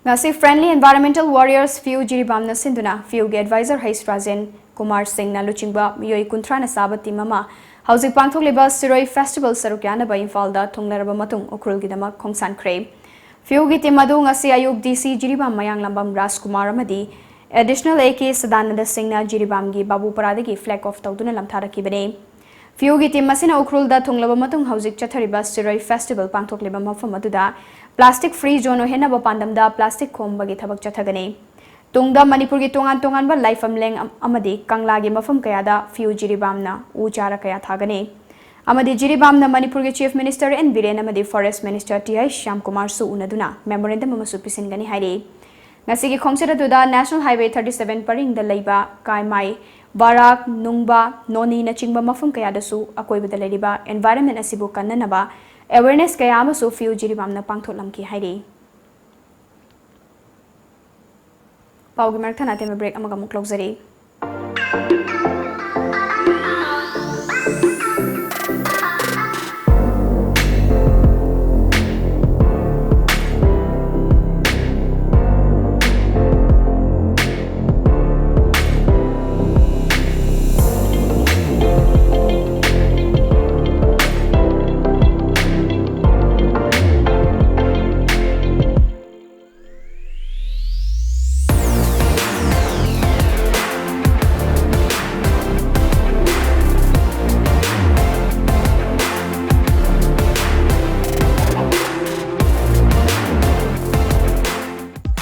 ꯉꯁꯤ Friendly Environmental Warriors ꯐꯤꯎ ꯖꯤꯔꯤꯕꯥꯝꯅ ꯁꯤꯟꯗꯨꯅ ꯐꯤꯎꯒꯤ advisor ꯍꯩꯁ ꯔꯥꯖꯦꯟ ꯀꯨꯃꯥꯔ ꯁꯤꯡꯅ ꯂꯨꯆꯤꯡꯕ ꯃꯤꯑꯣꯏ ꯀꯨꯟꯊ꯭ꯔꯥꯅ ꯁꯥꯕ team ꯑꯃ ꯍꯧꯖꯤꯛ ꯄꯥꯡꯊꯣꯛꯂꯤꯕ ꯁꯤꯔꯣꯏ ꯐꯦꯁꯇꯤꯚꯦꯜ ꯁꯔꯨꯛ ꯌꯥꯅꯕ ꯏꯝꯐꯥꯜꯗ ꯊꯨꯡꯂꯔꯕ ꯃꯇꯨꯡ ꯎꯈ꯭ꯔꯨꯜꯒꯤꯗꯃꯛ ꯈꯣꯡꯁꯥꯟꯈ꯭ꯔꯦ꯫ ꯐꯤꯌꯨꯒꯤ ꯇꯤꯝ ꯑꯗꯨ ꯉꯁꯤ ꯑꯌꯨꯛ ꯗꯤ ꯁꯤ ꯖꯤꯔꯤꯕꯥꯝ ꯃꯌꯥꯡꯂꯝꯕꯝ ꯔꯥꯖꯀꯨꯃꯥꯔ ꯑꯃꯗꯤ ꯑꯦꯗꯤꯁꯅꯦꯜ ꯑꯦ ꯀꯦ ꯁꯗꯥꯅꯟꯗ ꯁꯤꯡꯅ ꯖꯤꯔꯤꯕꯥꯝꯒꯤ ꯕꯥꯕꯨꯄꯔꯥꯗꯒꯤ ꯐ꯭ꯂꯦꯒ ꯑꯣꯐ ꯇꯧꯗꯨꯅ ꯂꯝꯊꯥꯔꯛꯈꯤꯕꯅꯤ꯫ ꯐꯤꯌꯨꯒꯤ ꯇꯤꯝ ꯑꯁꯤꯅ ꯎꯈ꯭ꯔꯨꯜꯗ ꯊꯨꯡꯂꯕ ꯃꯇꯨꯡ ꯍꯧꯖꯤꯛ ꯆꯠꯊꯔꯤꯕ ꯁꯤꯔꯣꯏ ꯐꯦꯁꯇꯤꯚꯦꯜ ꯄꯥꯡꯊꯣꯛꯂꯤꯕ ꯃꯐꯝ ꯑꯗꯨꯗ ꯄ꯭ꯂꯥꯁꯇꯤꯛ ꯐ꯭ꯔꯤ ꯖꯣꯟ ꯑꯣꯏꯍꯟꯅꯕ ꯄꯥꯟꯗꯝꯗ ꯄ꯭ꯂꯥꯁꯇꯤꯛ ꯈꯣꯝꯕꯒꯤ ꯊꯕꯛ ꯆꯠꯊꯒꯅꯤ꯫ ꯇꯨꯡꯗ ꯃꯅꯤꯄꯨꯔꯒꯤ ꯇꯣꯉꯥꯟ ꯇꯣꯉꯥꯟꯕ ꯂꯥꯏꯐꯝꯂꯦꯟ ꯑꯃꯗꯤ ꯀꯪꯂꯥꯒꯤ ꯃꯐꯝ ꯀꯌꯥꯗ ꯐꯤꯌꯨ ꯖꯤꯔꯤꯕꯥꯝꯅ ꯎ ꯆꯥꯔ ꯀꯌꯥ ꯊꯥꯒꯅꯤ꯫ ꯑꯃꯗꯤ ꯖꯤꯔꯤꯕꯥꯝꯅ ꯃꯅꯤꯄꯨꯔꯒꯤ ꯆꯤꯐ ꯃꯤꯅꯤꯁꯇꯔ ꯑꯦꯟ ꯕꯤꯔꯦꯟ ꯑꯃꯗꯤ ꯐꯣꯔꯦꯁ꯭ꯠ ꯃꯤꯅꯤꯁꯇꯔ ꯇꯤ ꯑꯥꯏ ꯁ꯭ꯌꯥꯝꯀꯨꯃꯥꯔꯁꯨ ꯎꯅꯗꯨꯅ ꯃꯦꯃꯣꯔꯦꯟꯗꯝ ꯑꯃꯁꯨ ꯄꯤꯁꯤꯟꯒꯅꯤ ꯍꯥꯏꯔꯤ꯫ ꯉꯁꯤꯒꯤ ꯈꯣꯡꯆꯠ ꯑꯗꯨꯗ ꯅꯦꯁꯅꯦꯜ ꯍꯥꯏꯋꯦ ꯊꯥꯔꯇꯤ ꯁꯚꯦꯟ ꯄꯔꯤꯡꯗ ꯂꯩꯕ ꯀꯥꯏꯃꯥꯏ, ꯕꯥꯔꯥꯛ, ꯅꯨꯡꯕ, ꯅꯣꯅꯤꯅꯆꯤꯡꯕ ꯃꯐꯝ ꯀꯌꯥꯗꯁꯨ ꯑꯀꯣꯏꯕꯗ ꯂꯩꯔꯤꯕ ꯏꯟꯚꯥꯏꯔꯟꯃꯦꯟ ꯑꯁꯤꯕꯨ ꯀꯟꯅꯅꯕ ꯑꯦꯋꯦꯔꯅꯦꯁ ꯀꯌꯥ ꯑꯃꯁꯨ ꯐꯤꯌꯨ ꯖꯤꯔꯤꯕꯥꯝꯅ ꯄꯥꯡꯊꯣꯛꯂꯝꯈꯤ ꯍꯥꯏꯔꯤ꯫ ꯄꯥꯎꯒꯤ ꯃꯔꯛ ꯊꯠꯅ ꯑꯇꯦꯟꯕ ꯕ꯭ꯔꯦꯛ ꯑꯃꯒ ꯑꯃꯨꯛ ꯂꯧꯖꯔꯤ꯫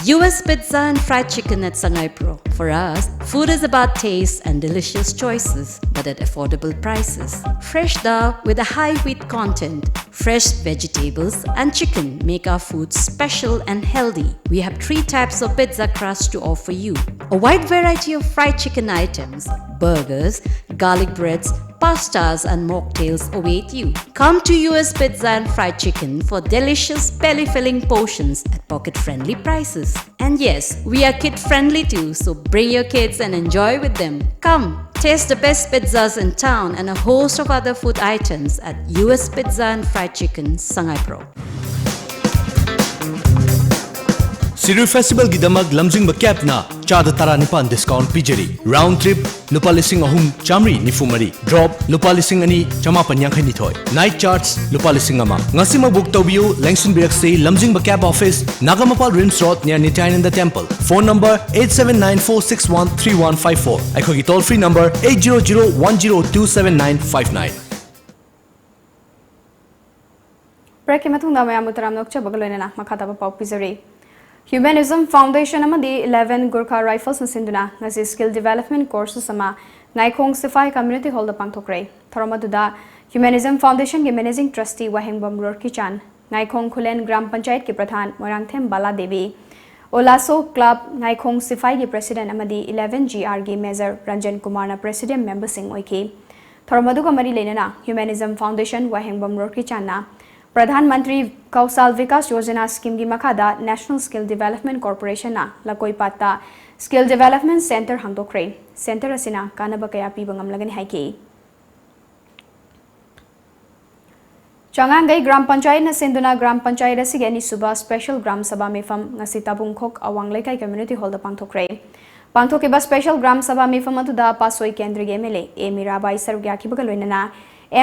U S Pizza and Fried Chicken at Sangaipro. For us, food is about taste and delicious choices, but at affordable prices. Fresh dal with a high wheat content, fresh vegetables and chicken make our food special and healthy. We have three types of pizza crust to offer you. A wide variety of fried chicken items, burgers, garlic breads, pastas and mocktails await you. Come to U S Pizza and Fried Chicken for delicious belly-filling portions at pocket-friendly prices. And yes, we are kid-friendly too, so bring your kids and enjoy with them. Come, taste the best pizzas in town and a host of other food items at U S Pizza and Fried Chicken, Sangaipro. ꯁꯤꯔꯣꯏ ꯐꯦꯁꯇꯤꯚꯦꯜꯒꯤꯗꯃꯛ ꯂꯝꯖꯤꯡꯕ ꯀꯦꯕꯅ ꯆꯥꯗ ꯇꯔꯥꯅꯤꯄꯥꯟ ꯗꯤꯁꯀꯥꯎꯟꯠ ꯄꯤꯖꯔꯤ꯫ ꯔꯥꯎꯟꯗ ꯇ꯭ꯔꯤꯞ ꯂꯨꯄꯥ ꯂꯤꯁꯤꯡ ꯑꯍꯨꯝ ꯆꯥꯃꯔꯤ ꯅꯤꯐꯨ ꯃꯔꯤ, ꯗ꯭ꯔꯣꯞ ꯂꯨꯄꯥ ꯂꯤꯁꯤꯡ ꯑꯅꯤ ꯆꯃꯥꯄꯟ ꯌꯥꯡꯈꯩ ꯅꯤꯊꯣꯏ, ꯅꯥꯏꯠ ꯆꯥꯔꯖ ꯂꯨꯄꯥ ꯂꯤꯁꯤꯡ ꯑꯃ꯫ ꯉꯁꯤꯃꯛ ꯕꯨꯛ ꯇꯧꯕꯤꯌꯨ, ꯂꯦꯡꯁꯤꯟꯕꯤꯔꯛꯁꯤ ꯂꯝꯖꯤꯡꯕ cab office, Nagamapal RIMS road, near Nityananda temple. Phone number eight seven nine four six one three one five four꯫ ꯑꯩꯈꯣꯏꯒꯤ toll free number eight zero zero one zero two seven nine five nine꯫ ꯕ꯭ꯔꯦꯛꯀꯤ ꯃꯇꯨꯡꯗ ꯃꯌꯥꯝꯕꯨ ꯇꯔꯥꯝꯅ ꯑꯣꯛꯆꯕꯒ ꯂꯣꯏꯅꯅ ꯃꯈꯥ ꯇꯥꯕ ꯄꯥꯎ ꯄꯤꯖꯔꯤ꯫ ꯍ꯭ꯌꯨꯃꯦꯅꯤꯖꯝ ꯐꯥꯎꯟꯗꯦꯁꯟ ꯑꯃꯗꯤ eleven ꯒꯨꯔꯈꯥ ꯔꯥꯏꯐꯜꯁꯅ ꯁꯤꯟꯗꯨꯅ ꯉꯁꯤ ꯁ꯭ꯀꯤꯜ ꯗꯤꯚꯦꯂꯞꯃꯦꯟ ꯀꯣꯔꯁ ꯑꯃ ꯉꯥꯏꯈꯣꯡ ꯁꯤꯐꯥꯏ ꯀꯝꯃ꯭ꯌꯨꯅꯤꯇꯤ ꯍꯣꯜꯗ ꯄꯥꯡꯊꯣꯛꯈ꯭ꯔꯦ꯫ ꯊꯧꯔꯝ ꯑꯗꯨꯗ ꯍ꯭ꯌꯨꯃꯦꯅꯤꯖꯝ ꯐꯥꯎꯟꯗꯦꯁꯟꯒꯤ ꯃꯦꯅꯦꯖꯤꯡ ꯇ꯭ꯔꯁꯇꯤ ꯋꯥꯍꯦꯡꯕꯝ ꯔꯣꯔꯀꯤꯆꯥꯟ, ꯉꯥꯏꯈꯣꯡ ꯈꯨꯂꯦꯟ ꯒ꯭ꯔꯥꯝ ꯄꯟꯆꯥꯌꯠꯀꯤ ꯄ꯭ꯔꯙꯥꯟ ꯃꯣꯏꯔꯥꯡꯊꯦꯝ ꯕꯥꯂꯥ ꯗꯦꯕꯤ, ꯑꯣꯂꯥꯁꯣ ꯀ꯭ꯂꯕ ꯉꯥꯏꯈꯣꯡ ꯁꯤꯐꯥꯏꯒꯤ ꯄ꯭ꯔꯦꯁꯤꯗꯦꯟꯠ ꯑꯃꯗꯤ eleven G Rꯒꯤ ꯃꯦꯖꯔ ꯔꯟꯖꯟ ꯀꯨꯃꯥꯔꯅ ꯄ꯭ꯔꯦꯁꯤꯗꯦꯟꯠ ꯃꯦꯝꯕꯔꯁꯤꯡ ꯑꯣꯏꯈꯤ꯫ ꯊꯧꯔꯝ ꯑꯗꯨꯒ ꯃꯔꯤ ꯂꯩꯅꯅ ꯍ꯭ꯌꯨꯃꯦꯅꯤꯖꯝ ꯐꯥꯎꯟꯗꯦꯁꯟ ꯋꯥꯍꯦꯡꯕꯝ ꯔꯣꯔꯀꯤꯆꯥꯟꯅ ꯄ꯭ꯔꯙꯥꯟ ꯃꯟꯇ꯭ꯔꯤ ꯀꯧꯁꯥꯜ ꯚꯤꯀꯥꯁ ꯌꯣꯖꯅꯥ ꯁ꯭ꯀꯤꯝꯒꯤ ꯃꯈꯥꯗ ꯅꯦꯁꯅꯦꯜ ꯁ꯭ꯀꯤꯜ ꯗꯤꯚꯦꯂꯞꯃꯦꯟ ꯀꯣꯔꯄꯣꯔꯦꯁꯟꯅ ꯂꯀꯣꯏꯄꯥꯠꯇ ꯁ꯭ꯀꯤꯜ ꯗꯤꯚꯦꯂꯞꯃꯦꯟ ꯁꯦꯟꯇꯔ ꯍꯥꯡꯗꯣꯛꯈ꯭ꯔꯦ꯫ ꯁꯦꯟꯇꯔ ꯑꯁꯤꯅ ꯀꯥꯟꯅꯕ ꯀꯌꯥ ꯄꯤꯕ ꯉꯝꯂꯒꯅꯤ ꯍꯥꯏꯈꯤ꯫ ꯆꯉꯥꯡꯒꯩ ꯒ꯭ꯔꯥꯝ ꯄꯟꯆꯥꯌꯠꯅ ꯁꯤꯟꯗꯨꯅ ꯒ꯭ꯔꯥꯝ ꯄꯟꯆꯥꯌꯠ ꯑꯁꯤꯒꯤ ꯑꯅꯤꯁꯨꯕ ꯁ꯭ꯄꯦꯁꯦꯜ ꯒ꯭ꯔꯥꯝ ꯁꯚꯥ ꯃꯤꯐꯝ ꯉꯁꯤ ꯇꯥꯕꯨꯡꯈꯣꯛ ꯑꯋꯥꯡ ꯂꯩꯀꯥꯏ ꯀꯝꯃ꯭ꯌꯨꯅꯤꯇꯤ ꯍꯣꯜꯗ ꯄꯥꯡꯊꯣꯛꯈ꯭ꯔꯦ꯫ ꯄꯥꯡꯊꯣꯛꯈꯤꯕ ꯁ꯭ꯄꯦꯁꯦꯜ ꯒ꯭ꯔꯥꯝ ꯁꯚꯥ ꯃꯤꯐꯝ ꯑꯗꯨꯗ ꯄꯥꯠꯁꯣꯏ ꯀꯦꯟꯗ꯭ꯔꯒꯤ MLA ꯑꯦ ꯃꯤꯔꯥꯕꯥꯏ ꯁꯔꯨꯛ ꯌꯥꯈꯤꯕꯒ ꯂꯣꯏꯅꯅ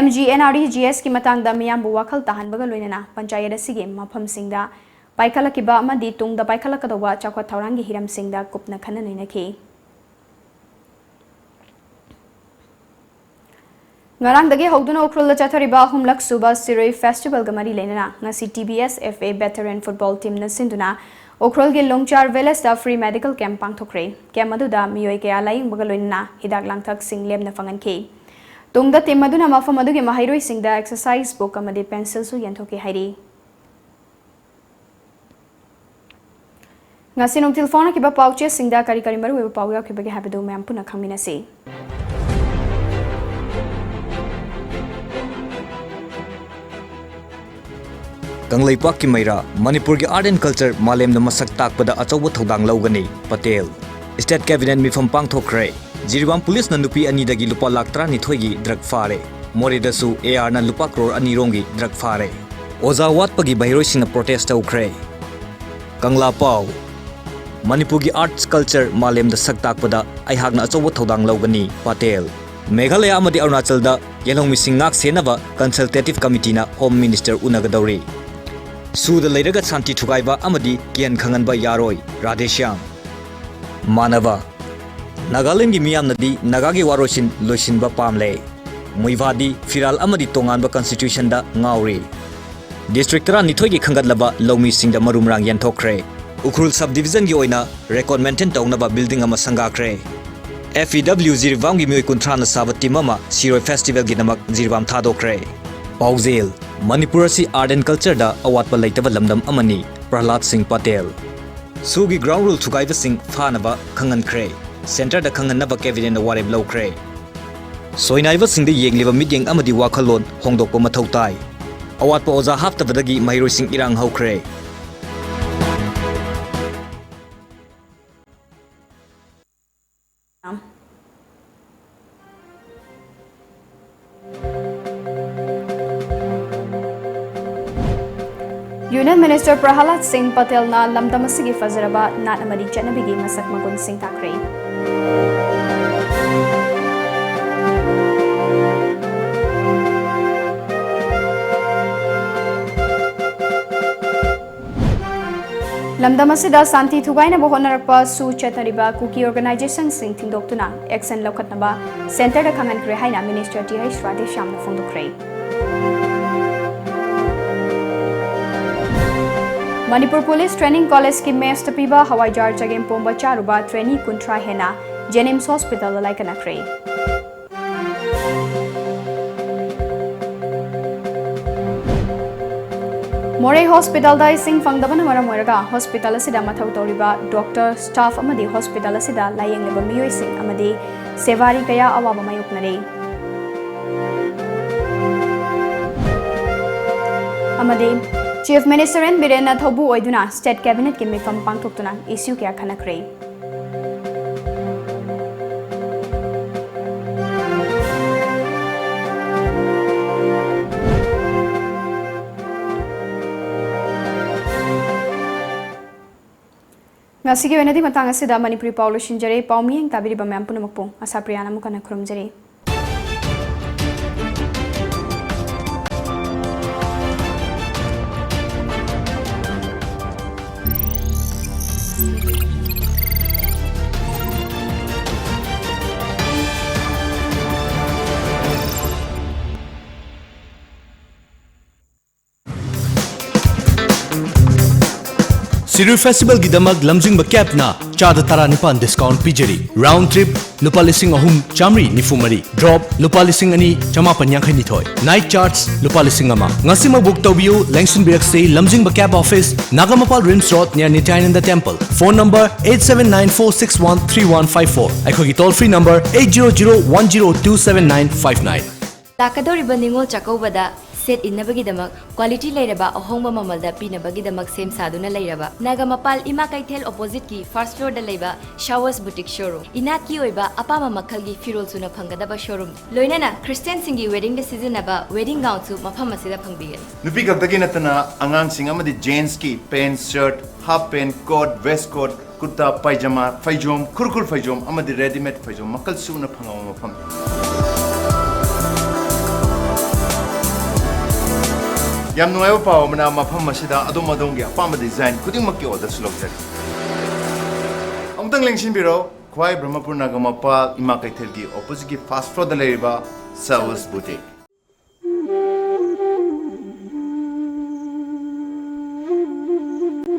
MGNREGSꯀꯤ ꯃꯇꯥꯡꯗ ꯃꯤꯌꯥꯝꯕꯨ ꯋꯥꯈꯜ ꯇꯥꯍꯟꯕꯒ ꯂꯣꯏꯅꯅ ꯄꯟꯆꯥꯌꯠ ꯑꯁꯤꯒꯤ ꯃꯐꯝꯁꯤꯡꯗ ꯄꯥꯏꯈꯠꯂꯛꯈꯤꯕ ꯑꯃꯗꯤ ꯇꯨꯡꯗ ꯄꯥꯏꯈꯠꯂꯛꯀꯗꯧꯕ ꯆꯥꯎꯈꯠ ꯊꯧꯔꯥꯡꯒꯤ ꯍꯤꯔꯝꯁꯤꯡꯗ ꯀꯨꯞꯅ ꯈꯟꯅ ꯅꯩꯅꯈꯤ꯫ ꯉꯔꯥꯡꯗꯒꯤ ꯍꯧꯗꯨꯅ ꯎꯈ꯭ꯔꯨꯜꯗ ꯆꯠꯊꯔꯤꯕ ꯑꯍꯨꯝꯂꯛ ꯁꯨꯕ ꯁꯤꯔꯣꯏ ꯐꯦꯁꯇꯤꯚꯦꯜꯒ ꯃꯔꯤ ꯂꯩꯅꯅ ꯉꯁꯤ TBSFA veteran football teamꯅ ꯁꯤꯟꯗꯨꯅ ꯎꯈ꯭ꯔꯨꯜꯒꯤ ꯂꯣꯡꯆꯥꯔ villageꯇ free medical camp ꯄꯥꯡꯊꯣꯛꯈ꯭ꯔꯦ꯫ Camp ꯑꯗꯨꯗ ꯃꯤꯑꯣꯏ ꯀꯌꯥ ꯂꯥꯌꯦꯡꯕꯒ ꯂꯣꯏꯅꯅ ꯍꯤꯗꯥꯛ ꯂꯥꯡꯊꯛꯁꯤꯡ ꯂꯦꯝꯅ ꯐꯪꯍꯟꯈꯤ꯫ ꯇꯨꯡꯗ team ꯑꯗꯨꯅ ꯃꯐꯝ ꯑꯗꯨꯒꯤ ꯃꯍꯩꯔꯣꯏꯁꯤꯡꯗ exercise book ꯑꯃꯗꯤ pencilꯁꯨ ꯌꯦꯟꯊꯣꯛꯈꯤ ꯍꯥꯏꯔꯤ꯫ ꯉꯁꯤ ꯅꯨꯡꯊꯤꯜ ꯐꯥꯎꯅꯈꯤꯕ ꯄꯥꯎꯆꯦꯁꯤꯡꯗ ꯀꯔꯤ ꯀꯔꯤ ꯃꯔꯨꯑꯣꯏꯕ ꯄꯥꯎ ꯌꯥꯎꯈꯤꯕꯒꯦ ꯍꯥꯏꯕꯗꯨ ꯃꯌꯥꯝ ꯄꯨꯟꯅ ꯈꯪꯃꯤꯟꯅꯁꯤ꯫ ꯀꯪꯂꯩꯄꯥꯛꯀꯤ ꯃꯩꯔꯥ, ꯃꯅꯤꯄꯨꯔꯒꯤ art and culture ꯃꯥꯂꯦꯝꯗ ꯃꯁꯛ ꯇꯥꯛꯄꯗ ꯑꯆꯧꯕ ꯊꯧꯗꯥꯡ ꯂꯧꯒꯅꯤ, ꯄꯇꯦꯜ꯫ State Cabinet ꯃꯤꯐꯝ ꯄꯥꯡꯊꯣꯛꯈ꯭ꯔꯦ꯫ ꯖꯤꯔꯤꯕꯥꯝ ꯄꯨꯂꯤꯁꯅ ꯅꯨꯄꯤ ꯑꯅꯤꯗꯒꯤ ꯂꯨꯄꯥ ꯂꯥꯈ ꯇꯔꯥꯅꯤꯊꯣꯏꯒꯤ drug ꯐꯥꯔꯦ꯫ ꯃꯣꯔꯦꯗꯁꯨ ARꯅ ꯂꯨꯄꯥ ꯀ꯭ꯔꯣꯔ ꯑꯅꯤ ꯔꯣꯝꯒꯤ drug ꯐꯥꯔꯦ꯫ ꯑꯣꯖꯥ ꯋꯥꯠꯄꯒꯤ ꯃꯍꯩꯔꯣꯏꯁꯤꯡꯅ protest ꯇꯧꯈ꯭ꯔꯦ꯫ ꯀꯪꯂꯥ ꯄꯥꯎ꯫ ꯃꯅꯤꯄꯨꯔꯒꯤ arts culture ꯃꯥꯂꯦꯝꯗ ꯁꯛ ꯇꯥꯛꯄꯗ ꯑꯩꯍꯥꯛꯅ ꯑꯆꯧꯕ ꯊꯧꯗꯥꯡ ꯂꯧꯒꯅꯤ, ꯄꯇꯦꯜ꯫ ꯃꯦꯘꯥꯂꯌꯥ ꯑꯃꯗꯤ ꯑꯔꯨꯅꯥꯆꯜꯗ ꯌꯦꯜꯍꯧꯃꯤꯁꯤꯡ ꯉꯥꯛ ꯁꯦꯟꯅꯕ consultative committeeꯅ Home Minister ꯎꯅꯒꯗꯧꯔꯤ꯫ ꯁꯨꯗ ꯂꯩꯔꯒ ꯁꯥꯟꯇꯤ ꯊꯨꯒꯥꯏꯕ ꯑꯃꯗꯤ ꯀꯤꯍꯟ ꯈꯪꯍꯟꯕ ꯌꯥꯔꯣꯏ, ꯔꯥꯙꯦꯁ꯭ꯌꯥꯝ꯫ ꯃꯥꯟꯅꯕ꯫ ꯅꯥꯒꯥꯂꯦꯟꯗꯒꯤ ꯃꯤꯌꯥꯝꯅꯗꯤ ꯅꯥꯒꯥꯒꯤ ꯋꯥꯔꯣꯏꯁꯤꯟ ꯂꯣꯏꯁꯤꯟꯕ ꯄꯥꯝꯂꯦ꯫ ꯃꯨꯏꯚꯥꯗꯤ ꯐꯤꯔꯥꯜ ꯑꯃꯗꯤ ꯇꯣꯉꯥꯟꯕ constitutionꯗ ꯉꯥꯎꯔꯤ꯫ District ꯇꯔꯥꯅꯤꯊꯣꯏꯒꯤ ꯈꯟꯒꯠꯂꯕ ꯂꯧꯃꯤꯁꯤꯡꯗ ꯃꯔꯨ ꯃꯔꯥꯡ ꯌꯦꯟꯊꯣꯛꯈ꯭ꯔꯦ꯫ ꯎꯈ꯭ꯔꯨꯜ sub divisionꯒꯤ ꯑꯣꯏꯅ record maintain ꯇꯧꯅꯕ building ꯑꯃ ꯁꯪꯒꯥꯈ꯭ꯔꯦ꯫ F E W ꯖꯤꯔꯤꯕꯥꯝꯒꯤ ꯃꯤꯑꯣꯏ ꯀꯨꯟꯊ꯭ꯔꯥꯅ ꯁꯥꯕ team ꯑꯃ ꯁꯤꯔꯣꯏ festivalꯒꯤꯗꯃꯛ ꯖꯤꯔꯤꯕꯥꯝ ꯊꯥꯗꯣꯛꯈ꯭ꯔꯦ꯫ ꯄꯥꯎꯖꯦꯜ: ꯃꯅꯤꯄꯨꯔ ꯑꯁꯤ art and cultureꯗ ꯑꯋꯥꯠꯄ ꯂꯩꯇꯕ ꯂꯝꯗꯝ ꯑꯃꯅꯤ, ꯄ꯭ꯔꯍꯂꯥꯗ ꯁꯤꯡ ꯄꯇꯦꯜ꯫ ꯁꯨꯒꯤ ground rule ꯊꯨꯒꯥꯏꯕꯁꯤꯡ ꯐꯥꯅꯕ ꯈꯪꯍꯟꯈ꯭ꯔꯦ꯫ Centreꯗ ꯈꯪꯍꯟꯅꯕ cabinetꯅ ꯋꯥꯔꯦꯞ ꯂꯧꯈ꯭ꯔꯦ꯫ ꯁꯣꯏꯅꯥꯏꯕꯁꯤꯡꯗ ꯌꯦꯡꯂꯤꯕ ꯃꯤꯠꯌꯦꯡ ꯑꯃꯗꯤ ꯋꯥꯈꯜꯂꯣꯟ ꯍꯣꯡꯗꯣꯛꯄ ꯃꯊꯧ ꯇꯥꯏ꯫ ꯑꯋꯥꯠꯄ ꯑꯣꯖꯥ ꯍꯥꯞꯇꯕꯗꯒꯤ ꯃꯍꯩꯔꯣꯏꯁꯤꯡ ꯏꯔꯥꯡ ꯍꯧꯈ꯭ꯔꯦ꯫ Union Minister ꯄ꯭ꯔꯍꯂꯥꯗ ꯁꯤꯡ ꯄꯇꯦꯜꯅ ꯂꯝꯗꯝ ꯑꯁꯤꯒꯤ ꯐꯖꯔꯕ ꯅꯥꯠ ꯑꯃꯗꯤ ꯆꯠꯅꯕꯤꯒꯤ ꯃꯁꯛ ꯃꯒꯨꯟꯁꯤꯡ ꯇꯥꯛꯈ꯭ꯔꯦ꯫ ꯂꯝꯗꯝ ꯑꯁꯤꯗ ꯁꯥꯟꯇꯤ ꯊꯨꯒꯥꯏꯅꯕ ꯍꯣꯠꯅꯔꯛꯄ ꯁꯨ ꯆꯠꯅꯔꯤꯕ ꯀꯨꯀꯤ organizationꯁꯤꯡ ꯊꯤꯡꯗꯣꯛꯇꯨꯅ action ꯂꯧꯈꯠꯅꯕ Centreꯗ ꯈꯪꯍꯟꯈ꯭ꯔꯦ ꯍꯥꯏꯅ Minister ꯇꯤ ꯑꯩꯆ ꯔꯥꯙꯦꯁ꯭ꯌꯥꯝꯅ ꯐꯣꯡꯗꯣꯛꯈ꯭ꯔꯦ꯫ ꯃꯅꯤꯄꯨꯔ Police Training Collegeꯀꯤ messꯇ ꯄꯤꯕ ꯍꯋꯥꯏꯖꯥꯔ ꯆꯒꯦꯝꯄꯣꯝꯕ ꯆꯥꯔꯨꯕ trainee ꯀꯨꯟꯊ꯭ꯔꯥ ꯍꯦꯟꯅ JNIMS Hospitalꯗ ꯂꯥꯏꯀꯠꯅꯈ꯭ꯔꯦ꯫ ꯃꯣꯔꯦ Hospitalꯗ ꯏꯁꯤꯡ ꯐꯪꯗꯕꯅ ꯃꯔꯝ ꯑꯣꯏꯔꯒ hospital ꯑꯁꯤꯗ ꯃꯊꯧ ꯇꯧꯔꯤꯕ doctor, staff ꯑꯃꯗꯤ hospital ꯑꯁꯤꯗ ꯂꯥꯌꯦꯡꯂꯤꯕ ꯃꯤꯑꯣꯏꯁꯤꯡ ꯑꯃꯗꯤ ꯁꯦꯕꯥꯔꯤ ꯀꯌꯥ ꯑꯋꯥꯕ ꯃꯥꯌꯣꯛꯅꯔꯤ꯫ ꯑꯃꯗꯤ Chief Minister N ꯕꯤꯔꯦꯟꯅ ꯊꯧꯕꯨ ꯑꯣꯏꯗꯨꯅ State Cabinetꯀꯤ ꯃꯤꯐꯝ ꯄꯥꯡꯊꯣꯛꯇꯨꯅ issue ꯀꯌꯥ ꯈꯟꯅꯈ꯭ꯔꯦ꯫ ꯉꯁꯤꯒꯤ ꯑꯣꯏꯅꯗꯤ ꯃꯇꯥꯡ ꯑꯁꯤꯗ ꯃꯅꯤꯄꯨꯔꯤ ꯄꯥꯎ ꯂꯣꯏꯁꯤꯟꯖꯔꯦ꯫ ꯄꯥꯎ ꯃꯤꯠꯌꯦꯡ ꯇꯥꯕꯤꯔꯤꯕ ꯃꯌꯥꯝ ꯄꯨꯝꯅꯃꯛꯄꯨ ꯑꯁꯥ ꯄ꯭ꯔꯤꯌꯥꯅ ꯑꯃꯨꯛ ꯍꯟꯅ ꯈꯨꯔꯨꯝꯖꯔꯤ꯫ ꯁꯤꯔꯣꯏ ꯐꯦꯁꯇꯤꯚꯦꯜꯒꯤꯗꯃꯛ ꯂꯝꯖꯤꯡꯕ ꯀꯦꯕꯅ ꯆꯥꯗ ꯇꯔꯥꯅꯤꯄꯥꯟ ꯗꯤꯁꯀꯥꯎꯟꯠ ꯄꯤꯖꯔꯤ꯫ ꯔꯥꯎꯟꯗ ꯇ꯭ꯔꯤꯞ ꯂꯨꯄꯥ ꯂꯤꯁꯤꯡ ꯑꯍꯨꯝ ꯆꯥꯃꯔꯤ ꯅꯤꯐꯨ ꯃꯔꯤ, ꯗ꯭ꯔꯣꯞ ꯂꯨꯄꯥ ꯂꯤꯁꯤꯡ ꯑꯅꯤ ꯆꯃꯥꯄꯟ ꯌꯥꯡꯈꯩ ꯅꯤꯊꯣꯏ, ꯅꯥꯏꯠ ꯆꯥꯔꯖ ꯂꯨꯄꯥ ꯂꯤꯁꯤꯡ ꯑꯃ꯫ ꯉꯁꯤꯃꯛ ꯕꯨꯛ ꯇꯧꯕꯤꯌꯨ, ꯂꯦꯡꯁꯤꯟꯕꯤꯔꯛꯁꯤ ꯂꯝꯖꯤꯡꯕ cab office, Nagamapal RIMS road, near Nityananda temple. Phone number eight seven nine four six one three one five four꯫ ꯑꯩꯈꯣꯏꯒꯤ toll free number eight zero zero one zero two seven nine five nine꯫ ꯂꯥꯛꯀꯗꯧꯔꯤꯕ ꯅꯤꯉꯣꯜ ꯆꯥꯛꯀꯧꯕꯗ ꯁꯦꯠ ꯏꯟꯅꯕꯒꯤꯗꯃꯛ ꯀ꯭ꯋꯥꯂꯤꯇꯤ ꯂꯩꯔꯕ ꯑꯍꯣꯡꯕ ꯃꯃꯜꯗ ꯄꯤꯅꯕꯒꯤꯗꯃꯛ ꯁꯦꯝ ꯁꯥꯗꯨꯅ ꯂꯩꯔꯕ ꯅꯥꯒꯥꯃꯄꯥꯜ ꯏꯃꯥ ꯀꯩꯊꯦꯜ ꯑꯣꯄꯣꯖꯤꯠꯀꯤ ꯐꯥꯔꯁ ꯐ꯭ꯂꯣꯔꯗ ꯂꯩꯕ ꯁꯥꯋꯁ ꯕꯨꯇꯤꯛ ꯁꯣꯔꯨꯝ꯫ ꯏꯅꯥꯠꯀꯤ ꯑꯣꯏꯕ ꯑꯄꯥꯝꯕ ꯃꯈꯜꯒꯤ ꯐꯤꯔꯣꯜ ꯁꯨꯅ ꯐꯪꯒꯗꯕ ꯁꯣꯔꯨꯝ, ꯂꯣꯏꯅꯅ ꯈ꯭ꯔꯤꯁꯇꯤꯌꯥꯟꯁꯤꯡꯒꯤ ꯋꯦꯗꯤꯡꯗ ꯁꯤꯖꯤꯟꯅꯕ ꯋꯦꯗꯤꯡ ꯒꯥꯎꯟꯁꯨ ꯃꯐꯝ ꯑꯁꯤꯗ ꯐꯪꯕꯤꯒꯅꯤ꯫ ꯅꯨꯄꯤ ꯈꯛꯇꯒꯤ ꯅꯠꯇꯅ ꯑꯉꯥꯡꯁꯤꯡ ꯑꯃꯗꯤ ꯖꯦꯟꯁꯀꯤ pant, shirt, half pant, coat, waistcoat, kurta, pyjama, ꯐꯩꯖꯣꯝ, ꯈꯨꯔꯈꯨꯜ ꯐꯩꯖꯣꯝ ꯑꯃꯗꯤ ꯔꯦꯗꯤꯃꯦꯗ ꯐꯩꯖꯣꯝ ꯃꯈꯜ ꯁꯨꯅ ꯐꯪꯕ ꯃꯐꯝꯅꯤ꯫ ꯌꯥꯝ ꯅꯨꯡꯉꯥꯏꯕ ꯄꯥꯎ ꯑꯃꯅ, ꯃꯐꯝ ꯑꯁꯤꯗ ꯑꯗꯣꯝ ꯑꯗꯣꯝꯒꯤ ꯑꯄꯥꯝꯕ ꯗꯤꯖꯥꯏꯟ ꯈꯨꯗꯤꯡꯃꯛꯀꯤ ꯑꯣꯔꯗꯔꯁꯨ ꯂꯧꯖꯔꯤ꯫ ꯑꯃꯨꯛꯇꯪ ꯂꯦꯡꯁꯤꯟꯕꯤꯔꯣ, ꯈ꯭ꯋꯥꯏ ꯕ꯭ꯔꯍꯃꯄꯨꯔ ꯅꯥꯒꯥꯃꯄꯥꯜ ꯏꯃꯥ ꯀꯩꯊꯦꯜꯒꯤ ꯑꯣꯄꯣꯖꯤꯠꯀꯤ ꯐꯥꯔꯁ ꯐ꯭ꯂꯣꯔꯗ ꯂꯩꯔꯤꯕ ꯁꯥꯋꯁ ꯕꯨꯇꯤꯛ꯫